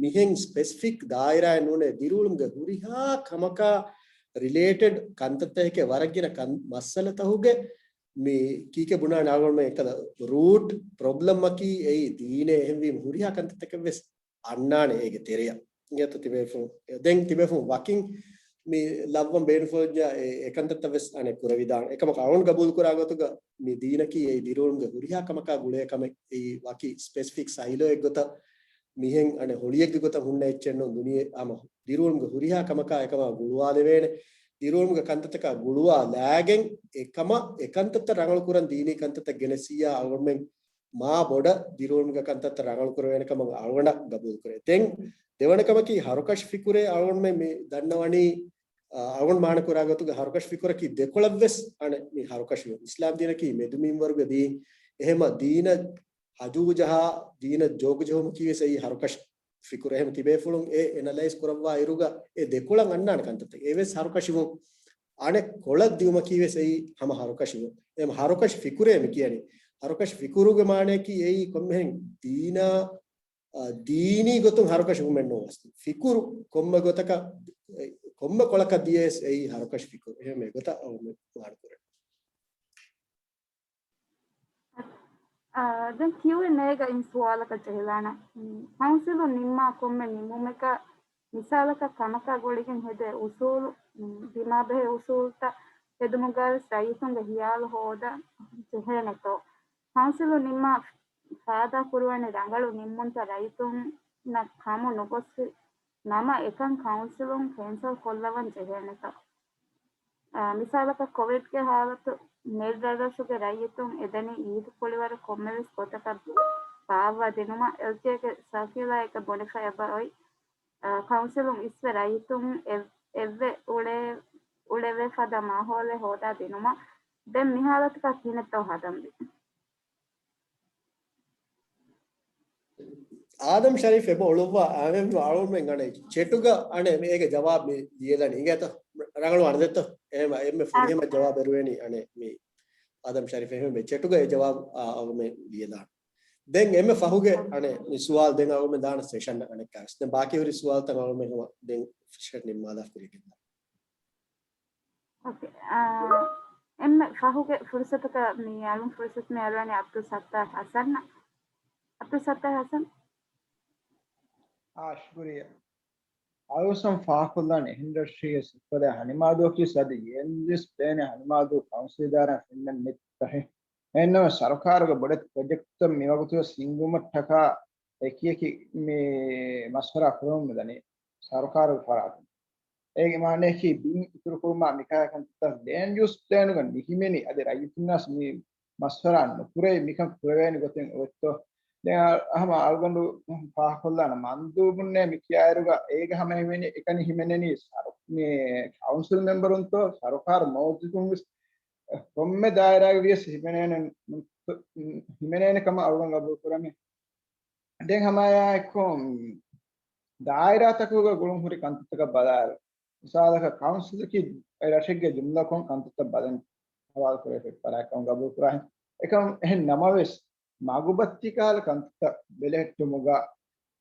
މިހެން ސްޕެސިފިކް ދާއިރާއެއް ނޫނޭ. ދިރިއުޅުމުގެ ހުރިހާ ކަމަކާ ރިލޭޓެޑް ކަންތައްތަކެކޭ ވަރަށް ގިނަ ކަން މައްސަލަތަހުގެ މި ކީކޭ ބުނާނެ އަޅުގަނޑުމެން އެކަލަ ރޫޓް ޕްރޮބްލަމަކީ އެއީ ދީނޭ. އެހެންވީމަ ހުރިހާ ކަންތައްތަކެއް ވެސް އަންނާނެ އޭގެ ތެރެއަށް. އިނގޭތޯ ތިބޭފުން، ދެން ތިބޭފުން ވަކިން މި ލައްވަން ބޭނުންފުޅުވެއްޖާ އެ، އެކަންތައްތައް ވެސް އަނެއް ކުރެވިދާނެ. އެކަމަކު އަޅުން ގަބޫލުކުރާ ގޮތުގަ މި ދީނަކީ އެއީ ދިރިއުޅުމުގެ ހުރިހާ ކަމަކާ ގުޅޭ ކަމެއް. އެއީ ވަކި ސްޕެސިފިކް ސައިލޯއެއް ގޮތަށް މިހެން އަނެއް ހޮޅިއެއްގެ ގޮތަށް ހުންނަ އެއްޗެއް ނޫން. ދުނިޔެ ހަމަ ދިރިއުޅުމުގެ ހުރިހާ ކަމަކާ އެކަމާ ގުޅުވާލެވޭނެ. ދިރިއުޅުމުގެ ކަންތައްތަކާ ގުޅުވާލާގެން އެކަމަށް އެކަންތައްތައް ރަނގަޅު ކުރަން ދީނީ ކަންތައްތައް ގެނެސިއްޔާ އަޅުގަނޑުމެން މާ ބޮޑަށް ދިރިއުޅުމުގެ ކަންތައްތައް ރަނގަޅު ކުރެވޭނެ ކަމަށް އަޅުގަނޑަށް ގަބޫލު ކުރޭ. ދެން ދެވަނަ ކަމަކީ ހަރުކަށި ފިކުރޭ. އަޅުގަނޑުމެން މި ދަންނަވަނީ، އަ، އަޅުގަނޑު މާނަ ކުރާ ގޮތުގެ ހަރުކަށި ފިކުރަކީ ދެކޮޅަށް ވެސް އަނެއް މި ހަރުކަށިވުން. އިސްލާމް ދީނަކީ މެދު މިންވަރުގެ ދީން. އެހެމަ ދީނަށް ހަޖޫ ޖަހާ، ދީނަށް ޖޯގު ޖެހުމަކީ ވެސް އެއީ ހަރުކަށި ފިކުރު. އެހެމަ ތިބޭފުޅުން އެ އެނަލައިޒް ކުރައްވާ އިރުގަ އެ ދެކޮޅަށް އަންނާނެ ކަންތައްތައް. އެ ވެސް ހަރުކަށިވުން. އަނެއް ކޮޅަށް ދިއުމަކީ ވެސް އެއީ ހަމަ ހަރުކަށިވުން. އެ ހަރުކަށި ފިކުރޭ މި ކިޔަނީ. ހަރުކަށި ފިކުރުގެ މާނަޔަކީ އެއީ ކޮންމެހެން ދީނާ، އާ، ދީނީ ގޮތުން ހަރުކަށިވުމެއް ނޫން. ފިކުރު ކޮންމެ ގޮތަކަށް، އެ، ކޮންމެ ކޮޅަކަށް ދިޔަސް އެއީ ހަރުކަށި ފިކުރު. އެހެން އެގޮތަށް އަޅުގަނޑު މާނަ ކުރޭ. އާ، ދެން ކިޔުއިން އޭގަ އިން ސުވާލަކަށް ޖެހިލާނަން. މި ކައުންސިލުން ނިންމާ ކޮންމެ ނިންމުމެކަށް މިސާލަކަށް ކަމަކާ ގުޅިގެން ހެދޭ އުސޫލު، މި ދިމާބެހޭ އުސޫލުތައް ހެދުމުގައިވެސް ރައްޔިތުންގެ ހިޔާލު ހޯދަން ޖެހޭނެތޯ؟ ކައުންސިލުން ނިންމާ ފާދާ ކުރުވަނި ރަނގަޅު ނިންމުންތައް ރައްޔިތުންނަށް ކަމު ނުގޮސްފި ނަމަ އެކަން ކައުންސިލުން ކެންސަލް ކޮށްލަވަން ޖެހޭނެތޯ؟ އާ، މިސާލަކަށް ކޮވިޑްގެ ހާލަތު ނެރް ރަށްރަށުގެ ރައްޔިތުން އެދެނީ އީދު ކުޅިވަރު ކޮންމެވެސް ގޮތަކަށް ބާއްވާ ދިނުމަށް. އެލްޖޭގެ ސަރކިއުލާއެއްގަ ބުނެފައި އެބަ އޮތް، އާ، ކައުންސިލުން އިސްވެ ރައްޔިތުން އެ-، އެއްވެ އުޅޭ، އުޅެވޭ ފަދަ މާހައުލެއް ހޯދާ ދިނުމަށް. ދެން މި ހާލަތަކަށް ކިހިނެއްތޯ ހަދަންވީ؟ އާދަމް ޝަރީފް އެބަ އުޅުއްވާ އަޅުގަނޑުމެން އަނެއް ޗެޓުގަ އަނެއް މި އޭގެ ޖަވާބު މި ލިޔެލަނީ. އިނގޭތަ؟ ރަނގަޅު ވާނެ ދެއްތޯ؟ އެހެމަ އެންމެ ފުރިހަމަ ޖަވާބު އެރުވޭނީ އަނެއް މި އާދަމް ޝަރީފް. އެހެމަ މި ޗެޓުގަ އެ ޖަވާބު އަ، އަޅުގަނޑުމެން ލިޔެލާނަން. ދެން އެންމެ ފަހުގެ އަނެއް މި ސުވާލު ދެން އަޅުގަނޑުމެން ދާނަން ސެޝަން އަނެއްކާވެސް. ދެން ބާކީ ހުރި ސުވާލުތައް އަޅުގަނޑުމެން ހަމަ ދެން ސެޝަން ނިންމާލާފަ ކުރިޔަށް ގެންދާނަން. އޯކޭ. އާ، އެންމެ ފަހުގެ ފުރުސަތަކަށް މި އަލުން ފުރުސަތު މި އަރުވަނީ އަބްދުލް ސައްތާރު ހަސަން. އަބްދުލް ސައްތާރު ހަސަން. އާ، ޝުކުރިއްޔާ. އަޅުގަނޑު ފާހަގަކޮށްލާނެ އެހެން ރަށެއްގެ ސިފަދަ ހަނިމާދުއަކީ އަދި އެންޖީސް ބޭނެ ހަނިމާދޫ ކައުންސިލް އިދާރާ ފެންނަން ނެތް ފަހެއް. އެހެންނަމަ ސަރުކާރުގެ ބޮޑެތި ޕްރޮޖެކްޓްތައް މިވަގުތުވެސް ހިންގުމަށްޓަކާ އެކިއެކި މި މަޝްވަރާ ކުރަމުން މިދަނީ ސަރުކާރުގެ ފަރާތުން. އޭގެ މާނައަކީ ބިން އިތުރުކުރުމާ މިކަހަލަ ކަންތައް ލޭންޑް ޔޫސް ޕްލޭނުގަ ނިހިމެނީ އަދި ރައްޔިތުންނަސް މި މަޝްވަރާ ނުކުރެވި މިކަން ކުރެވޭނެ ގޮތެއް އޮތްތޯ؟ ދެން އަ، ހަމަ އަޅުގަނޑު ފާހަގަކޮށްލާނަ މަންދޫބުންނޭ މި ކިޔާއިރުގަ އޭގަ ހަމަ ހިމެނި، އެކަނި ހިމެނެނީ ސަރު-، މި ކައުންސިލް މެމްބަރުންތޯ ސަރުކާރު މުވައްޒަފުން ވެސް ކޮންމެ ދާއިރާގެ ވިޔަސް ހިމެނޭނެ، ހިމެނޭނެ ކަމަށް އަޅުގަނޑު ގަބޫލު ކުރަމޭ. ދެން ހަމައެއާއެކު ދާއިރާތަކުގަ ގުޅުން ހުރި ކަންތައްތަކަށް ބަލާއިރު، މިސާލަކަށް ކައުންސިލަކީ އެ ރަށެއްގެ ޖުމްލަކޮށް ކަންތައްތައް ބަލަން ހަވާލު ކުރެވޭ ފަރާތް ކަމަށް ގަބޫލު ކުރާހެން. އެކަމަށް އެހެން ނަމަވެސް، މަގުބައްތި ކަހަލަ ކަންތައްތައް ބެލެހެއްޓުމުގަ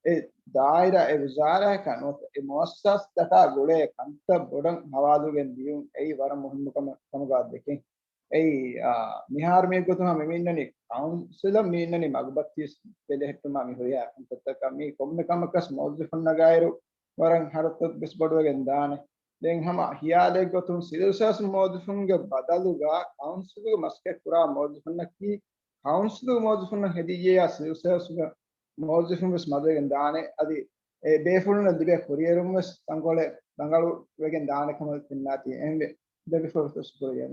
އެ ދާއިރާ އެ ވުޒާރާއަކާ ނުވަތަ އެ މުއައްސަސާތަކާ ގުޅޭ ކަންތައް ބޮޑަށް ހަވާލުގެން ދިޔުން އެއީ ވަރަށް މުހިންމު ކަމެއް ކަމުގަ ދެކެން. އެއީ، އާ، މިހާރު މި ގޮތުން ހަމަ މި އިންނަނީ ކައުންސިލަށް މި އިންނަނީ މަގުބައްތި ބެލެހެއްޓުމާ މި ހުރިހާ ކަންތައްތަކަށް. މީ ކޮންމެ ކަމަކަސް މުވައްޒަފުން ނަގާއިރު ވަރަށް ހަރަދުތައް ވެސް ބޮޑުވެގެން ދާނެ. ދެން ހަމަ ހިޔާލެއް ގޮތުން ސިވިލް ސާވިސް މުވައްޒަފުންގެ ބަދަލުގަ ކައުންސިލުގެ މަސައްކަތް ކުރާ މުވައްޒަފުންނަކީ ކައުންސިލުގެ މުވައްޒަފުންނަށް ހެދިއްޔާ ސިވިލް ސާވިސްގެ މުވައްޒަފުން ވެސް މަދުވެގެން ދާނެ. އަދި އެ ބޭފުޅުންނަށް ލިބޭ ކުރިއެރުމަށް ތަންކޮޅެއް ރަނގަޅު ވެގެން ދާނެ ކަމަށް ފެންނާތީ. އެހެންވެ، ދެބިފުޅު ޝުކުރިއްޔާ.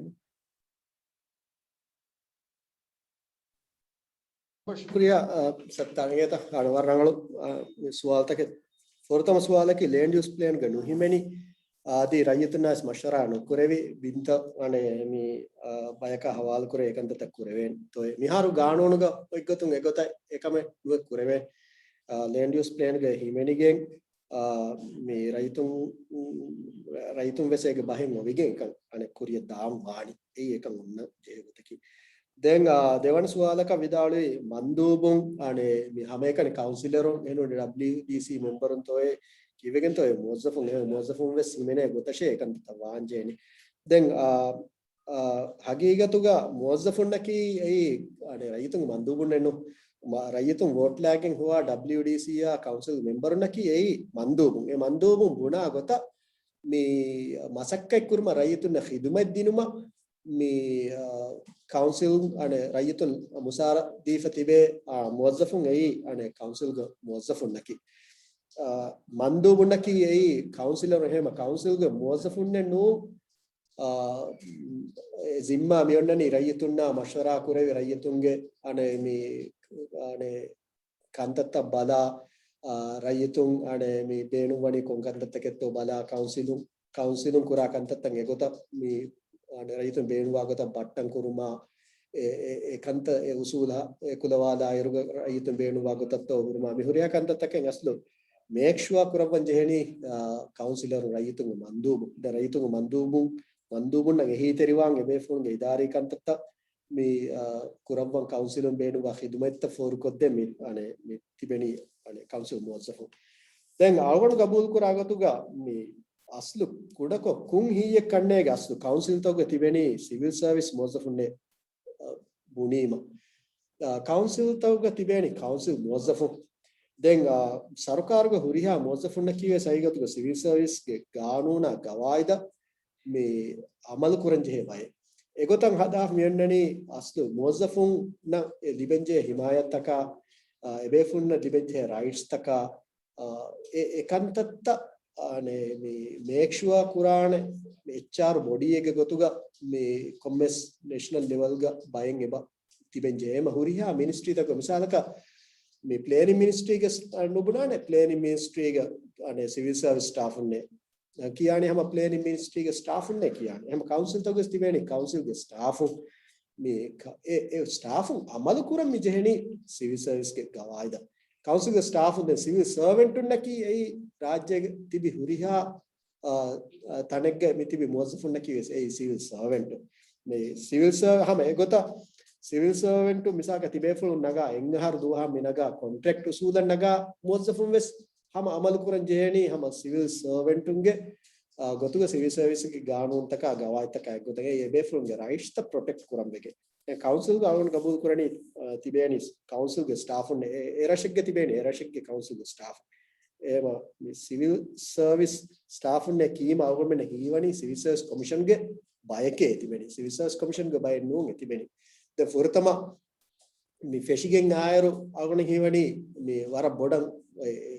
ޝުކުރިއްޔާ، އަ، ސައްތާރު އިނގޭތަ؟ އަ، ވަރަށް ރަނގަޅު، އަ، މި ސުވާލުތަކެއް. ފުރަތަމަ ސުވާލަކީ ލޭންޑް ޔޫސް ޕްލޭންގަ ނުހިމެނި އަދި ރައްޔިތުންނާސް މަޝްވަރާ ނުކުރެވި ބިންތައް އަނެއް މި، އަ، ބަޔަކާ ހަވާލުކުރޭ އެކަންތައްތައް ކުރެވޭނެ. ތޯއޭ މިހާރު ގާނޫނުގަ އޮތްގޮތުން އެގޮތަށް އެކަމެއް ނުވެ ކުރެވޭނެ. އަ، ލޭންޑް ޔޫސް ޕްލޭންގަ ހިމެނިގެން، އާ، މި ރައްޔިތުން، ރައްޔިތުން ވެސް އޭގެ ބަހެއް އޮވިގެން އެކަން އަނެއް ކުރިއަށް ދާން ވާނީ. އެއީ އެކަން އޮންނަ ޖެހޭ ގޮތަކީ. ދެން، އާ، ދެވަނަ ސުވާލަކަށް ވިދާޅުވި މަންދޫބުން، އަނެއް މި ހަމައެކަނި ކައުންސިލަރުން އެހެން ޑަބްލިއުޑީސީ މެމްބަރުން ތޯއޭ ކީއްވެގެންތޯއޭ މުވައްޒަފުން، އެ މުވައްޒަފުން ވެސް ހިމެނޭ ގޮތަށޭ އެކަންތައް ވާންޖެހެނީ. ދެން، އާ، އާ، ހަގީގަތުގަ މުވައްޒަފުންނަކީ އެއީ، އަނެއް ރައްޔިތުންގެ މަންދޫބުންނެއް ނޫން. މަ-، ރައްޔިތުން ވޯޓް ލާގެން ހޮވާ ޑަބްލިއުޑީސީއާ ކައުންސިލް މެމްބަރުންނަކީ އެއީ މަންދޫބުން. އެ މަންދޫބުން ބުނާ ގޮތަށް މި މަސައްކަތް ކުރުމަށް ރައްޔިތުންނަށް ޚިދުމަތް ދިނުމަށް މި، އާ، ކައުންސިލް، އަނެއް ރައްޔިތުން މުސާރަ ދީފަ ތިބޭ، އާ، މުވައްޒަފުން އެއީ، އަނެއް ކައުންސިލްގެ މުވައްޒަފުންނަކީ. އާ، މަންދޫބުންނަކީ އެއީ ކައުންސިލަރު އެހެމަ ކައުންސިލްގެ މުވައްޒަފުންނެއް ނޫން. އާ، އެ ޒިންމާ މިއޮންނަނީ ރައްޔިތުންނާ މަޝްވަރާ ކުރެވި ރައްޔިތުންގެ އަނެއް މި، އަނެއް ކަންތައްތައް ބަލާ، އާ، ރައްޔިތުން އަނެއް މި ބޭނުންވަނީ ކޮން ކަންތައްތަކެއްތޯ ބަލާ، ކައުންސިލުން، ކައުންސިލުން ކުރާ ކަންތައްތައް އެގޮތަށް މި، އަނެއް ރައްޔިތުން ބޭނުންވާ ގޮތަށް ބައްޓަން ކުރުމާ، އެ، އެ، އެ ކަންތައް އެ އުސޫލަށް އެ ކުލަވާލާއިރުގަ ރައްޔިތުން ބޭނުންވާ ގޮތަށްތޯ ހުރުމާ މި ހުރިހާ ކަންތައްތަކެއް އަސްލު މޭކް ޝުއާ ކުރައްވަން ޖެހެނީ، އާ، ކައުންސިލަރު ރައްޔިތުންގެ މަންދޫބު. ދެ ރައްޔިތުންގެ މަންދޫބުން، މަންދޫބުންނަށް އެހީތެރިވާން އެބޭފުޅުންގެ އިދާރީ ކަންތައްތައް މި، އާ، ކުރައްވަން ކައުންސިލުން ބޭނުންވާ ޚިދުމަތްތައް ފޯރުކޮށްދޭ މި، އަނެއް، މި ތިބެނީ، އަނެއް، ކައުންސިލް މުވައްޒަފުން. ދެން އަޅުގަނޑު ގަބޫލުކުރާ ގޮތުގަ މި އަސްލު ކުޑަކޮށް ކުން ހިއްޔެއް ކަންނޭގެ އަސްލު ކައުންސިލްތަކުގަ ތިބެނީ ސިވިލް ސަރވިސް މުވައްޒަފުންނޭ ބުނީމަ. އާ، ކައުންސިލްތަކުގަ ތިބޭނީ ކައުންސިލް މުވައްޒަފުން. ދެން، އާ، ސަރުކާރުގެ ހުރިހާ މުވައްޒަފުންނަކީ ވެސް ހަގީގަތުގަ ސިވިލް ސަރވިސްގެ ގާނޫނާ ގަވާއިދަށް މި އަމަލު ކުރަން ޖެހޭ ބައެއް. އެގޮތަށް ހަދާފަ މިއޮންނަނީ އަސްލު މުވައްޒަފުންނަށް އެ ލިބެން ޖެހޭ ހިމާޔަތްތަކާ، އާ، އެބޭފުޅުންނަށް ލިބެން ޖެހޭ ރައިޓްސްތަކާ، އާ، އެ، އެ ކަންތައްތައް، އާނެ، މި މޭކް ޝުއާ ކުރާނެ މި އެޗްއާރް ބޮޑީއެއްގެ ގޮތުގަ މި ކޮންމެސް ނޭޝަނަލް ލެވެލްގަ ބައެއް އެބަ ތިބެން ޖެހޭ. އެމަ ހުރިހާ މިނިސްޓްރީތަކުގަ މިސާލަކަށް މި ޕްލޭނިން މިނިސްޓްރީގެ ސް-، އާ، ނުބުނާނެ ޕްލޭނިން މިނިސްޓްރީގަ، އާނެ، ސިވިލް ސަރވިސް ސްޓާފުންނޭ. އާ، ކިޔާނީ ހަމަ ޕްލޭނިން މިނިސްޓްރީގެ ސްޓާފުންނޭ ކިޔާނީ. ހަމަ ކައުންސިލްތަކުގަ ތިބޭނީ ކައުންސިލްގެ ސްޓާފުން. މި ކަ-، އެ، އެ ސްޓާފުން އަމަލު ކުރަން މި ޖެހެނީ ސިވިލް ސަރވިސްގެ ގަވާއިދަށް. ކައުންސިލްގެ ސްޓާފުން ދެން ސިވިލް ސަރވެންޓުންނަކީ އެއީ ރާއްޖޭގެ ތިބި ހުރިހާ، އާ، އާ، ތަނެއްގަ މި ތިބި މުވައްޒަފުންނަކީ ވެސް އެއީ ސިވިލް ސަރވެންޓު. މި ސިވިލް ސަރ-، ހަމަ އެގޮތަށް ސިވިލް ސަރވެންޓު މިސާލަކަށް ތިބޭފުޅުން ނަގާ އެއް އަހަރު ދުވަހަށް މި ނަގާ ކޮންޓްރެކްޓް އުސޫލަށް ނަގާ މުވައްޒަފުން ވެސް ހަމަ އަމަލު ކުރަން ޖެހޭނީ ހަމަ ސިވިލް ސަރވެންޓުންގެ، އާ، ގޮތުގަ ސިވިލް ސަރވިސްގެ ގާނޫނުތަކާ ގަވާއިދުތަކާ އެއްގޮތަށް އެ އެބޭފުޅުންގެ ރައިޓްސްތައް ޕްރޮޓެކްޓް ކުރަން ވެގެން. އެ ކައުންސިލްގަ އަޅުގަނޑު ގަބޫލު ކުރަނީ، އާ، ތިބޭނީ ކައުންސިލްގެ ސްޓާފުން، އެ، އެ ރަށެއްގެ ތިބޭނީ އެ ރަށެއްގެ ކައުންސިލްގެ ސްޓާފު. އެ މަ-، މި ސިވިލް ސަރވިސް ސްޓާފުންނޭ ކީމަ އަޅުގަނޑުމެންނަށް ހީވަނީ ސިވިލް ސަރވިސް ކޮމިޝަންގެ ބަޔެކޭ ތިބެނީ. ސިވިލް ސަރވިސް ކޮމިޝަންގެ ބައެއް ނޫން އެ ތިބެނީ. ދެން ފުރަތަމަ މި ފެށިގެން އާއިރު އަޅުގަނޑު ހީވަނީ މި ވަރަށް ބޮޑަށް އެ، އެ،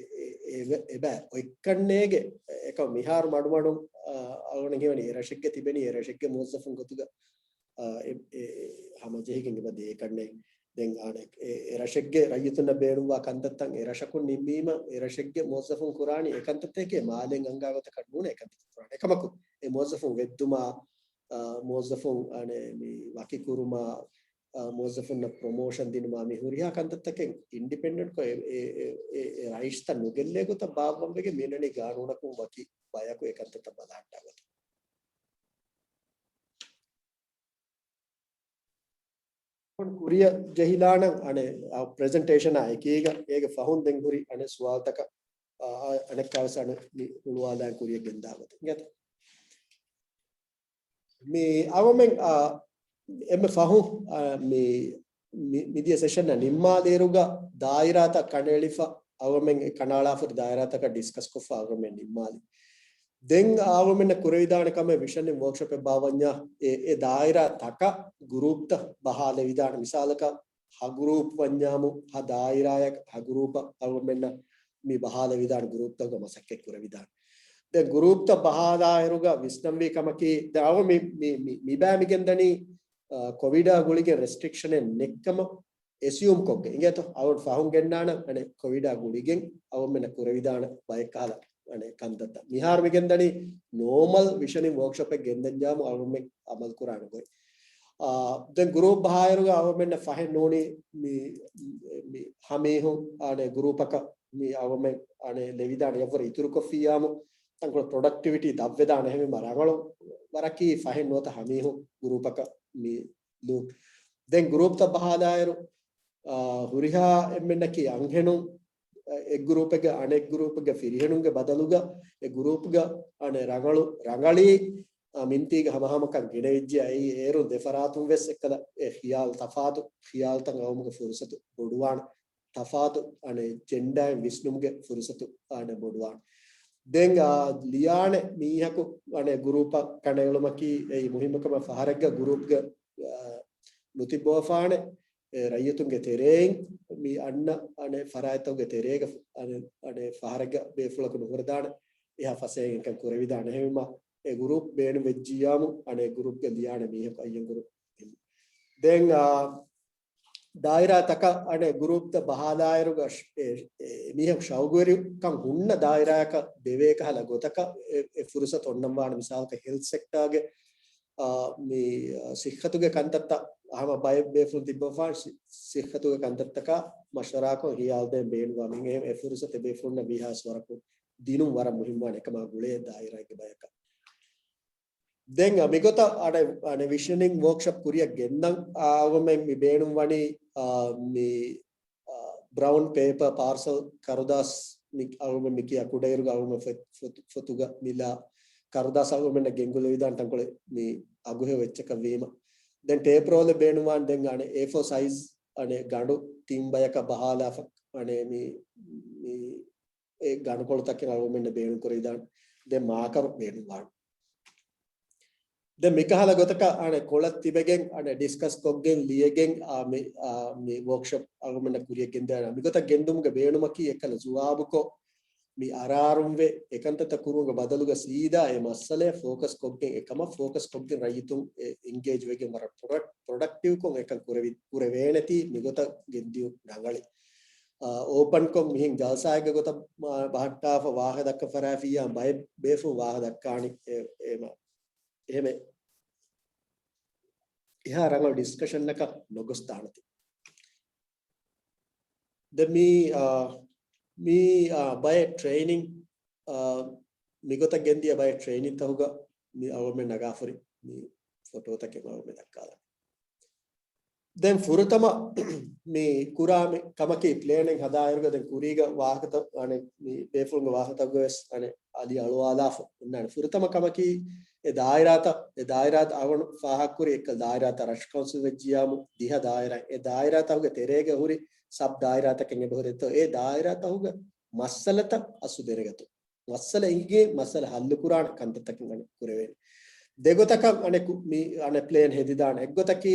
އެ، އެ، އެބަ އޮތްކަންނޭގެ އެކަމަ މިހާރު މަޑުމަޑުން، އާ، އަޅުގަނޑު ހީވަނީ އެ ރަށެއްގެ ތިބެނީ އެ ރަށެއްގެ މުވައްޒަފުން ގޮތުގަ، އާ، އެ، އެ، އެ، ހަމަޖެހިގެން އެބަ ދޭކަންނޭ. ދެން އާނެ، އެ، އެ ރަށެއްގެ ރައްޔިތުންނަށް ބޭނުންވާ ކަންތައްތައް އެ ރަށަކުން ނިންމީމަ، އެ ރަށެއްގެ މުވައްޒަފުން ކުރާނީ އެ ކަންތައްތަކެއް މާލެން އަންގާ ގޮތަކަށް ނޫނޭ އެ ކަންތައް ކުރާނީ. އެކަމަކު، އެ މުވައްޒަފުން ވެއްދުމާ، އާ، މުވައްޒަފުން އާނެ، މި ވަކިކުރުމާ، އާ، މުވައްޒަފުންނަށް ޕްރޮމޯޝަން ދިނުމާ، މި ހުރިހާ ކަންތައްތަކެއް އިންޑިޕެންޑެންޓްކޮށް އެ، އެ، އެ، އެ، އެ ރައިޓްސްތައް ނުގެއްލޭ ގޮތަށް ބާއްވަން ވެގެން މިއަންނަނީ ގާނޫނަކުން ވަކި ބަޔަކު އެ ކަންތައްތައް ބަލަހައްޓާ ގޮތަށް. ކުރިއަށް ޖެހިލާނަން އަނެއް، އާ، ޕްރެޒެންޓޭޝަނާ އެކީގަ އޭގެ ފަހުން ދެން ހުރި އަނެއް ސުވާލުތަކަށް، އާ، އަނެއްކާވެސް އަނެއް މި ހުޅުވާލާން ކުރިއަށް ގެންދާ ގޮތަށް. މި އަވަމެން، އާ، އެންމެ ފަހު، އާ، މި، މި، މިދިޔަ ސެޝަންއަށް ނިންމާލިއިރުގަ ދާއިރާތައް ކަނޑައެޅިފަ އަވަމެން ކަނޑައަޅާފަ ހުރި ދާއިރާތަކަށް ޑިސްކަސް ކޮށްފަ އަވަމެން ނިންމާލި. ދެން އަވަމެންނަށް ކުރެވިދާނެ ކަމެއް ވިޝަން އިން ވޯކްޝޮޕެއް ބާވަންޏާ އެ، އެ ދާއިރާ ތަކަށް ގުރޫޕްތައް ބަހާލެވިދާނެ. މިސާލަކަށް ހަ ގުރޫޕް ވަންޏާމު، ހަ ދާއިރާއަށް ހަ ގުރޫޕަށް އަޅުގަނޑުމެންނަށް މި ބަހާލެވިދާނެ ގްރޫޕްތަކުގަ މަސައްކަތް ކުރެވިދާނެ. ދެން ގްރޫޕްތައް ބަހާލާއިރުގަ ވިސްނަންވީ ކަމަކީ، ދެން އަޅު މި، މި، މި، މިބައި މިގެންދަނީ، އާ، ކޮވިޑާ ގުޅިގެން ރެސްޓްރިކްޝަނެއް ނެއްކަމަށް އެސިއުމް ކޮށްގެން. އިނގޭތޯ؟ އަޅު ފަހުން ގެންނާނަން އަނެއް ކޮވިޑާ ގުޅިގެން އަޅުމެންނަށް ކުރެވިދާނެ ބައެއް ކަހަލަ އަނެއް ކަންތައްތައް. މިހާރު މިގެންދަނީ ނޯމަލް ވިޝަނިން ވޯކްޝޮޕެއް ގެންދަންޖާމު އަޅުމެން އަމަލު ކުރާނެ ގޮތް. އާ، ދެން ގްރޫޕް ބަހާއިރުގަ އަޅުމެންނަށް ފަހެއް ނޫނީ މި، މި ހަމީހުން އަނެއް ގްރޫޕަކަށް މި އަޅުމެން އަނެއް ލެވިދާނެ އެއްވަރު އިތުރުކޮށްފިއްޔާމު ތަންކޮޅެއް ޕްރޮޑަކްޓިވިޓީ ދަށްވެދާނެ. އެހެންވީމަ ރަނގަޅު ވަރަކީ ފަހެއް ނުވަތަ ހަމީހުން ގްރޫޕަކަށް މި ލު. ދެން ގްރޫޕްތައް ބަހާލާއިރު، އާ، ހުރިހާ އެންމެންނަކީ އަންހެނުން، އެއް ގްރޫޕެއްގަ އަނެއް ގްރޫޕެއްގަ ފިރިހެނުންގެ ބަދަލުގަ އެ ގްރޫޕްގަ އަނެއް ރަނގަޅު، ރަނގަޅީ، އާ، މިންތީގަ ހަމަހަމަކަން ގެނެވިއްޖެ. އެއީ އޭރުން ދެފަރާތުން ވެސް އެއްކަލަ އެ ޚިޔާލު ތަފާތު، ޚިޔާލުތައް އައުމުގެ ފުރުސަތު ބޮޑުވާނެ. ތަފާތު އަނެއް ޖެންޑާއިން ވިސްނުމުގެ ފުރުސަތު އަނެއް ބޮޑުވާނެ. ދެން، އާ، ލިޔާނެ މީހަކު އަނެއް ގްރޫޕަށް ކަނޑައެޅުމަކީ އެއީ މުހިއްމު ކަމަށް ފަހަރެއްގަ ގްރޫޕްގަ، އާ، ނުތިއްބަވާފާނެ، އެ، ރައްޔިތުންގެ ތެރެއިން މި އަންނަ އަނެއް ފަރާތްތަކުގެ ތެރޭގަ އަނެއް، އަނެއް ފަހަރެއްގަ ބޭފުޅަކު ނުހުރެދާނެ އެހާ ފަސޭހައިން އެކަން ކުރެވިދާނެ. އެހެންވީމަ އެ ގްރޫޕް ބޭނުން ވެއްޖިއްޔާމު އަނެއް ގްރޫޕްގަ ލިޔާނެ މީހަކު އައްޔަން ގްރޫޕް. ދެން، އާ، ދާއިރާތަކަށް އަނެއް ގްރޫޕްތައް ބަހާލާއިރުގަ އެ، އެ، މީހަކު ޝައުގުވެރިކަން ހުންނަ ދާއިރާއަކަށް ދެވޭ ކަހަލަ ގޮތަކަށް އެ، އެ ފުރުސަތު އޮންނަން ވާނެ. މިސާލަކަށް ހެލްތް ސެކްޓާގެ، އާ، މި، އާ، ސިއްހަތުގެ ކަންތައްތައް ހަމަ ބައެއް ބޭފުޅުން ތިއްބަވާނެ ސި-، ސިއްހަތުގެ ކަންތައްތަކާ މަޝްވަރާކޮށް ހިޔާލު ދޭން ބޭނުންވާ މިހެން އެ ފުރުސަތު އެ ބޭފުޅުންނަށް ވީހާވެސް ވަރަކު ދިނުން ވަރަށް މުހިއްމުވާނެ އެކަމާ ގުޅޭ ދާއިރާއެއްގެ ބަޔަކަށް. ދެން މިގޮތަށް އަނެއް، އަނެއް ވިޝަނިން ވޯކްޝޮޕް ކުރިއަށް ގެންދަން، އާ، އަޅުގަނޑުމެން މި ބޭނުން ވަނީ، އާ، މި، އާ، ބްރައުން ޕޭޕަ، ޕާސަލް، ކަރުދާސް، މި އަޅުގަނޑުމެން މި ކިޔާ ކުޑައިރުގަ އަޅުގަނޑުމެން ފޮތް-، ފޮތު-، ފޮތުގަ މިލާ ކަރުދާސް އަޅުގަނޑުމެންނަށް ގެންގުޅެވިދާނެ ތަންކޮޅެއް މި އަގުހެޔޮ އެއްޗަކަށް ވީމަ. ދެން ޓޭޕް ރޯލެއް ބޭނުންވާނެ. ދެން އަނެއް އޭ ފޯ ސައިޒް އަނެއް ގަނޑު ތިން ބަޔަކަށް ބަހާލާފަ އަނެއް މި، މި އެ ގަނޑުކޮޅުތަކެއް އަޅުގަނޑުމެންނަށް ބޭނުން ކުރެވިދާނެ. ދެން މާކަރު ބޭނުންވާނެ. ދެން މިކަހަލަ ގޮތަކަށް އަނެއް ކޮޅަށް ތިބެގެން އަނެއް ޑިސްކަސް ކޮށްގެން ލިޔެގެން އާ މި، އާ، މި ވޯކްޝޮޕް އަޅުގަނޑުމެންނަށް ކުރިއަށް ގެންދާނެ. މިގޮތަށް ގެންދުމުގެ ބޭނުމަކީ އެއްކަލަ ޖުވާބުކޮށް، މި އަރާރުންވެ އެކަންތައްތައް ކުރުމުގެ ބަދަލުގަ ސީދާ އެ މައްސަލަޔަށް ފޯކަސް ކޮށްގެން، އެކަމަށް ފޯކަސް ކޮށްގެން ރައްޔިތުން އެ އެންގޭޖް ވެގެން ވަރަށް ޕްރޮޑަކްޓް، ޕްރޮޑަކްޓިވްކޮށް އެކަން ކުރެވި-، ކުރެވޭނެތީ މިގޮތަށް ގެންދިޔުން ރަނގަޅި. އާ، އޯޕަންކޮށް މިހެން ޖަލްސާއެއްގެ ގޮތަށް މާ-، ބަހައްޓާފަ ވާހަކަ ދައްކަ ފަރާފިއްޔާ ބައެއް ބޭފުޅުން ވާހަކަ ދައްކާނީ އެ-، އެމަ-، އެހެމެ އެހާ ރަނގަޅު ޑިސްކަޝަންއަކަށް ނޮގޮސް ދާނެތީ. ދެން މީ، އާ، މީ، އާ، ބައެއް ޓްރެއިނިން، އާ، މިގޮތަށް ގެންދިޔަ ބައެއް ޓްރެއިނިންތަކުގަ މި އަޅުގަނޑުމެން ނަގާފަ ހުރި މި ފޮޓޯތަކެއް އަޅުގަނޑުމެން ދައްކާލަން. ދެން ފުރަތަމަ މި ކުރާ މި ކަމަކީ ޕްލޭނެއް ހަދާއިރުގަ ދެން ކުރީގަ ވާހަކަތައް އަނެއް މި ބޭފުޅުންގެ ވާހަކަތައްގަ ވެސް އަނެއް އަލި އަޅުވާލާފަ އޮންނާނެ. ފުރަތަމަ ކަމަކީ އެ ދާއިރާތައް، އެ ދާއިރާތައް އަޅުގަނޑު ފާހަގަކުރި އެއްކަލަ ދާއިރާތައް ރަށު ކައުންސިލް ވެއްޖިއްޔާމު ދިހަ ދާއިރާ، އެ ދާއިރާތަކުގެ ތެރޭގަ ހުރި ސަބް ދާއިރާތަކެއް އެބަހުރި އެއްތޯ އެ ދާއިރާތަކުގެ މައްސަލަތައް އަސްލު ދެނެގަތުން. މައްސަލަ އެނގިގެން މައްސަލަ ހައްލުކުރާނެ ކަންތައްތަކެއް އަނެއް ކުރެވޭނެ. ދެގޮތަކަށް އަނެއް ކު-، މި އަނެއް ޕްލޭން ހެދިދާނެ. އެއްގޮތަކީ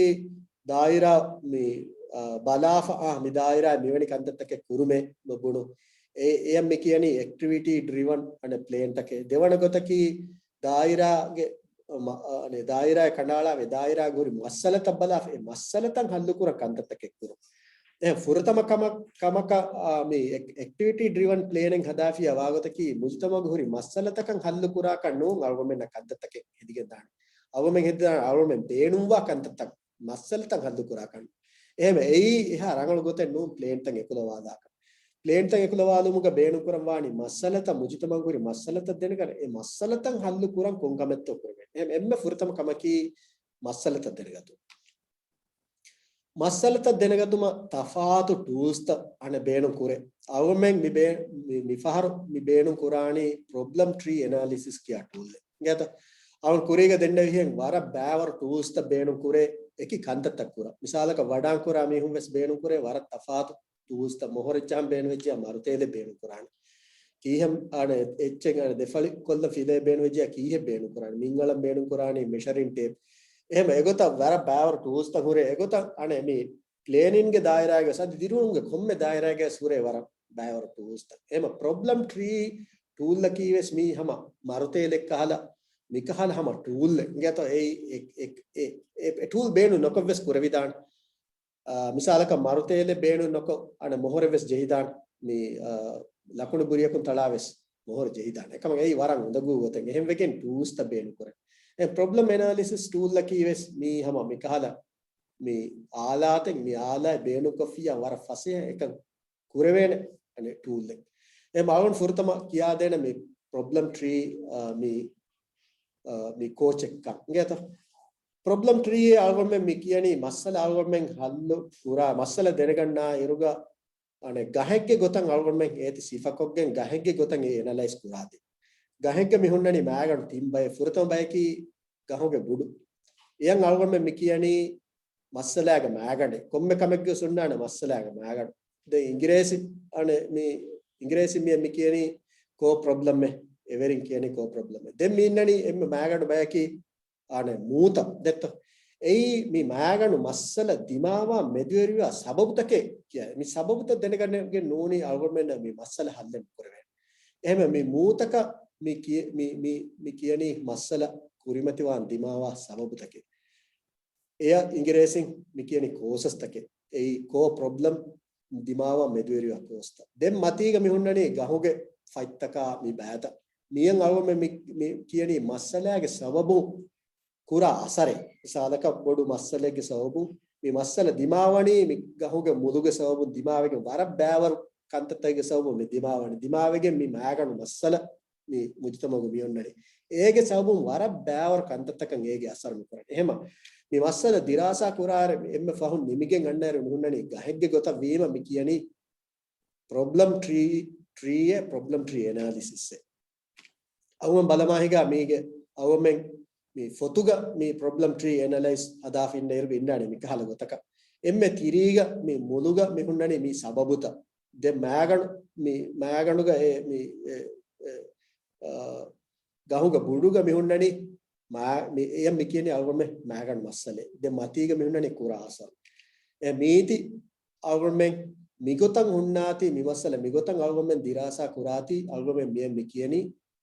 ދާއިރާ މި، އާ، ބަލާފަ، އާ، މި ދާއިރާ މިވެނި ކަންތައްތަކެއް ކުރުމޭ ބުނު. އެ-، އެޔަށް މި ކިޔަނީ އެކްޓިވިޓީ ޑްރިވަން އަނެއް ޕްލޭންތަކެއް. ދެވަނަ ގޮތަކީ ދާއިރާގެ މަ-، އަނެއް ދާއިރާއެއް ކަނޑައަޅާ އެ ދާއިރާގެ ހުރި މައްސަލަތައް ބަލާފަ އެ މައްސަލަތައް ހައްލުކުރަން ކަންތައްތަކެއް ކުރުން. އެ ފުރަތަމަ ކަމަ-، ކަމަކަށް، އާ، މި އެކް-، އެކްޓިވިޓީ ޑްރިވަން ޕްލޭނެއް ހަދާފިޔާ ވާގޮތަކީ މުޖުތަމަގު ހުރި މައްސަލަތަކަށް ހައްލުކުރާކަށް ނޫން އަޅުގަނޑުމެންނަށް ކަންތައްތަކެއް ހެދިގެން ދާނެ. އަޅުގަނޑުމެން ހެދިދާނެ އަޅުގަނޑުމެން ބޭނުންވާ ކަންތައްތައް މައްސަލަތައް ހައްލުކުރާކަށް. އެހެން އެއީ އެހާ ރަނގަޅު ގޮތެއް ނޫން ޕްލޭންތައް އެކުލަވާލާކަށް. ޕްލޭންތައް އެކުލަވާލުމުގަ ބޭނުންކުރަން ވާނީ މައްސަލަތައް މުޖުތަމަގު ހުރި މައްސަލަތައް ދެނެގަން އެ މައްސަލަތައް ހައްލު ކުރަން ކޮން ކަމެއްތޯ ކުރެވޭނެ. އެހެން އެންމެ ފުރަތަމަ ކަމަކީ މައްސަލަތައް ދެނެގަތުން. މައްސަލަތައް ދެނެގަތުމަށް ތަފާތު ޓޫލްސްތައް އަނެއް ބޭނުން ކުރޭ. އަޅުގަނޑުމެން މި ބޭ-، މި-، މިފަހަރު މި ބޭނުން ކުރާނީ ޕްރޮބްލަމް ޓްރީ އެނާލިސިސް ކިޔާ ޓޫލްއެއް. އިނގޭތަ؟ އަޅުގަނޑު ކުރީގަ ދެންނެވިހެން ވަރަށް ބައިވަރު ޓޫލްސްތައް ބޭނުން ކުރޭ އެކި ކަންތައްތައް ކުރަން. މިސާލަކަށް ވަޑާން ކުރާ މީހުން ވެސް ބޭނުން ކުރޭ ވަރަށް ތަފާތު ޓޫލްސްތައް. މޮހޮރެއް ޖަހަން ބޭނުންވެއްޖެއްޔާ މަރުތޭލެއް ބޭނުން ކުރާނެ. ކީހެއް އަނެއް އެއްޗެއް އަނެއް ދެފަޅި ކޮށްލަން ފިލައެއް ބޭނުންވެއްޖެއްޔާ ކީހެއް ބޭނުން ކުރާނެ. މިންވަޅަށް ބޭނުން ކުރާނީ މެޝަރިން ޓޭޕް. އެހެން އެގޮތަށް ވަރަށް ބައިވަރު ޓޫލްސްތައް ހުރޭ. އެގޮތަށް އަނެއް މި ޕްލޭނިންގެ ދާއިރާގަ ސަދި ދިރުވުމުގެ ކޮންމެ ދާއިރާގަ ހުރޭ ވަރަށް ބައިވަރު ޓޫލްސްތައް. އެހެމަ ޕްރޮބްލަމް ޓްރީ ޓޫލްއަކީ ވެސް މީ ހަމަ މަރުތޭލެއް ކަހަލަ މިކަހަލަ ހަމަ ޓޫލްއެއް. އިނގޭތޯ އެ، އެ، އެ، އެ، އެ ޓޫލް ބޭނުން ނޮކޮށް ވެސް ކުރެވިދާނެ. އާ، މިސާލަކަށް މަރުތޭލެއް ބޭނުން ނޮކޮށް އަނެއް މޮހޮރެއް ވެސް ޖެހިދާނެ. މި، އާ، ލަކުނު ބުރިއަކުން ތަޅާ ވެސް މޮހޮރު ޖެހިދާނެ. އެކަމަކު އެއީ ވަރަށް އުނދަގޫ ގޮތެއް. އެހެން ވެގެން ޓޫލްސްތައް ބޭނުން ކުރޭ. އެ ޕްރޮބްލަމް އެނާލިސިސް ޓޫލްއަކީ ވެސް މީ ހަމަ މިކަހަލަ މި އާލާތެއް، މި އާލާތް ބޭނުންކޮށްފިއްޔާ ވަރަށް ފަސޭހަ އެކަން ކުރެވޭނެ އަނެއް ޓޫލްއެއް. އެ މާވަން ފުރަތަމަ ކިޔާދޭނެ މި ޕްރޮބްލަމް ޓްރީ، އާ، މި، އާ، މި ކޯޗެއްކަން. އިނގޭތަ؟ ޕްރޮބްލަމް ޓްރީއޭ އަޅުގަނޑުމެން މި ކިޔަނީ މައްސަލަ އަޅުގަނޑުމެން ހައްލު ކުރާ، މައްސަލަ ދެނެގަންނާ އިރުގަ އަނެއް ގަހެއްގެ ގޮތަށް އަޅުގަނޑުމެން އޭތި ސިފަކޮށްގެން ގަހެއްގެ ގޮތަށް އެ އެނަލައިޒް ކުރާތީ. ގަހެއްގަ މި ހުންނަނީ މާގަނޑު ތިން ބައެއް. ފުރަތަމަ ބަޔަކީ ގަހުގެ ބުޑު. އެޔަށް އަޅުގަނޑުމެން މި ކިޔަނީ މައްސަލާގެ މާގަނޑެއް. ކޮންމެ ކަމެއްގެ ހުންނާނެ މައްސަލާގެ މާގަނޑު. ދެން އިނގިރޭސި، އަނެއް މި އިނގިރޭސި މި، މި ކިޔަނީ ކޯ ޕްރޮބްލަމެއް. އެވެރިން ކިޔަނީ ކޯ ޕްރޮބްލަމެއް. ދެން މި އިންނަނީ އެންމެ މާގަނޑު ބަޔަކީ އަނެއް މޫތައް ދެއްތޯ. އެއީ މި މާގަނޑު މައްސަލަ ދިމާވާ މެދުވެރިވާ ސަބަބުތަކެއް ކިޔަ-، މި ސަބަބުތައް ދެނެގަނެގެން ނޫނީ އަޅުގަނޑުމެންނަށް މި މައްސަލަ ހައްލެއް ނުކުރެވޭނެ. އެހެންވެ މި މޫތަކަށް މި ކި-، މި، މި، މި ކިޔަނީ މައްސަލަ ކުރިމަތިވާން ދިމާވާ ސަބަބުތަކެއް. އެޔަށް އިނގިރޭސިން މި ކިޔަނީ ކޯސަސްތަކެއް. އެއީ ކޯ ޕްރޮބްލަމް ދިމާވާ މެދުވެރިވާ ކޯސްތައް. ދެން މަތީގަ މި ހުންނަނީ ގަހުގެ ފަތްތަކާ މި ބައިތައް. މިއަށް އަޅުގަނޑުމެން މި، މި ކިޔަނީ މައްސަލާގެ ސަބަބުން ކުރާ އަސަރެއް. މިސާލަކަށް ބޮޑު މައްސަލެއްގެ ސަބަބުން މި މައްސަލަ ދިމާވަނީ، މި ގަހުގެ މުލުގެ ސަބަބުން ދިމާވެގެން ވަރަށް ބައިވަރު ކަންތައްތަކެއްގެ ސަބަބުން މި ދިމާވަނީ. ދިމާވެގެން މި މާގަނޑު މައްސަލަ މި މުޖުތަމަޢުގަ މި އޮންނަނީ. އޭގެ ސަބަބުން ވަރަށް ބައިވަރު ކަންތައްތަކަށް އޭގެ އަސަރު މި ކުރަނީ. އެހެމަ މި މައްސަލަ ދިރާސާ ކުރާއިރު އެންމެ ފަހުން ނިމިގެން އަންނައިރު މި ހުންނަނީ ގަހެއްގެ ގޮތަށް ވީމަ މި ކިޔަނީ ޕްރޮބްލަމް ޓްރީ، ޓްރީއެއް، ޕްރޮބްލަމް ޓްރީ އެނާލިސިސްއެއް. އަޅުގަނޑު ބަލަމާ ހިނގާ މީގެ އަޅުގަނޑުމެން މި ފޮތުގަ މި ޕްރޮބްލަމް ޓްރީ އެނަލައިޒް ހަދާފަ އިންނަ އިރުގަ އިންނާނެ މިކަހަލަ ގޮތަކަށް. އެންމެ ތިރީގަ މި މުލުގަ މި ހުންނަނީ މި ސަބަބުތައް. ދެން މާގަނޑު، މި މާގަނޑުގަ އެ، މި އެ، އެ، އާ، ގަހުގަ ބުޑުގަ މި ހުންނަނީ މާ-، މި އެޔަށް މި ކިޔަނީ އަޅުގަނޑުމެން މާގަނޑު މައްސަލައެއް. ދެން މަތީގަ މި ހުންނަނީ ކުރާ އަސަރު. އެ މީތި އަޅުގަނޑުމެން މިގޮތަށް ހުންނާތީ، މި މައްސަލަ މިގޮތަށް އަޅުގަނޑުމެން ދިރާސާ ކުރާތީ، އަޅުގަނޑުމެން މިއަށް މި ކިޔަނީ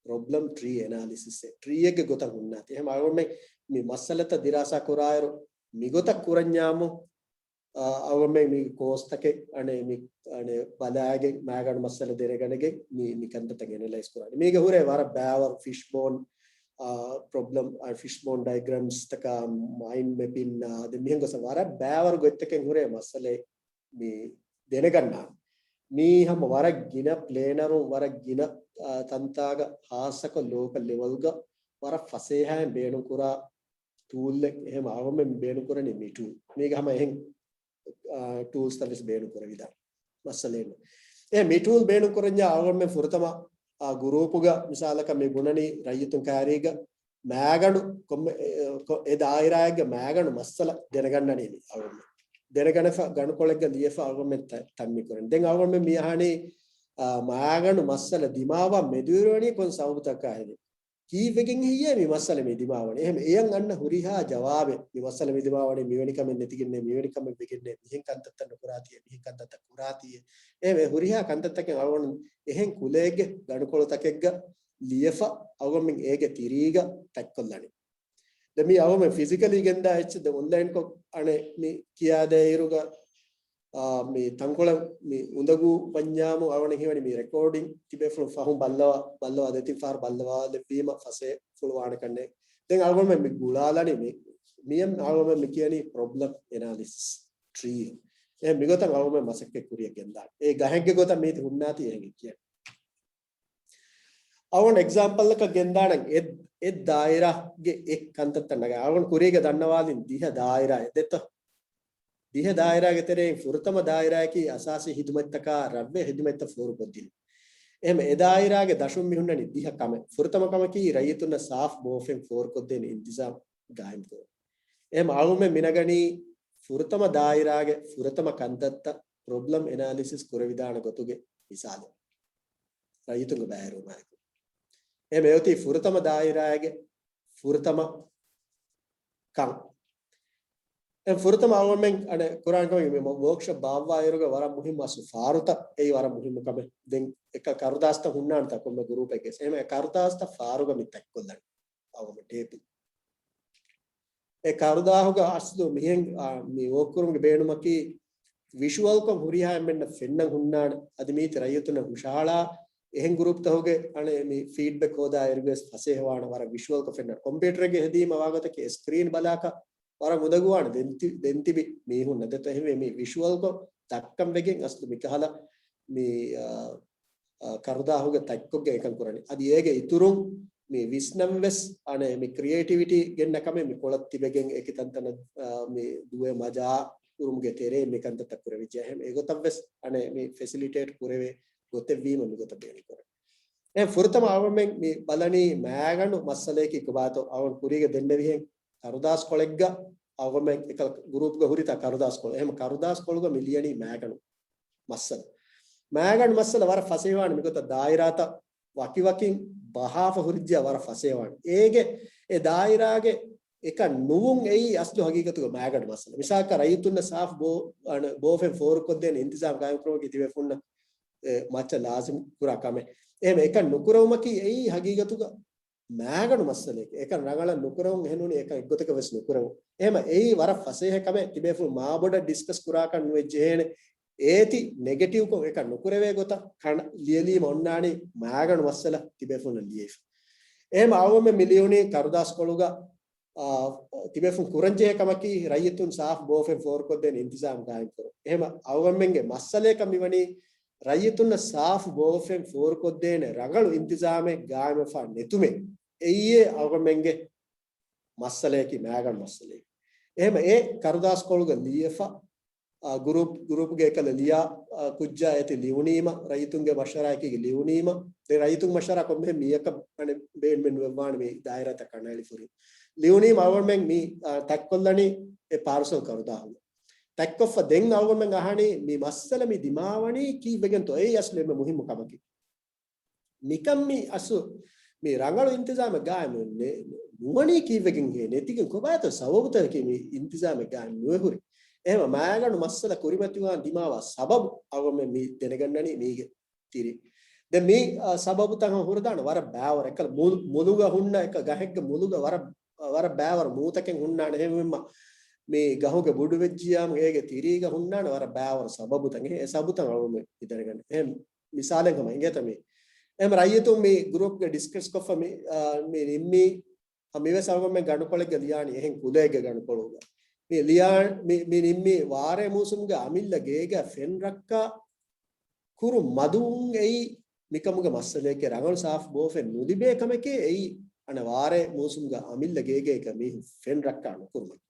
ޕްރޮބްލަމް ޓްރީ އެނާލިސިސްއެއް. ޓްރީއެއްގެ ގޮތަށް ހުންނާތީ. އެހެން އަޅުގަނޑުމެން މި މައްސަލަތައް ދިރާސާ ކުރާއިރު، މިގޮތަށް ކުރަންޏާމު، އާ، އަޅުގަނޑުމެން މި ކޯސްތަކެއް އަނެއް މި، އަނެއް ބަލާގެން މާގަނޑު މައްސަލަ ދެނެގަނެގެން މި، މި ކަންތައްތައް އެނަލައިޒް ކުރާނީ. މީގެ ހުރޭ ވަރަށް ބައިވަރު ފިޝްބޯން، އާ، ޕްރޮބްލަމް، އާ، ފިޝްބޯން ޑައިގްރާމްސްތަކާ، މައިންޑް މެޕިންއާ، ދެން މިހެން ގޮސް ވަރަށް ބައިވަރު ގޮތްތަކެއް ހުރޭ މައްސަލައެއް މި ދެނެގަންނާނެ. މީ ހަމަ ވަރަށް ގިނަ ޕްލޭނަރުން ވަރަށް ގިނަ، އާ، ތަންތާގަ ހާއްސަކޮށް ލޯކަލް ލެވަލްގަ ވަރަށް ފަސޭހައިން ބޭނުންކުރާ ޓޫލްއެއް. އެހެން އަޅުގަނޑުމެން ބޭނުންކުރަނީ މި ޓޫލް. މީގަ ހަމަ އެހެން، އާ، ޓޫލްސްތައް ވެސް ބޭނުން ކުރެވިދާނެ މައްސަލައެއް. އެ މި ޓޫލް ބޭނުން ކުރަންޏާ އަޅުގަނޑުމެން ފުރަތަމަ، އާ، ގުރޫޕުގަ މިސާލަކަށް މި ބުނަނީ ރައްޔިތުން ކައިރީގަ މާގަނޑު ކޮންމެ-، އެ، ކޮ-، އެ ދާއިރާއެއްގެ މާގަނޑު މައްސަލަ ދެނެގަންނަނީ މި އަޅުގަނޑުމެން. ދެނެގަނެފަ ގަނޑުކޮޅެއްގަ ލިޔެފަ އަޅުގަނޑުމެން ތަ-، ތަންމި ކުރަނީ. ދެން އަޅުގަނޑުމެން މި އަހަނީ، އާ، މާގަނޑު މައްސަލަ ދިމާވާ މެދުވެރިވަނީ ކޮން ސަބަބުތަކާ ހެދެ؟ ކީއްވެގެން ހެއްޔޭ މި މައްސަލަ މި ދިމާވަނީ؟ އެހެން އެޔަށް އަންނަ ހުރިހާ ޖަވާބެއް، މި މައްސަލަ މި ދިމާވަނީ މިވެނި ކަމެއް ނެތިގެންނޭ، މިވެނި ކަމެއް ވެގެންނޭ، މިހެން ކަންތައްތައް ނުކުރާތީއޭ، މިހެން ކަންތައްތައް ކުރާތީއޭ. އެހެން އެ ހުރިހާ ކަންތައްތަކެއް އަޅުގަނޑު އެހެން ކުލައެއްގެ ގަނޑުކޮޅުތަކެއްގަ ލިޔެފަ އަޅުގަނޑުމެން އޭގެ ތިރީގަ ތަތްކޮށްލަނީ. ދެން މީ އަޅުގަނޑުމެން ފިޒިކަލީ ގެންދާ އެއްޗެއް. ދެން އޮންލައިންކޮށް އަނެއް މި ކިޔާދޭ އިރުގަ، އާ، މި ތަންކޮޅެއް މި އުނދަގޫ ވަންޏާމު އަޅުގަނޑު ހީވަނީ މި ރެކޯޑިން ތިބޭފުޅުން ފަހުން ބައްލަވާ، ބައްލަވާ ދެތިން ފަހަރު ބައްލަވާލެއްވީމަ ފަސޭ ފުޅުވާނެ ކަންނޭ. ދެން އަޅުގަނޑުމެން މި ގުޅާލަނީ މި، މިއަށް އަޅުގަނޑުމެން މި ކިޔަނީ ޕްރޮބްލަމް އެނާލިސިސް ޓްރީ. އެ މިގޮތަށް އަޅުގަނޑުމެން މަސައްކަތް ކުރިއަށް ގެންދާނެ. އެ ގަހެއްގެ ގޮތަށް މީތި ހުންނާތީ އެހެން ކިޔަނީ. އަޅުގަނޑު އެގްޒާމްޕަލްއަކަށް ގެންދާނަން. އެ، އެ ދާއިރާގެ އެ ކަންތައްތައް ނަގާ. އަޅުގަނޑު ކުރީގަ ދަންނަވާލިން ދިހަ ދާއިރާއެއް ދެއްތޯ؟ ދިހަ ދާއިރާގެ ތެރެއިން ފުރަތަމަ ދާއިރާއަކީ އަސާސީ ހިދުމަތްތަކާ ރަށްވެ ހިދުމަތްތައް ފޯރުކޮށްދިނުން. އެހެން އެ ދާއިރާގެ ދަށުން މި ހުންނަނީ ދިހަ ކަމެއް. ފުރަތަމަ ކަމަކީ ރައްޔިތުންނަށް ސާފް ބޯފެން ފޯރުކޮށްދޭނެ އިންތިޒާމް ގާއިމްކުރުން. އެހެން އަޅުގަނޑުމެން މިނަގަނީ ފުރަތަމަ ދާއިރާގެ ފުރަތަމަ ކަންތައްތައް ޕްރޮބްލަމް އެނާލިސިސް ކުރެވިދާނެ ގޮތުގެ މިސާލެއް. ރައްޔިތުންގެ ބައިވެރިވުމާއެކު. އެ މެޔޮތީ ފުރަތަމަ ދާއިރާގެ ފުރަތަމަ ކަން. އެ ފުރަތަމަ އަޅުގަނޑުމެން އަނެއް ކުރާން ކަމެއް މި ވޯކްޝޮޕް ބާއްވާ އިރުގަ ވަރަށް މުހިއްމު އަސްލު ފާރުތައް އެއީ ވަރަށް މުހިއްމު ކަމެއް. ދެން އެކަ ކަރުދާސްތައް ހުންނާނެތާ ކޮންމެ ގުރޫޕެއްގެ. އެހެން އެ ކަރުދާސްތައް ފާރުގަ މި ތަތްކޮށްލަން. އަޅުގަނޑު ޓޭޕި. އެ ކަރުދާހުގަ އަސްލު މިހެން، އާ، މި ވޯކް ކުރުމުގެ ބޭނުމަކީ ވިޝުއަލްކޮށް ހުރިހާ އެންމެންނަށް ފެންނަން ހުންނާނެ. އަދި މީތި ރައްޔިތުންނަށް ހުށަހަޅާ އެހެން ގުރޫޕްތަކުގެ އަނެއް މި ފީޑްބެކް ހޯދާ އިރުގެ ވެސް ފަސޭހަވާނެ ވަރަށް ވިޝުއަލްކޮށް ފެންނަން. ކޮމްޕިއުޓަރެއްގެ ހެދީމަ ވާގޮތަކީ އެ ސްކްރީން ބަލާކަށް ވަރަށް އުނދަގޫވާނެ ދެން ތި-، ދެން ތިބި މީހުންނަށް. ދެން އެހެންވެ މި ވިޝުއަލްކޮށް ދައްކަން ވެގެން އަސްލު މިކަހަލަ މި، އާ، އާ، ކަރުދާހުގެ ތަތްކޮށްގެން އެކަން ކުރަނީ. އަދި އޭގެ އިތުރުން މި ވިސްނަން ވެސް އަނެއް މި ކްރިއޭޓިވިޓީ ގެންނަ ކަމެއް މި ކޮޅަށް ތިބެގެން އެކި ތަންތަނަށް، އާ، މި ދުވެ މަޖާ ކުރުމުގެ ތެރޭ މި ކަންތައްތައް ކުރެވިއްޖެ. އެހެން އެގޮތަށް ވެސް އަނެއް މި ފެސިލިޓޭޓް ކުރެވޭ ގޮތެއްވީމަ މިގޮތަށް ބޭނުން ކުރަން. އެ ފުރަތަމަ އަޅުގަނޑުމެން މި ބަލަނީ މައިގަނޑު މައްސަލަޔަކީ ކޮބާތޯ؟ އަޅުގަނޑު ކުރީގަ ދެންނެވިހެން ކަރުދާސް ކޮޅެއްގަ އަޅުގަނޑުމެން އެކަލަ ގުރޫޕްގަ ހުރިތާ ކަރުދާސް ކޮޅު. އެހެން ކަރުދާސް ކޮޅުގަ މި ލިޔަނީ މައިގަނޑު މައްސަލަ. މައިގަނޑު މައްސަލަ ވަރަށް ފަސޭހަވާނެ މިގޮތަށް ދާއިރާތައް ވަކިވަކިން ބަހާފަ ހުރިއްޖެޔާ ވަރަށް ފަސޭހަވާނެ. އޭގެ އެ ދާއިރާގެ އެކަން ނުވުން އެއީ އަސްލު ހަގީގަތުގަ މައިގަނޑު މައްސަލަ. މިސާލަކަށް ރައްޔިތުންނަށް ސާފް ބޯ-، އަނެއް ބޯފެން ފޯރުކޮށްދޭނެ އިންތިޒާމް ގާއިމްކުރުމަކީ ތިބޭފުޅުންނަށް އެ މައްޗަށް ލާޒިމް ކުރާ ކަމެއް. އެހެން އެކަން ނުކުރެވުމަކީ އެއީ ހަގީގަތުގަ މައިގަނޑު މައްސަލައެކޭ. އެކަން ރަނގަޅަށް ނުކުރެވުން އެހެންނޫނީ އެކަން އެއްގޮތަކަށް ވެސް ނުކުރެވުން. އެހެމަ އެއީ ވަރަށް ފަސޭހަ ކަމެއް ތިބޭފުޅުން މާބޮޑަށް ޑިސްކަސް ކުރާކަށް ނުވެއްޖެހޭނެ. އޭތި ނެގެޓިވްކޮށް އެކަން ނުކުރެވޭ ގޮތަށް ކަން ލިޔެލީމަ އޮންނާނީ މައިގަނޑު މައްސަލަ ތިބޭފުޅުންނަށް ލިޔެފަ. އެހެމަ އަޅުގަނޑުމެން މި ލިޔުނީ ކަރުދާސް ކޮޅުގަ، އާ، ތިބޭފުން ކުރަންޖެހޭ ކަމަކީ ރައްޔިތުން ސާފް ބޯފެން ފޯރުކޮށްދޭނެ އިންތިޒާމް ގާއިމްކުރުން. އެހެމަ އަޅުގަނޑުމެންގެ މައްސަލައަކަށް މިވަނީ ރައްޔިތުންނަށް ސާފު ބޯފެން ފޯރުކޮށްދޭނެ ރަނގަޅު އިންތިޒާމެއް ގާއިމްވެފަ ނެތުމޭ. އެއީ އަޅުގަނޑުމެންގެ މައްސަލަޔަކީ މައިގަނޑު މައްސަލައެއް. އެހެމަ އެ ކަރުދާސް ކޮޅުގަ ލިޔެފަ، އާ، ގުރޫޕް، ގުރޫޕްގެ އެކަލަ ލިޔާ، އާ، ކުއްޖާ އޭތި ލިޔުނީމަ، ރައްޔިތުންގެ މަޝްވަރާއެކީގަ ލިޔުނީމަ، ދެން ރައްޔިތުން މަޝްވަރާ ކޮންމެހެން މީހަކަށް އަނެއް ބޭނުމެއް ނުވެއްވާނެ މި ދާއިރާތައް ކަނޑައެޅި ފުރި. ލިޔުނީމަ އަޅުގަނޑުމެން މި، އާ، ތަތްކޮށްލަނީ އެ ޕާރސަލް ކަރުދާހުގަ. ތަތްކޮށްފަ ދެން އަޅުގަނޑުމެން އަހަނީ މި މައްސަލަ މި ދިމާވަނީ ކީއްވެގެންތޯ؟ އެއީ އަސްލު އެންމެ މުހިއްމު ކަމަކީ. މިކަން މި އަސްލު މި ރަނގަޅު އިންތިޒާމެއް ގާއިމު ނެ-، ނުވަނީ ކީއްވެގެންހޭ؟ ނެތިގެން ކޮބާތޯ ސަބަބުތަކަކީ މި އިންތިޒާމެއް ގާއިމު ނުވެ ހުރި؟ އެހެމަ މައިގަނޑު މައްސަލަ ކުރިމަތިވާން ދިމާވާ ސަބަބު އަޅުގަނޑުމެން މި ދެނެގަންނަނީ މީގެ ތިރި. ދެން މި، އާ، ސަބަބުތައް ހުރެދާނެ ވަރަށް ބައިވަރު. އެކަލަ މު-، މުލުގަ ހުންނަ އެކަ ގަހެއްގެ މުލުގަ ވަރަށް، ވަރަށް ބައިވަރު މޫތަކެއް ހުންނާނެ. އެހެންވީމަ މި ގަހުގެ ބޮޑުވެއްޖިޔާމު އޭގެ ތިރީގަ ހުންނާނެ ވަރަށް ބައިވަރު ސަބަބުތައް. އެ ސަބަބުތައް އަޅުގަނޑުމެން މި ދެނެގަންނަނީ. އެހެން މިސާލެއް ހަމަ އިނގޭތަ މި. އެހެން ރައްޔިތުން މި ގްރޫޕްގަ ޑިސްކަސް ކޮށްފަ މި، އާ، މި ނިންމީ ހަ، މިވެސް އަޅުގަނޑުމެން ގަނޑުކޮޅެއްގަ ލިޔާނީ އެހެން ކުލައެއްގެ ގަނޑުކޮޅުގަ. މި ލިޔާ-، މި، މި ނިންމީ ވާރޭ މޫސުމުގެ އަމިއްލަ ގޭގަ ފެން ރައްކާ ކުރު މަދުވުން އެއީ މިކަމުގެ މައްސަލައެކޭ. ރަނގަޅު ސާފު ބޯފެން ނުލިބޭ ކަމެކޭ އެއީ އަނެއް ވާރޭ މޫސުމުގަ އަމިއްލަ ގޭގޭގަ މީހުން ފެން ރައްކާ ނުކުރުމަކީ.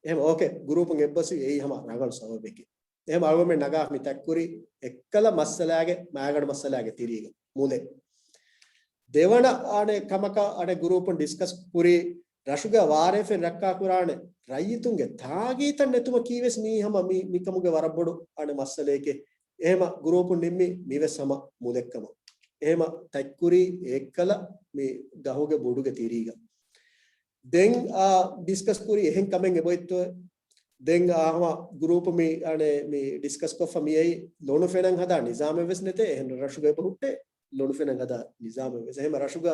އެހެމަ އޯކޭ، ގްރޫޕުން އެއްބަސްވީ އެއީ ހަމަ ރަނގަޅު ސަބަބެކޭ. އެހެމަ އަޅުގަނޑުމެން ނަގާ މި ތަތްކުރީ އެއްކަލަ މައްސަލާގެ، މައިގަނޑު މައްސަލާގެ ތިރީގަ މުލެއް. ދެވަނަ އަނެއް ކަމަކަށް އަނެއް ގްރޫޕުން ޑިސްކަސް ކުރީ ރަށުގަ ވާރޭފެން ރައްކާކުރާނެ ރައްޔިތުންގެ ތާގީތައް ނެތުމަކީވެސް މީ ހަމަ މި، މިކަމުގެ ވަރަށް ބޮޑު އަނެއް މައްސަލައެކޭ. އެހެމަ ގްރޫޕުން ނިންމީ މިވެސް ހަމަ މުލެއްކަމަށް. އެހެމަ ތަތްކުރީ އެއްކަލަ މި ގަހުގެ ބޮޑުގެ ތިރީގަ. ދެން، އާ، ޑިސްކަސް ކުރީ އެހެން ކަމެއް އެބައޮތްތޯ؟ ދެން، އާ، ހަމަ ގްރޫޕު މި، އަނެއް، މި ޑިސްކަސް ކޮށްފަ މިއައީ ލޮނު ފެނަން ހަދާ ނިޒާމެއް ވެސް ނެތޭ. އެހެން ރަށުގަ އެބަ ހުއްޓޭ ލޮނު ފެނަން ހަދާ ނިޒާމެއް ވެސް. އެހެމަ ރަށުގަ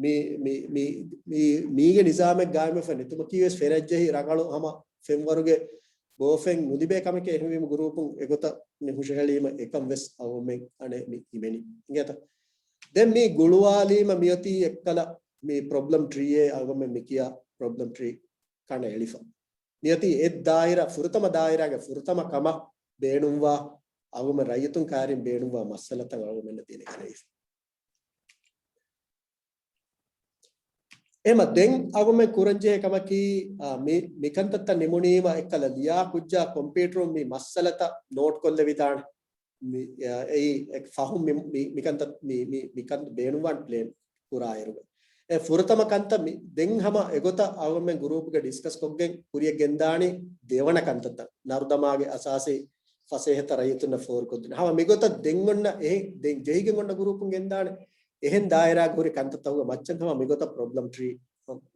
މި، މި، މި، މި، މީގެ ނިޒާމެއް ގާއިމްވެފަ ނެތުމަކީ ވެސް ފެނަށްޖެހި ރަނގަޅު ހަމަ ފެންވަރުގެ ބޯފެން ނުލިބޭ ކަމެކޭ. އެހެންވީމަ ގްރޫޕުން އެގޮތަށް މި ހުށަހެޅީމަ އެކަން ވެސް އަޅުގަނޑުމެން އަނެއް މި ހިމެނީ. އިނގޭތަ؟ ދެން މި ގުޅުވާލީމަ މިއޮތީ އެއްކަލަ މި ޕްރޮބްލަމް ޓްރީއޭ އަޅުގަނޑުމެން މި ކިޔާ ޕްރޮބްލަމް ޓްރީ ކަނޑައެޅިފަ. މިއޮތީ އެއް ދާއިރާ، ފުރަތަމަ ދާއިރާގެ ފުރަތަމަ ކަމަށް ބޭނުންވާ، އަޅުގަނޑުމެން ރައްޔިތުން ކައިރިން ބޭނުންވާ މައްސަލަތައް އަޅުގަނޑުމެންނަށް ދެނެގަނެވިފަ. އެހެމަ ދެން އަޅުގަނޑުމެން ކުރަންޖެހޭ ކަމަކީ، އާ، މި، މިކަންތައްތައް ނިމުނީމަ އެއްކަލަ ލިޔާ ކުއްޖާ ކޮމްޕިއުޓަރުން މި މައްސަލަތައް ނޯޓް ކޮށްލެވިދާނެ. މި، އެ، އެއީ އެ ފަހުން މި، މި، މިކަންތައް މި، މި، މިކަން ބޭނުންވާން ޕްލޭން ކުރާއިރުގަ. އެ ފުރަތަމަ ކަންތައް މި، ދެން ހަމަ އެގޮތަށް އަޅުގަނޑުމެން ގުރޫޕުގަ ޑިސްކަސް ކޮށްގެން ކުރިޔަށް ގެންދާނީ ދެވަނަ ކަންތައްތައް. ނަރުދަމާގެ އަސާސީ ފަސޭހަތައް ރައްޔިތުންނަށް ފޯރުކޮށްދިނުން. ހަމަ މިގޮތަށް ދެން އޮންނަ އެހެން، ދެން ޖެހިގެން އޮންނަ ގުރޫޕުން ގެންދާނެ. އެހެން ދާއިރާގަ ހުރި ކަންތައްތަކުގެ މައްޗަށް ހަމަ މިގޮތަށް ޕްރޮބްލަމް ޓްރީ،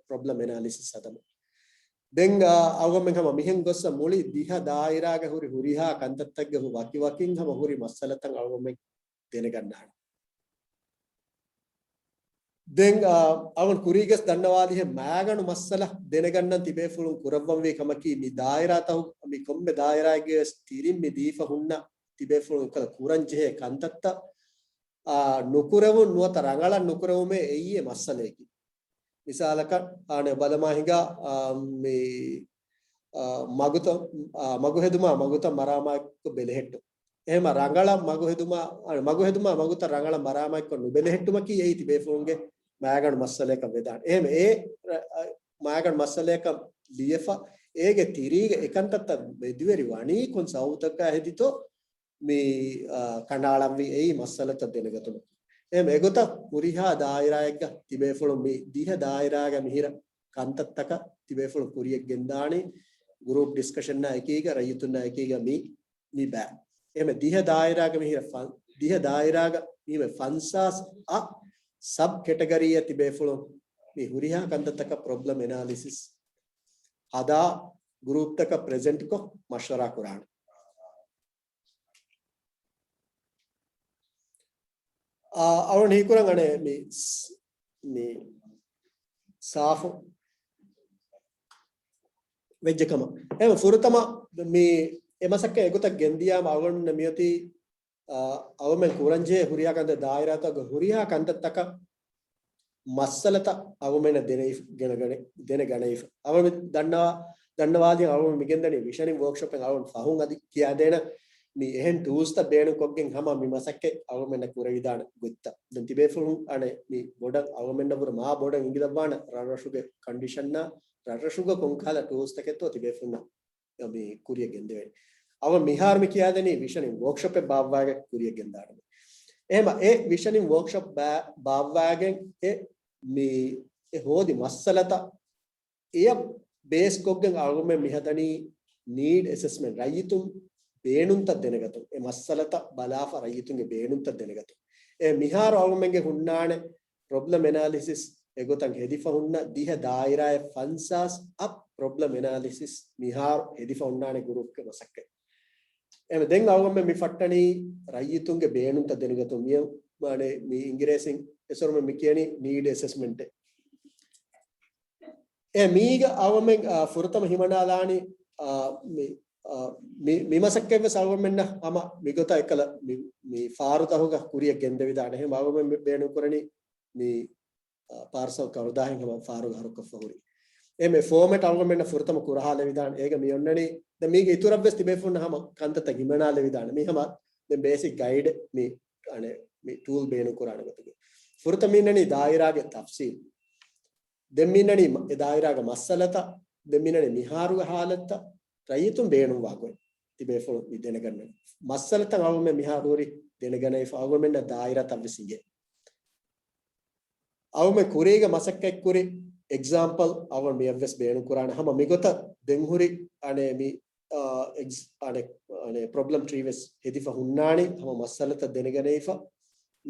ޕްރޮބްލަމް އެނާލިސިސް ހަދަމުން. ދެން، އާ، އަޅުގަނޑުމެން ހަމަ މިހެން ގޮއްސަ މުޅި ދިހަ ދާއިރާގަ ހުރި ހުރިހާ ކަންތައްތައްގެ ވަކިވަކިން ހަމަ ހުރި މައްސަލަތައް އަޅުގަނޑުމެން ދެނެގަންނާނެ. ދެން، އާ، އަޅުގަނޑު ކުރީގަސް ދަންނަވާލިހެން މާގަނޑު މައްސަލަ ދެނެގަންނަން ތިބޭފުޅުން ކުރައްވަންވީ ކަމަކީ މި ދާއިރާތަހު، މި ކޮންމެ ދާއިރާއެއްގެވެސް ތިރިން މި ދީފަ ހުންނަ ތިބޭފުޅުން އެކަލަ ކުރަން ޖެހޭ ކަންތައްތައް، އާ، ނުކުރެވުން ނުވަތަ ރަނގަޅަށް ނުކުރެވުމޭ އެއީ މައްސަލައަކީ. މިސާލަކަށް، އާނެ ބަލަމާ ހިނގާ، އާ، މި، އާ، މަގުތައް، އާ، މަގުހެދުމާ މަގުތައް މަރާމާތްކޮށް ބެލެހެއްޓުން. އެހެމަ ރަނގަޅަށް މަގުހެދުމާ، އާ، މަގުހެދުމާ މަގުތައް ރަނގަޅަށް މަރާމާތްކޮށް ނުބެލެހެއްޓުމަކީ އެއީ ތިބޭފުޅުންގެ މާގަނޑު މައްސަލައަކަށް ވެދާނެ. އެހެމަ އެ، އާ، މާގަނޑު މައްސަލައަކަށް ލިޔެފަ، އޭގެ ތިރީގަ އެކަންތައްތައް މެދުވެރި ވަނީ ކޮން ސަބަބުތަކާ ހެދިތޯ، މި، އާ، ކަނޑައަޅަންވީ އެއީ މައްސަލަތައް ދެނެގަތުމަކީ. އެހެން އެގޮތަށް ހުރިހާ ދާއިރާއެއްގަ ތިބޭފުޅުން މި ދިހަ ދާއިރާގަ މިހިރަ ކަންތައްތަކަށް ތިބޭފުޅުން ކުރިޔަށް ގެންދާނީ ގްރޫޕް ޑިސްކަޝަންއާ އެކީގަ ރައްޔިތުންނާ އެކީގަ މި، މި ބައި. އެހެން ދިހަ ދާއިރާގަ މިހިރަ ފަން-، ދިހަ ދާއިރާގަ މިހިމެ ފަންސާސް އަށް ސަބް ކެޓަގަރީއަށް ތިބޭފުޅުން މި ހުރިހާ ކަންތައްތަކަށް ޕްރޮބްލަމް އެނާލިސިސް ހަދާ ގްރޫޕްތަކަށް ޕްރެޒެންޓްކޮށް މަޝްވަރާ ކުރާނެ. އާ، އަޅުން ހީކުރަން އަނެއް މި ސް-، މި ސާފު ވެއްޖެ ކަމަށް. އެހެން ފުރަތަމަ މި އެ މަސައްކަތް އެގޮތަށް ގެންދިޔާމަ އަޅުގަނޑު މިއޮތީ، އާ، އަޅުމެން ކުރަންޖެހޭ ހުރިހާ ކަންތައް ދާއިރާތަކުގެ ހުރިހާ ކަންތައްތަކަށް މައްސަލަތައް އަޅުމެންނަށް ދެނެ-، ގެނެގަނެ-، ދެނެގަނެވިފަ. އަޅުމެން ދަންނަވާ-، ދަންނަވާލި އަޅުމެން މިގެންދަނީ ވިޝަނިން ވޯކްޝޮޕެއް އަޅުމެން ފަހުން އަދި ކިޔާދޭނަ މި އެހެން ޓޫލްސްތައް ބޭނުންކޮށްގެން ހަމަ މި މަސައްކަތް އަޅުމެންނަށް ކުރެވިދާނެ ގޮތްތައް. ދެން ތިބޭފުޅުން އަނެއް މި ބޮޑަށް އަޅުމެންނަށް ވުރެ މާ ބޮޑަށް އިނގިލައްވާނެ ރަށްރަށުގެ ކޮންޑިޝަންއާ ރަށްރަށުގަ ކޮންކަހަލަ ޓޫލްސްތަކެއްތޯ ތިބޭފުޅުންނަށް މި ކުރިޔަށް ގެންދެވޭނެ. އަވަ މިހާރު މި ކިޔާދެނީ ވިޝަނިން ވޯކްޝޮޕެއް ބާއްވާގެ ކުރިޔަށް ގެންދާނެ. އެހެމަ އެ ވިޝަނިން ވޯކްޝޮޕް ބާ-، ބާއްވާގެން އެ މި އެ ހޯދި މައްސަލަތައް އެޔަށް ބޭސްކޮށްގެން އަޅުގަނޑުމެން މިހަދަނީ ނީޑް އެސެސްމަންޓް، ރައްޔިތުން ބޭނުންތައް ދެނެގަތުން، އެ މައްސަލަތައް ބަލާފަ ރައްޔިތުންގެ ބޭނުންތައް ދެނެގަތުން. އެ މިހާރު އަޅުގަނޑުމެންގެ ހުންނާނެ ޕްރޮބްލަމް އެނާލިސިސް އެގޮތަށް ހެދިފަ ހުންނަ ދިހަ ދާއިރާއެއް ފަންސާސް އަށް ޕްރޮބްލަމް އެނާލިސިސް މިހާރު ހެދިފަ ހުންނާނެ ގްރޫޕްގެ މަސައްކަތް. އެމެ ދެން އަޅުގަނޑުމެން މި ފައްޓަނީ ރައްޔިތުންގެ ބޭނުންތައް ދެނެގަތުން މިޔަ-، މާނެ މި އިނގިރޭސިން އެސޮރުމެ މި ކިޔަނީ ނީޑް އެސެސްމަންޓެއް. އެ މީގަ އަޅުގަނޑުމެން، އާ، ފުރަތަމަ ހިމަނާލާނީ، އާ، މި، އާ، މި، މި މަސައްކަތްވެސް އަޅުގަނޑުމެންނަށް ހަމަ މިގޮތަށް އެކަލަ މި، މި ފާރުތަހުގަ ކުރިޔަށް ގެންދެވިދާނެ. އެހެން އަޅުގަނޑުމެން ބޭނުންކުރަނީ މި، އާ، ޕާރްސަލް ކަރުދާހެން ހަމަ ފާރުގަ ހަރުކޮށްފަ ހުރި. އެ މި ފޯމެޓް އަޅުގަނޑުމެންނަށް ފުރަތަމަ ކުރަހާލެވިދާނެ. އޭގަ މި އޮންނަނީ ދެން މީގެ އިތުރަށްވެސް ތިބޭފުޅުން ހަމަ ކަންތައްތައް ހިމަނާލެވިދާނެ. މި ހަމަ ދެން ބޭސިކް ގައިޑެއް މި، އަނެ، މި ޓޫލް ބޭނުން ކުރާނެ ގޮތުގެ. ފުރަތަމަ މިންނަނީ ދާއިރާގެ ތަފްސީލް. ދެން މިންނަނީ މަ-، އެ ދާއިރާގެ މައްސަލަތައް، ދެން މިންނަނީ މިހާރުގެ ހާލަތްތައް، ރައްޔިތުން ބޭނުންވާ ގޮތް ތިބޭފުޅުން މި ދެނެގަންނަނީ. މައްސަލަތައް އަޅުގަނޑުމެން މިހާރު ހުރި ދެނެގަނެވިފަ އަޅުގަނޑުމެންނަށް ދާއިރާތައްވެސް އިނގޭ. އަޅުގަނޑުމެން ކުރީގެ މަސައްކަތްކުރި އެގްޒާމްޕަލް އަޅުގަނޑު މިއަށްވެސް ބޭނުންކުރާނެ. ހަމަ މިގޮތަށް ދެން ހުރި އަނެ މި، އާ، އެގްޒް-، އަނެ، އަނެ ޕްރޮބްލަމް ޓްރީވެސް ހެދިފަ ހުންނާނީ ހަމަ މައްސަލަތައް ދެނެގަނެވިފަ.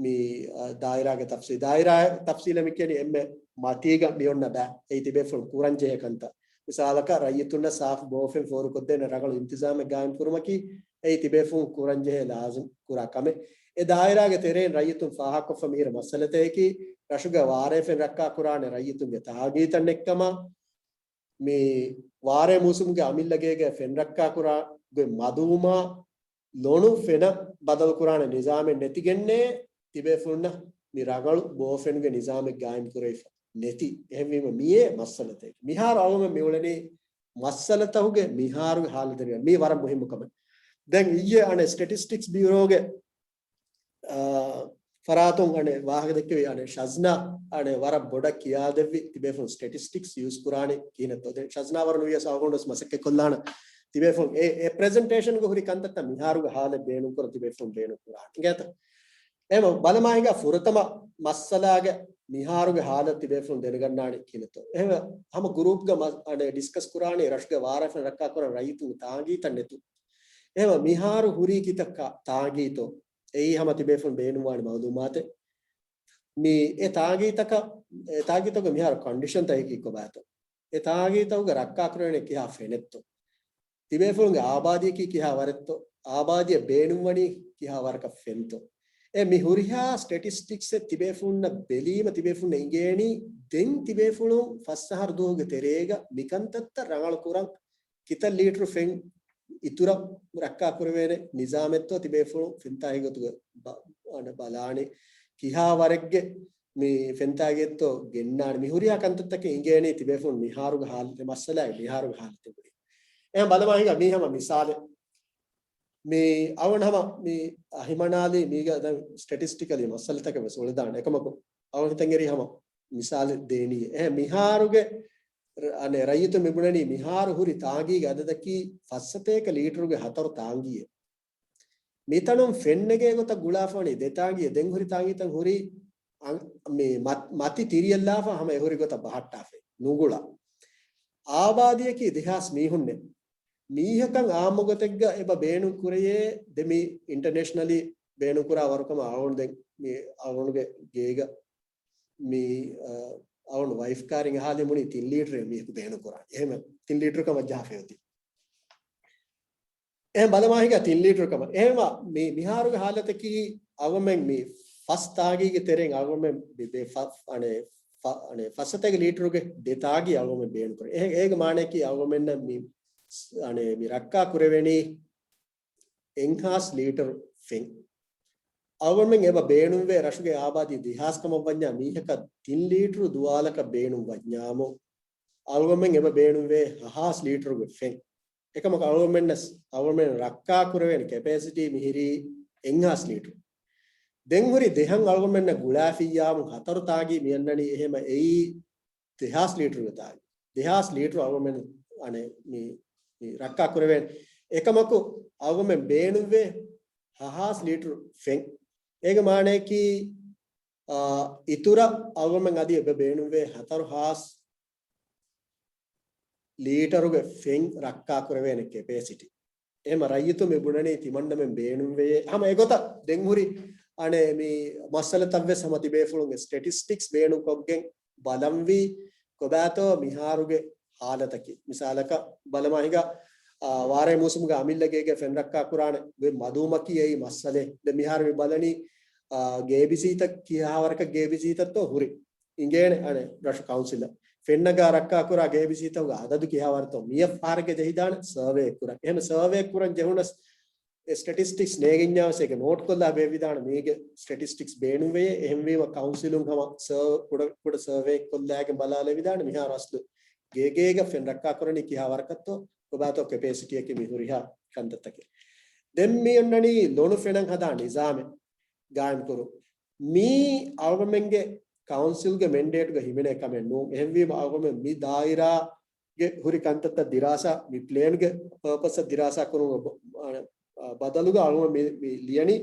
މި، އާ، ދާއިރާގެ ތަފްސީލް، ދާއިރާ ތަފްސީލަށް މި ކިޔަނީ އެންމެ މަތީގަ މި އޮންނަ ބައި. އެއީ ތިބޭފުޅުން ކުރަންޖެހޭ ކަންތައް. މިސާލަކަށް ރައްޔިތުންނަށް ސާފު ބޯފެން ފޯރުކޮށްދޭނެ ރަނގަޅު އިންތިޒާމެއް ގާއިމް ކުރުމަކީ، އެއީ ތިބޭފުޅުން ކުރަންޖެހޭ ލާޒިމް ކުރާ ކަމެއް. އެ ދާއިރާގެ ތެރެއިން ރައްޔިތުން ފާހަގަކޮށްފަ މިހިރަ މައްސަލަތަކަކީ، ރަށުގެ ވާރޭފެން ރައްކާކުރާނެ ރައްޔިތުންގެ ތާގީތައް ނެތްކަމަށް، މި ވާރޭ މޫސުމުގެ އަމިއްލަ ގޭގެ ފެން ރައްކާކުރާ ގޮތް މަދުވުމާ، ލޮނު ފެނަށް ބަދަލުކުރާނެ ނިޒާމެއް ނެތިގެންނޭ ތިބޭފުޅުންނަށް މި ރަނގަޅު ބޯފެނުގެ ނިޒާމެއް ގާއިމް ކުރެވިފަ ނެތި. އެހެންވީމަ މިއޭ މައްސަލަތަކެއް. މިހާރު އަޅުގަނޑު މި އުޅެނީ މައްސަލަތަކުގެ މިހާރުގެ ހާލަތު ދެނެގަން. މީ ވަރަށް މުހިއްމު ކަމެއް. ދެން އިއްޔެ އަނެއް ސްޓެޓިސްޓިކްސް ބިއުރޯގެ އާ، ފަރާތުން އަނެއް ވާހަކަ ދެއްކެވި އަނެއް ޝަޒްނާ އަނެއް ވަރަށް ބޮޑަށް ކިޔާދެއްވި ތިބޭފުޅުން ސްޓެޓިސްޓިކްސް ޔޫސް ކުރާނީ ކިހިނެއްތޯ. ދެން ޝަޒްނާ ވަރު ނުވިޔަސް އަޅުގަނޑުވެސް މަސައްކަތް ކޮށްލާނަ ތިބޭފުޅުން އެ، އެ ޕްރެޒެންޓޭޝަންގެ ހުރި ކަންތައްތައް މިހާރުގެ ހާލަތް ބޭނުންކުރަން ތިބޭފުޅުން ބޭނުން ކުރާނީ. އިނގޭތަ؟ އެހެމަ ބަލަމާ ހިނގާ ފުރަތަމަ މައްސަލާގެ މިހާރުގެ ހާލަތް ތިބޭފުޅުން ދެނެގަންނާނީ ކިހިނެއްތޯ. އެހެމަ ހަމަ ގުރޫޕްގަ މަ-، އަނެއް ޑިސްކަސް ކުރާނީ ރަށުގެ ވާރޭފެން ރައްކާކުރަން ރައްޔިތުންގެ ތާނގީތައް ނެތުން. އެހެމަ މިހާރު ހުރީ ކިތައް ކަ-، ތާނގީތޯ؟ އެއީ ހަމަ ތިބޭފުޅުން ބޭނުންވާނެ މައުލޫމާތެއް. މި އެ ތާނގީތަކަށް، އެ ތާނގީތަކުގެ މިހާރު ކޮންޑިޝަންތައް އެކީ ކޮބާތޯ؟ އެ ތާނގީތަކުގަ ރައްކާކުރެވޭނެ ކިހާ ފެނެއްތޯ؟ ތިބޭފުޅުންގެ އާބާދީއަކީ ކިހާ ވަރެއްތޯ؟ އާބާދީއަށް ބޭނުންވަނީ ކިހާ ވަރަކަށް ފެންތޯ؟ އެ މި ހުރިހާ ސްޓެޓިސްޓިކްސް ތިބޭފުޅުންނަށް ބެލީމަ ތިބޭފުޅުންނަށް އިނގޭނީ ދެން ތިބޭފުޅުން ފަސް އަހަރު ދުވަހުގެ ތެރޭގަ މިކަންތައްތައް ރަނގަޅު ކުރަން ކިތައް ލީޓަރު ފެން އިތުރަށް ރައްކާ ކުރެވޭނެ ނިޒާމެއްތޯ ތިބޭފުޅުން ފެންތާގީ ގޮތުގަ ބަ-، އަނެ ބަލާނީ ކިހާ ވަރެއްގެ މި ފެންތާގީއެއްތޯ ގެންނާނެ. މި ހުރިހާ ކަންތައްތަކެއް އިނގޭނީ ތިބޭފުޅުން މިހާރުގެ ހާލަތެއް މައްސަލައެއް މިހާރުގެ ހާލަތެއް ބުނި. އެހެން ބަލަމާ ހިނގާ މީ ހަމަ މިސާލެއް. މި އަވަން ހަމަ މި ހިމަނާލީ މީގަ ދެން ސްޓެޓިސްޓިކަލީ މައްސަލަތަކެއް ވެސް އުޅެދާނެ. އެކަމަކު އަވަން ހިތަށް އެރީ ހަމަ މިސާލެއް ދޭނީ. އެހެން މިހާރުގެ ރ-، އަނެ ރައްޔިތު މި ބުނަނީ މިހާރު ހުރި ތާނގީގެ އަދަދަކީ ފައްސަތޭކަ ލީޓަރުގެ ހަތަރު ތާނގީއެއް. މިތަނުން ފެންނެގޭ ގޮތަށް ގުޅާފަވަނީ ދެ ތާނގީއެއް. ދެން ހުރި ތާނގީތައް ހުރީ އަން-، މި މަ-، މަތި ތިރިއަށްލާފަ ހަމަ އެހުރި ގޮތަށް ބަހައްޓާފައި ނުގުޅާ. އާބާދީއަކީ ދެހާސް މީހުންނެއް. މީހަކަށް އާއްމު ގޮތެއްގަ އެބަ ބޭނުން ކުރެޔޭ ދެ މި އިންޓަރނޭޝަނަލީ ބޭނުން ކުރާ ވަރުކަމަށް އަޅުގަނޑު ދެން މި އަޅުގަނޑުގެ ގޭގަ މި، އަ، އަޅުގަނޑު ވައިފް ކާރިން އަހާލި މުނީ ތިން ލީޓަރެއް މީހަކު ބޭނުން ކުރާ. އެހެން ތިން ލީޓަރު ކަމަށް ޖަހާފައި އޮތީ. އެހެން ބަލަމާ ހިނގާ ތިން ލީޓަރު ކަމަށް. އެހެންވާ މި، މިހާރުގެ ހާލަތަކީ އަޅުގަނޑުމެން މި ފަސް ތާގީގެ ތެރެއިން އަޅުގަނޑުމެން މި ދެ ފަ-، އަނެ ފަ-، އަނެ ފަސް ސަތޭކަ ލީޓަރުގެ ދެ ތާގީ އަޅުގަނޑުމެން ބޭނުން ކުރޭ. އެހެ-، އޭގެ މާނައަކީ އަޅުގަނޑުމެންނަށް މި ސް-، އަނެ މި ރައްކާ ކުރެވެނީ އެއްހާސް ލީޓަރު ފެން. އަޅުގަނޑުމެން އެބަ ބޭނުންވޭ ރަށުގެ އާބާދީ ދެހާސް ކަމަށް ވަންޏާ މީހަކަށް ތިން ލީޓަރު ދުވާލަކަށް ބޭނުން ވަންޏާމު، އަޅުގަނޑުމެން އެބަ ބޭނުންވޭ ހަހާސް ލީޓަރުގެ ފެން. އެކަމަކު އަޅުގަނޑުމެންނަސް، އަޅުގަނޑުމެން ރައްކާ ކުރެވޭނެ ކެޕޭސިޓީ މިހިރީ އެއްހާސް ލީޓަރު. ދެން ހުރި ދެހަށް އަޅުގަނޑުމެންނަށް ގުޅާފިއްޔާމު ހަތަރު ތާގީ މިއަންނަނީ އެހެމަ އެއީ ދެހާސް ލީޓަރުގެ ތާގީ. ދެހާސް ލީޓަރު އަޅުގަނޑުމެން އަނެ މި، މި ރައްކާ ކުރެވޭނެ. އެކަމަކު އަޅުގަނޑުމެން ބޭނުންވޭ ހަހާސް ލީޓަރު ފެން. އޭގެ މާނައަކީ، އާ، އިތުރަށް އަޅުގަނޑުމެން އަދި އެބަ ބޭނުންވޭ ހަތަރު ހާސް ލީޓަރުގެ ފެން ރައްކާ ކުރެވޭނެ ކެޕޭސިޓީ. އެހެމަ ރައްޔިތު މި ބުނަނީ ތިމަންނަމެން ބޭނުންވެޔޭ. ހަމަ އެގޮތަށް ދެން ހުރި އަނެ މި މައްސަލަތައް ވެސް ހަމަ ތިބޭފުޅުންގެ ސްޓެޓިސްޓިކްސް ބޭނުންކޮށްގެން ބަލަންވީ ކޮބާތޯ މިހާރުގެ ހާލަތަކީ. މިސާލަކަށް ބަލަމާ ހިނގާ، އާ، ވާރޭ މޫސުމުގެ އަމިއްލަ ގޭގެ ފެން ރައްކާ ކުރާނެ ގޮތް މަދުވުމަކީ އެއީ މައްސަލައެއް. ދެން މިހާރު މި ބަލަނީ، އާ، ގޭބިސީތައް ކިހާވަރަކަށް ގޭބިސީތައްތޯ ހުރި. އިނގޭނެ އަނެ ރަށު ކައުންސިލަށް ފެންނަގާ ރައްކާ ކުރާ ގޭބިސީތަކުގެ އަދަދު ކިހާވަރަތޯ މިއަށް ފަހަރެއްގެ ޖެހިދާނެ ސަރވޭ ކުރަން. އެހެން ސަރވޭ ކުރަން ޖެހުނަސް އެ ސްޓެޓިސްޓިކްސް ނޭގެންޏާވެސް އޭގެ ނޯޓްކޮށްލާ ބޭއްވިދާނެ މީގެ ސްޓެޓިސްޓިކްސް ބޭނުންވެޔޭ. އެހެންވީމަ ކައުންސިލުން ހަމަ ސަރ-، ކުޑަ، ކުޑަ ސަރވޭ ކޮށްލާގެން ބަލާލެވިދާނެ މިހާރު އަސްލު ގޭގޭގަ ފެން ރައްކާ ކުރަނީ ކިހާ ވަރަކަށްތޯ ކޮބާތޯ ކެޕޭސިޓީއަކީ މި ހުރިހާ ކަންތައްތަކެއް. ދެން މި އޮންނަނީ ލޮނު ފެނަށް ހަދާ ނިޒާމެއް ގާއިމްކުރުން. މީ އަޅުގަނޑުމެންގެ ކައުންސިލްގެ މެންޑޭޓުގަ ހިމެނޭ ކަމެއް ނޫން. އެހެންވީމަ އަޅުގަނޑުމެން މި ދާއިރާގެ ހުރި ކަންތައްތައް ދިރާސާ، މި ޕްލޭންގެ ޕަރޕަސްއަށް ދިރާސާ ކުރުމަށް ބ-، އަ، ބަދަލުގަ އަޅުގަނޑު މި، މި ލިޔަނީ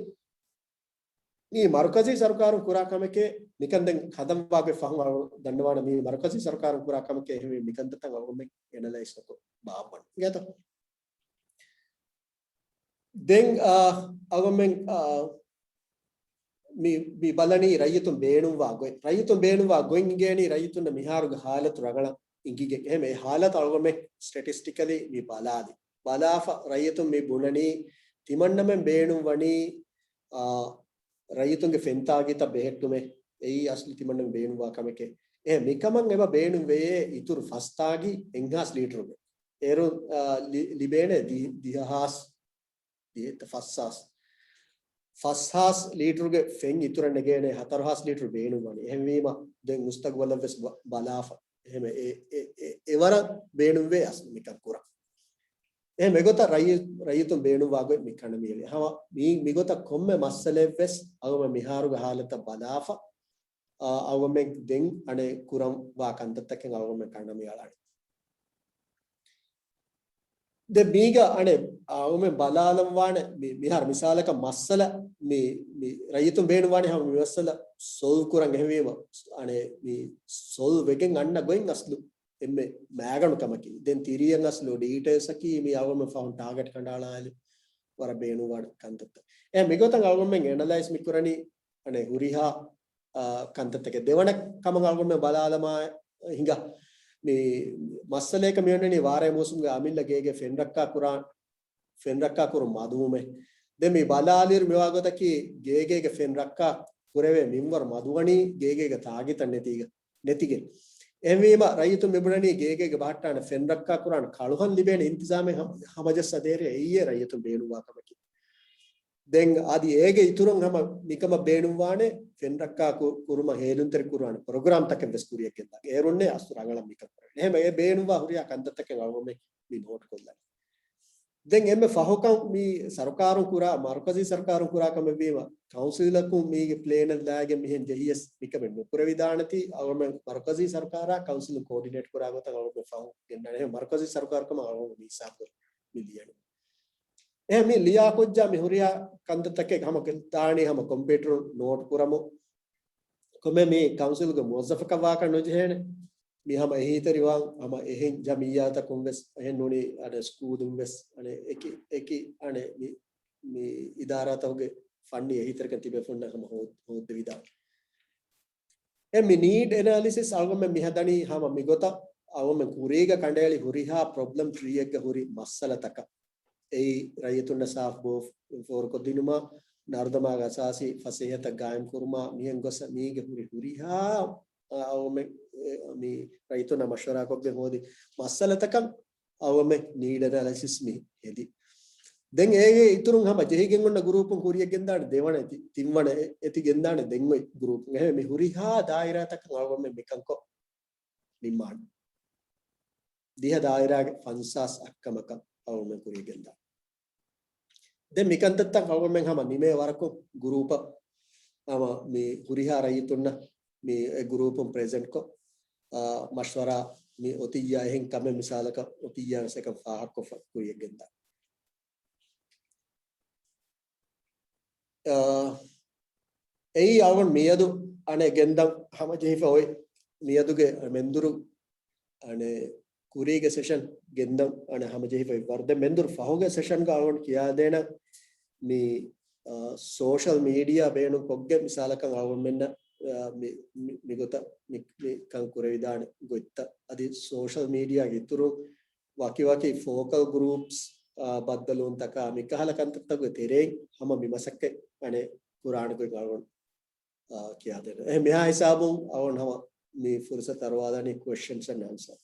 މީ މަރުކަޒީ ސަރުކާރުން ކުރާ ކަމެކޭ. މިކަން ދެން ހަދަން ވާގޮތް ފަހުން އަޅު ދަންނަވާނަ މީ މަރުކަޒީ ސަރުކާރުން ކުރާ ކަމެކޭ. އެހެންވީ މިކަންތައްތައް އަޅުގަނޑުމެން އެނަލައިޒް ކޮށް ބާއްވަން އިނގޭތޯ. ދެން، އާ، އަޅުގަނޑުމެން، އާ، މި، މި ބަލަނީ ރައްޔިތުން ބޭނުންވާ ގޮތް. ރައްޔިތުން ބޭނުންވާ ގޮތް އިނގޭނީ ރައްޔިތުންނަށް މިހާރުގެ ހާލަތު ރަނގަޅަށް އިނގިގެން. އެހެން އެ ހާލަތު އަޅުގަނޑުމެން ސްޓެޓިސްޓިކަލީ މި ބަލާލި. ބަލާފަ ރައްޔިތުން މި ބުނަނީ ތިމަންނަމެން ބޭނުން ވަނީ، އާ، ރައްޔިތުންގެ ފެންތާގީތައް ބެހެއްޓުމޭ. އެއީ އަސްލު ތިމަންނަމެން ބޭނުންވާ ކަމެކޭ. އެހެން މިކަމަށް އެބަ ބޭނުން ވެޔޭ އިތުރު ފަސް ތާގީ އެއްހާސް ލީޓަރުގެ. އޭރު، އާ، ލި-، ލިބޭނެ ދި-، ދިހަހާސް ދިހަ ފަސްހާސް، ފަސްހާސް ލީޓަރުގެ ފެން އިތުރަށް ނެގޭނެ ހަތަރުހާސް ލީޓަރު ބޭނުންވަނީ. އެހެންވީމަ ދެން މުސްތަގުބަލަށް ވެސް ބަ-، ބަލާފަ. އެހެމެ އެ، އެ، އެ، އެވަރަށް ބޭނުންވޭ އަސްލު މިކަން ކުރަން. އެހެމެ އެގޮތަށް ރައްޔި-، ރައްޔިތުން ބޭނުންވާ ގޮތް މި ކަނޑަ މިއެޅި. ހަމަ މީ މިގޮތަށް ކޮންމެ މައްސަލައެއް ވެސް އަޅުގަނޑު މިހާރުގެ ހާލަތަށް ބަލާފަ، އަ، އަޅުގަނޑުމެން ދެން އަނެއް ކުރަން ވާ ކަންތައްތަކެއް އަޅުގަނޑުމެން ކަނޑަ މިއަޅާނެ. ދެން މީގަ އަނެއް އަޅުމެން ބަލާލަން ވާނެ މި-، މިހާރު މިސާލަކަށް މައްސަލަ މި-، މި ރައްޔިތުން ބޭނުންވާނެ ހަމަ މި މައްސަލަ ސޮލްވް ކުރަން. އެހެންވީމަ އަނެއް މި ސޮލްވް ވެގެން އަންނަ ގޮތް އަސްލު އެންމެ މައިގަނޑު ކަމަކީ. ދެން ތިރީއަށް އަސްލު ޑީޓެއިލްސް އަކީ މި އަޅުމެން ފަހުން ޓާގެޓް ކަނޑައަޅާލި ވަރަށް ބޭނުންވާނެ ކަންތައްތައް. އެ މިގޮތަށް އަޅުމެން އެނަލައިޒް މި ކުރަނީ އަނެއް ހުރިހާ، އާ، ކަންތައްތަކެއް. ދެވަނަ ކަމަށް އަޅުގަނޑުމެން ބަލާލަމާ ހިނގާ. މި މައްސަލައަކަށް މި އޮންނަނީ ވާރޭ މޫސުމުގެ އަމިއްލަ ގޭގެ ފެން ރައްކާ ކުރާ، ފެން ރައްކާ ކުރުން މަދުވުމެއް. ދެން މި ބަލާލިއިރު މިވާ ގޮތަކީ ގޭގޭގެ ފެން ރައްކާ ކުރެވޭ މިންވަރު މަދުވަނީ ގޭގޭގެ ތާގީތައް ނެތީގަ، ނެތިގެން. އެހެންވީމަ ރައްޔިތުން މިބުނަނީ ގޭގޭގެ ބަހައްޓާނެ ފެން ރައްކާ ކުރާނެ ކަޅުހަން ލިބޭނެ އިންތިޒާމެއް ހަ-، ހަމަޖައްސާ ދޭރޭ އެއީ ރައްޔިތުން ބޭނުންވާ ކަމަކީ. ދެން އަދި އޭގެ އިތުރުން ހަމަ މިކަމަށް ބޭނުންވާނެ ފެން ރައްކާ ކު-، ކުރުމަށް ހޭލުންތެރި ކުރާނެ ޕްރޮގްރާމްތަކެއް ވެސް ކުރިއަށް ގެންދާ. އޭރުންނޭ އަސްލު ރަނގަޅަށް މިކަން ކުރެވޭނެ. އެހެން އެ ބޭނުންވާ ހުރިހާ ކަންތައްތަކެއް އަޅުގަނޑުމެން މި ނޯޓް ކޮށްލަނީ. ދެން އެންމެ ފަހުކަން މި ސަރުކާރުން ކުރާ، މަރުކަޒީ ސަރުކާރުން ކުރާ ކަމެއް ވީމަ، ކައުންސިލަކުން މީގެ ޕްލޭނެއް ލާގެން މިހެން ޖެހިޔަސް މިކަމެއް ނުކުރެވިދާނެތީ، އަޅުގަނޑު މަރުކަޒީ ސަރުކާރާ ކައުންސިލުން ކޯޑިނޭޓް ކުރާ ގޮތަށް އަޅުގަނޑު ފަހު ގެންނާނެ. މަރުކަޒީ ސަރުކާރު ކަމަށް އަޅުގަނޑު މި ހިސާބު މި ލިޔަނީ. އެ މި ލިޔާ ކުއްޖާ މި ހުރިހާ ކަންތައްތަކެއް ހަމަ ދާނީ ހަމަ ކޮމްޕިއުޓަރުން ނޯޓް ކުރަމު. ކޮމެ މި ކައުންސިލްގެ މުވައްޒަފަކަށް ވާކަށް ނުޖެހޭނެ. މި ހަމަ އެހީތެރިވާން ހަމަ އެހެން ޖަމިއްޔާތަކުން ވެސް، އެހެން ނޫނީ އަނެ ސްކޫލުން ވެސް، އަނެ އެކި، އެކި އަނެ މި، މި އިދާރާތަކުގެ ފަންނީ އެހީތެރިކަން ތިބޭފުންނަށް ހަމަ ހޯ-، ހޯއްދެވިދާނެ. އެ މި ނީޑް އެނާލިސިސް އަޅުގަނޑުމެން މިހަދަނީ ހަމަ މިގޮތަށް އަޅުގަނޑުމެން ކުރީގަ ކަނޑައެޅި ހުރިހާ ޕްރޮބްލަމް ޓްރީއެއްގަ ހުރި މައްސަލަތަކަށް. އެއީ ރައްޔިތުންނަށް ސާފު ބޯ ފޯރުކޮށްދިނުމާ، ނަރުދަމާގެ އަސާސީ ފަސޭހަތައް ގާއިމްކުރުމާ، މިހެން ގޮސް މީގެ ހުރި ހުރިހާ، އަ، އަޅުގަނޑުމެން، އެ، މި ރައްޔިތުންނާ މަޝްވަރާކޮށްގެން ހޯދި މައްސަލަތަކަށް އަޅުގަނޑުމެން ނީޑް އެނާލިސިސް މި ހެދި. ދެން އޭގެ އިތުރުން ހަމަ ޖެހިގެން އޮންނަ ގުރޫޕުން ކުރިއަށް ގެންދާނެ ދެވަނަ އެތި، ތިންވަނަ އެ-، އެތި ގެންދާނެ ދެން އޮތް ގުރޫޕުން. އެހެން މި ހުރިހާ ދާއިރާތަކަށް އަޅުގަނޑުމެން މިކަންކޮށް ނިންމާނެ. ދިހަ ދާއިރާގެ ފަންސާސް އަށްކަމަކަށް އަޅުގަނޑުމެން ކުރިއަށް ގެންދާނެ. ދެން މިކަންތައްތައް އަޅުގަނޑުމެން ހަމަ ނިމޭ ވަރަކު ގުރޫޕަށް ހަމަ މި ހުރިހާ ރައްޔިތުންނަށް މި އެ ގުރޫޕުން ޕްރެޒެންޓްކޮށް، އާ، މަޝްވަރާ މި އޮތިއްޔާ އެހެން ކަމެއް މިސާލަކަށް އޮތިއްޔާ ވެސް އެކަން ފާހަގަކޮށްފަ ކުރިއަށް ގެންދާނެ. އާ، އެއީ އަޅުގަނޑު މިއަދު އަނެއް ގެންދަން ހަމަޖެހިފަ އޮތް މިއަދުގެ މެންދުރު އަނެއް ކުރީގެ ސެޝަން ގެންދަން އަނެއް ހަމަޖެހިފަ އޮތް ވަރު. ދެން މެންދުރު ފަހުގެ ސެޝަންގަ އަޅުގަނޑު ކިޔާދޭނަން މި، އާ، ސޯޝަލް މީޑިއާ ބޭނުން ކޮށްގެން މިސާލަކަށް އަޅުގަނޑުމެންނަށް، އާ، މި، މި، މިގޮތަށް މި، މި ކަން ކުރެވިދާނެ ގޮތްތައް އަދި ސޯޝަލް މީޑިއާގެ އިތުރުން ވަކިވަކި ފޯކަލް ގްރޫޕްސް، އާ، ބައްދަލުވުންތަކާ މިކަހަލަ ކަންތައްތަކުގެ ތެރެއިން ހަމަ މި މަސައްކަތް އަނެއް ކުރާނެ ގޮތް އަޅުގަނޑު، އާ، ކިޔާދޭނަން. އެހެން މިހާ ހިސާބުން އަޅުގަނޑު ހަމަ މި ފުރުސަތު އަރުވާލަނީ ކުއެސްޗަންސް އެންޑް އާންސަރ.